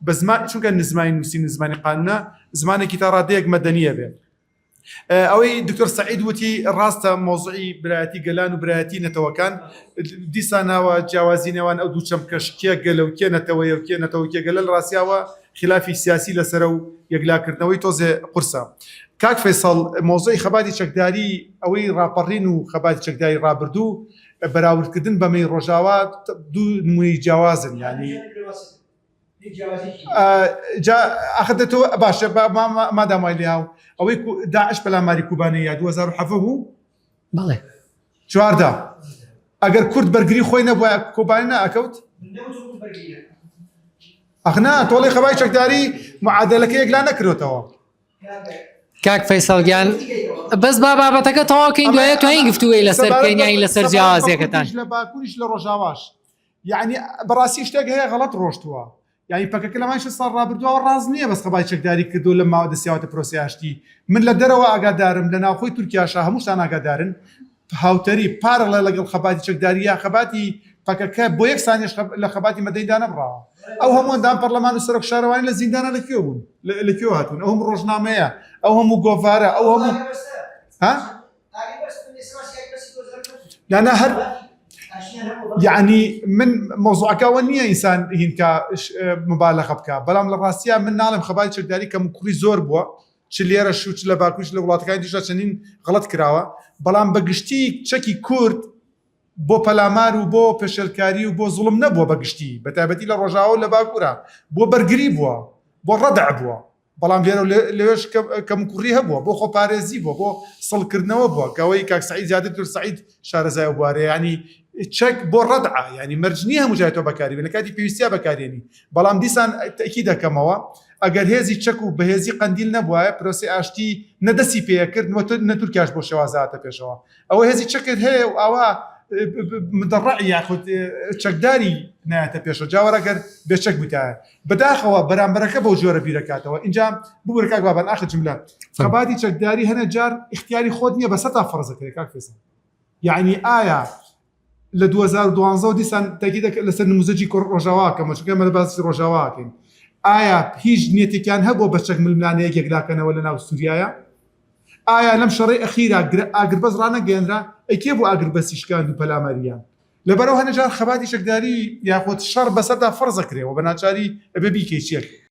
بە زمان چونکە نزمانی نووسین زمانی قانونە زمانێکی تا ڕادەیەک مەدەنیە بێت ئەوەی دکتۆر سعید وتی ڕاستە مۆزعی برایەتی گەلان و برایەتی نەتەوەکان دیسانەوە جیاوازی نێوان ئەو دوو چەمکەش کێ گەلە و کێ نەتەوەیە و کێ نەتەوە کێ گەلە لە ڕاستیاوە خلافی سیاسی لەسەرە و یەکلاکردنەوەی تۆزێ قورسە. کاک فەیسەڵ مۆزعی خەباتی چەکداری ئەوەی ڕاپەڕین و خەباتی چەکداری ڕابردوو بەراوردکردن بەمەی ڕۆژاوا دوو نمونەی جیاوازن یانی جا ئاخر دەتۆ باشە مادام وای لێهاو ئەوەی داعش پەلاماری کوبانێ یا 2017 بوو بەڵێ 14 ئەگەر کورد بەرگری خۆی نەبووە کۆبانی ناکەوت ئەخنا تۆڵی خەبای چەکداری معادلەکە یەکلا نەکرێتەوە کاک فەیسەڵ گیان بەس با بابەتەکە تەواوکەین دوایە توانین گفتوگۆی لەسەر بکەین یانی لەسەر جیاوازیەکەتان لە باکووریش لە ڕۆژاواش یعنی بەڕاستی شتێک هەیە غەڵەت ڕۆشتووە یعنی پەکەکە لە مای ساڵ ڕابردووە ڕاست نییە بەس خەبای چەکداری کردو لە ماوە دەستیاوەتە پرۆسەی ئاشتی من لە دەرەوە ئاگادارم لە ناوخۆی تورکیاشا هەمووشتان ئاگادارن هاوتەری پارەڵە لەگەڵ خەباتی چەکداری یا خەباتی پەکەکە بۆ یەک سانیش لە خەباتی مەدەنی دانەبڕاوە ئەو هەموو ئەندام پەرلەمان و سەرۆک شارەوانی لە زیندانە لە کوێ بوون لە کوێ هاتوون ئەو هەموو ڕۆژنامەیە ئەو هەموو گۆڤارە ئەو هەموو ها لانا هەر یعنی من مۆزوعەکەەوە نییە ئینسان هینکە مبالغە بکە بەڵام لە ڕاستە من ناڵم خەباتی چەکداری کەم و کوڕی زۆر بووە چ لێرەش و چ لە باکوریش لە وڵاتەکانی دیشدا چەندین غەڵەت کراوە بەڵام بە گشتی چەکی کورد بۆ پەلامار و بۆ پێشێلکاری و بۆ زوڵم نەبووە بە گشتی بە تایبەتی لە ڕۆژاوا و لە باکوورە بۆ بەرگری بووە بۆ ڕەدع بووە بەڵام لێرە و لەوێش کەموکوڕی هەبووە بۆ خۆپارێزی بووە بۆ سڵکردنەوە بووە کەەوەی کاک سعید زیاتر دکتۆر سعید شارەزای ئەو بوارەیە ینی چەک بۆ ڕەدعە ینی مەرج نییە هەموو جای تۆ بەکاری بێنی لە کاتی پێویستیا بەکارێنی بەڵام دیسان تەئکید دەکەمەوە ئەگەر هێزی چەک و بەهێزی قەندیل نەبوایە پرۆسەی ئاشتی نە دەستی پێکرد نە تورکیاش بۆ شێوازە هاتە پێشەوە ئەوە هێزی چەکت هەیە و ئاوا مدەڕع یاخود چەکداری نایەتە پێشەوە جاوەرە گەر بێچەک بتایە بەداخەوە بەرامبەرەکە بەو جۆرە بیرەکاتەوە اینجا ببورە کاک بابان ئاخر جملە خەباتی چەکداری هەنە جار اختیاری خۆت نییە بەسەر تا فەرزەکرێ کاک فێسەڵ یعنی ئایا لە 2012 و دیسان تاکی لەسەر نموزەجی ڕۆژاوا کەمە چونکە ئێمە لە باسی ڕۆژاواکەین ئایا هیچ نیەتێکیان هەبووە بە چەک ململانێیەک یەکلاکەنەوە لە ناو سووریایە؟ ئایا لەم شەڕەی ئەخیرا ئاگربەست ڕانەگەیەنرا؟ ئەی کێ بوو ئاگربەستی شکاند و پەلاماریان؟ لەبەرئەوە هەنێ جار خەباتی چەکداری یاخود شەڕ بەسەردا فەرز ئەکرێ و بە ناچاری ئەبێ بیکەی چیەکەی.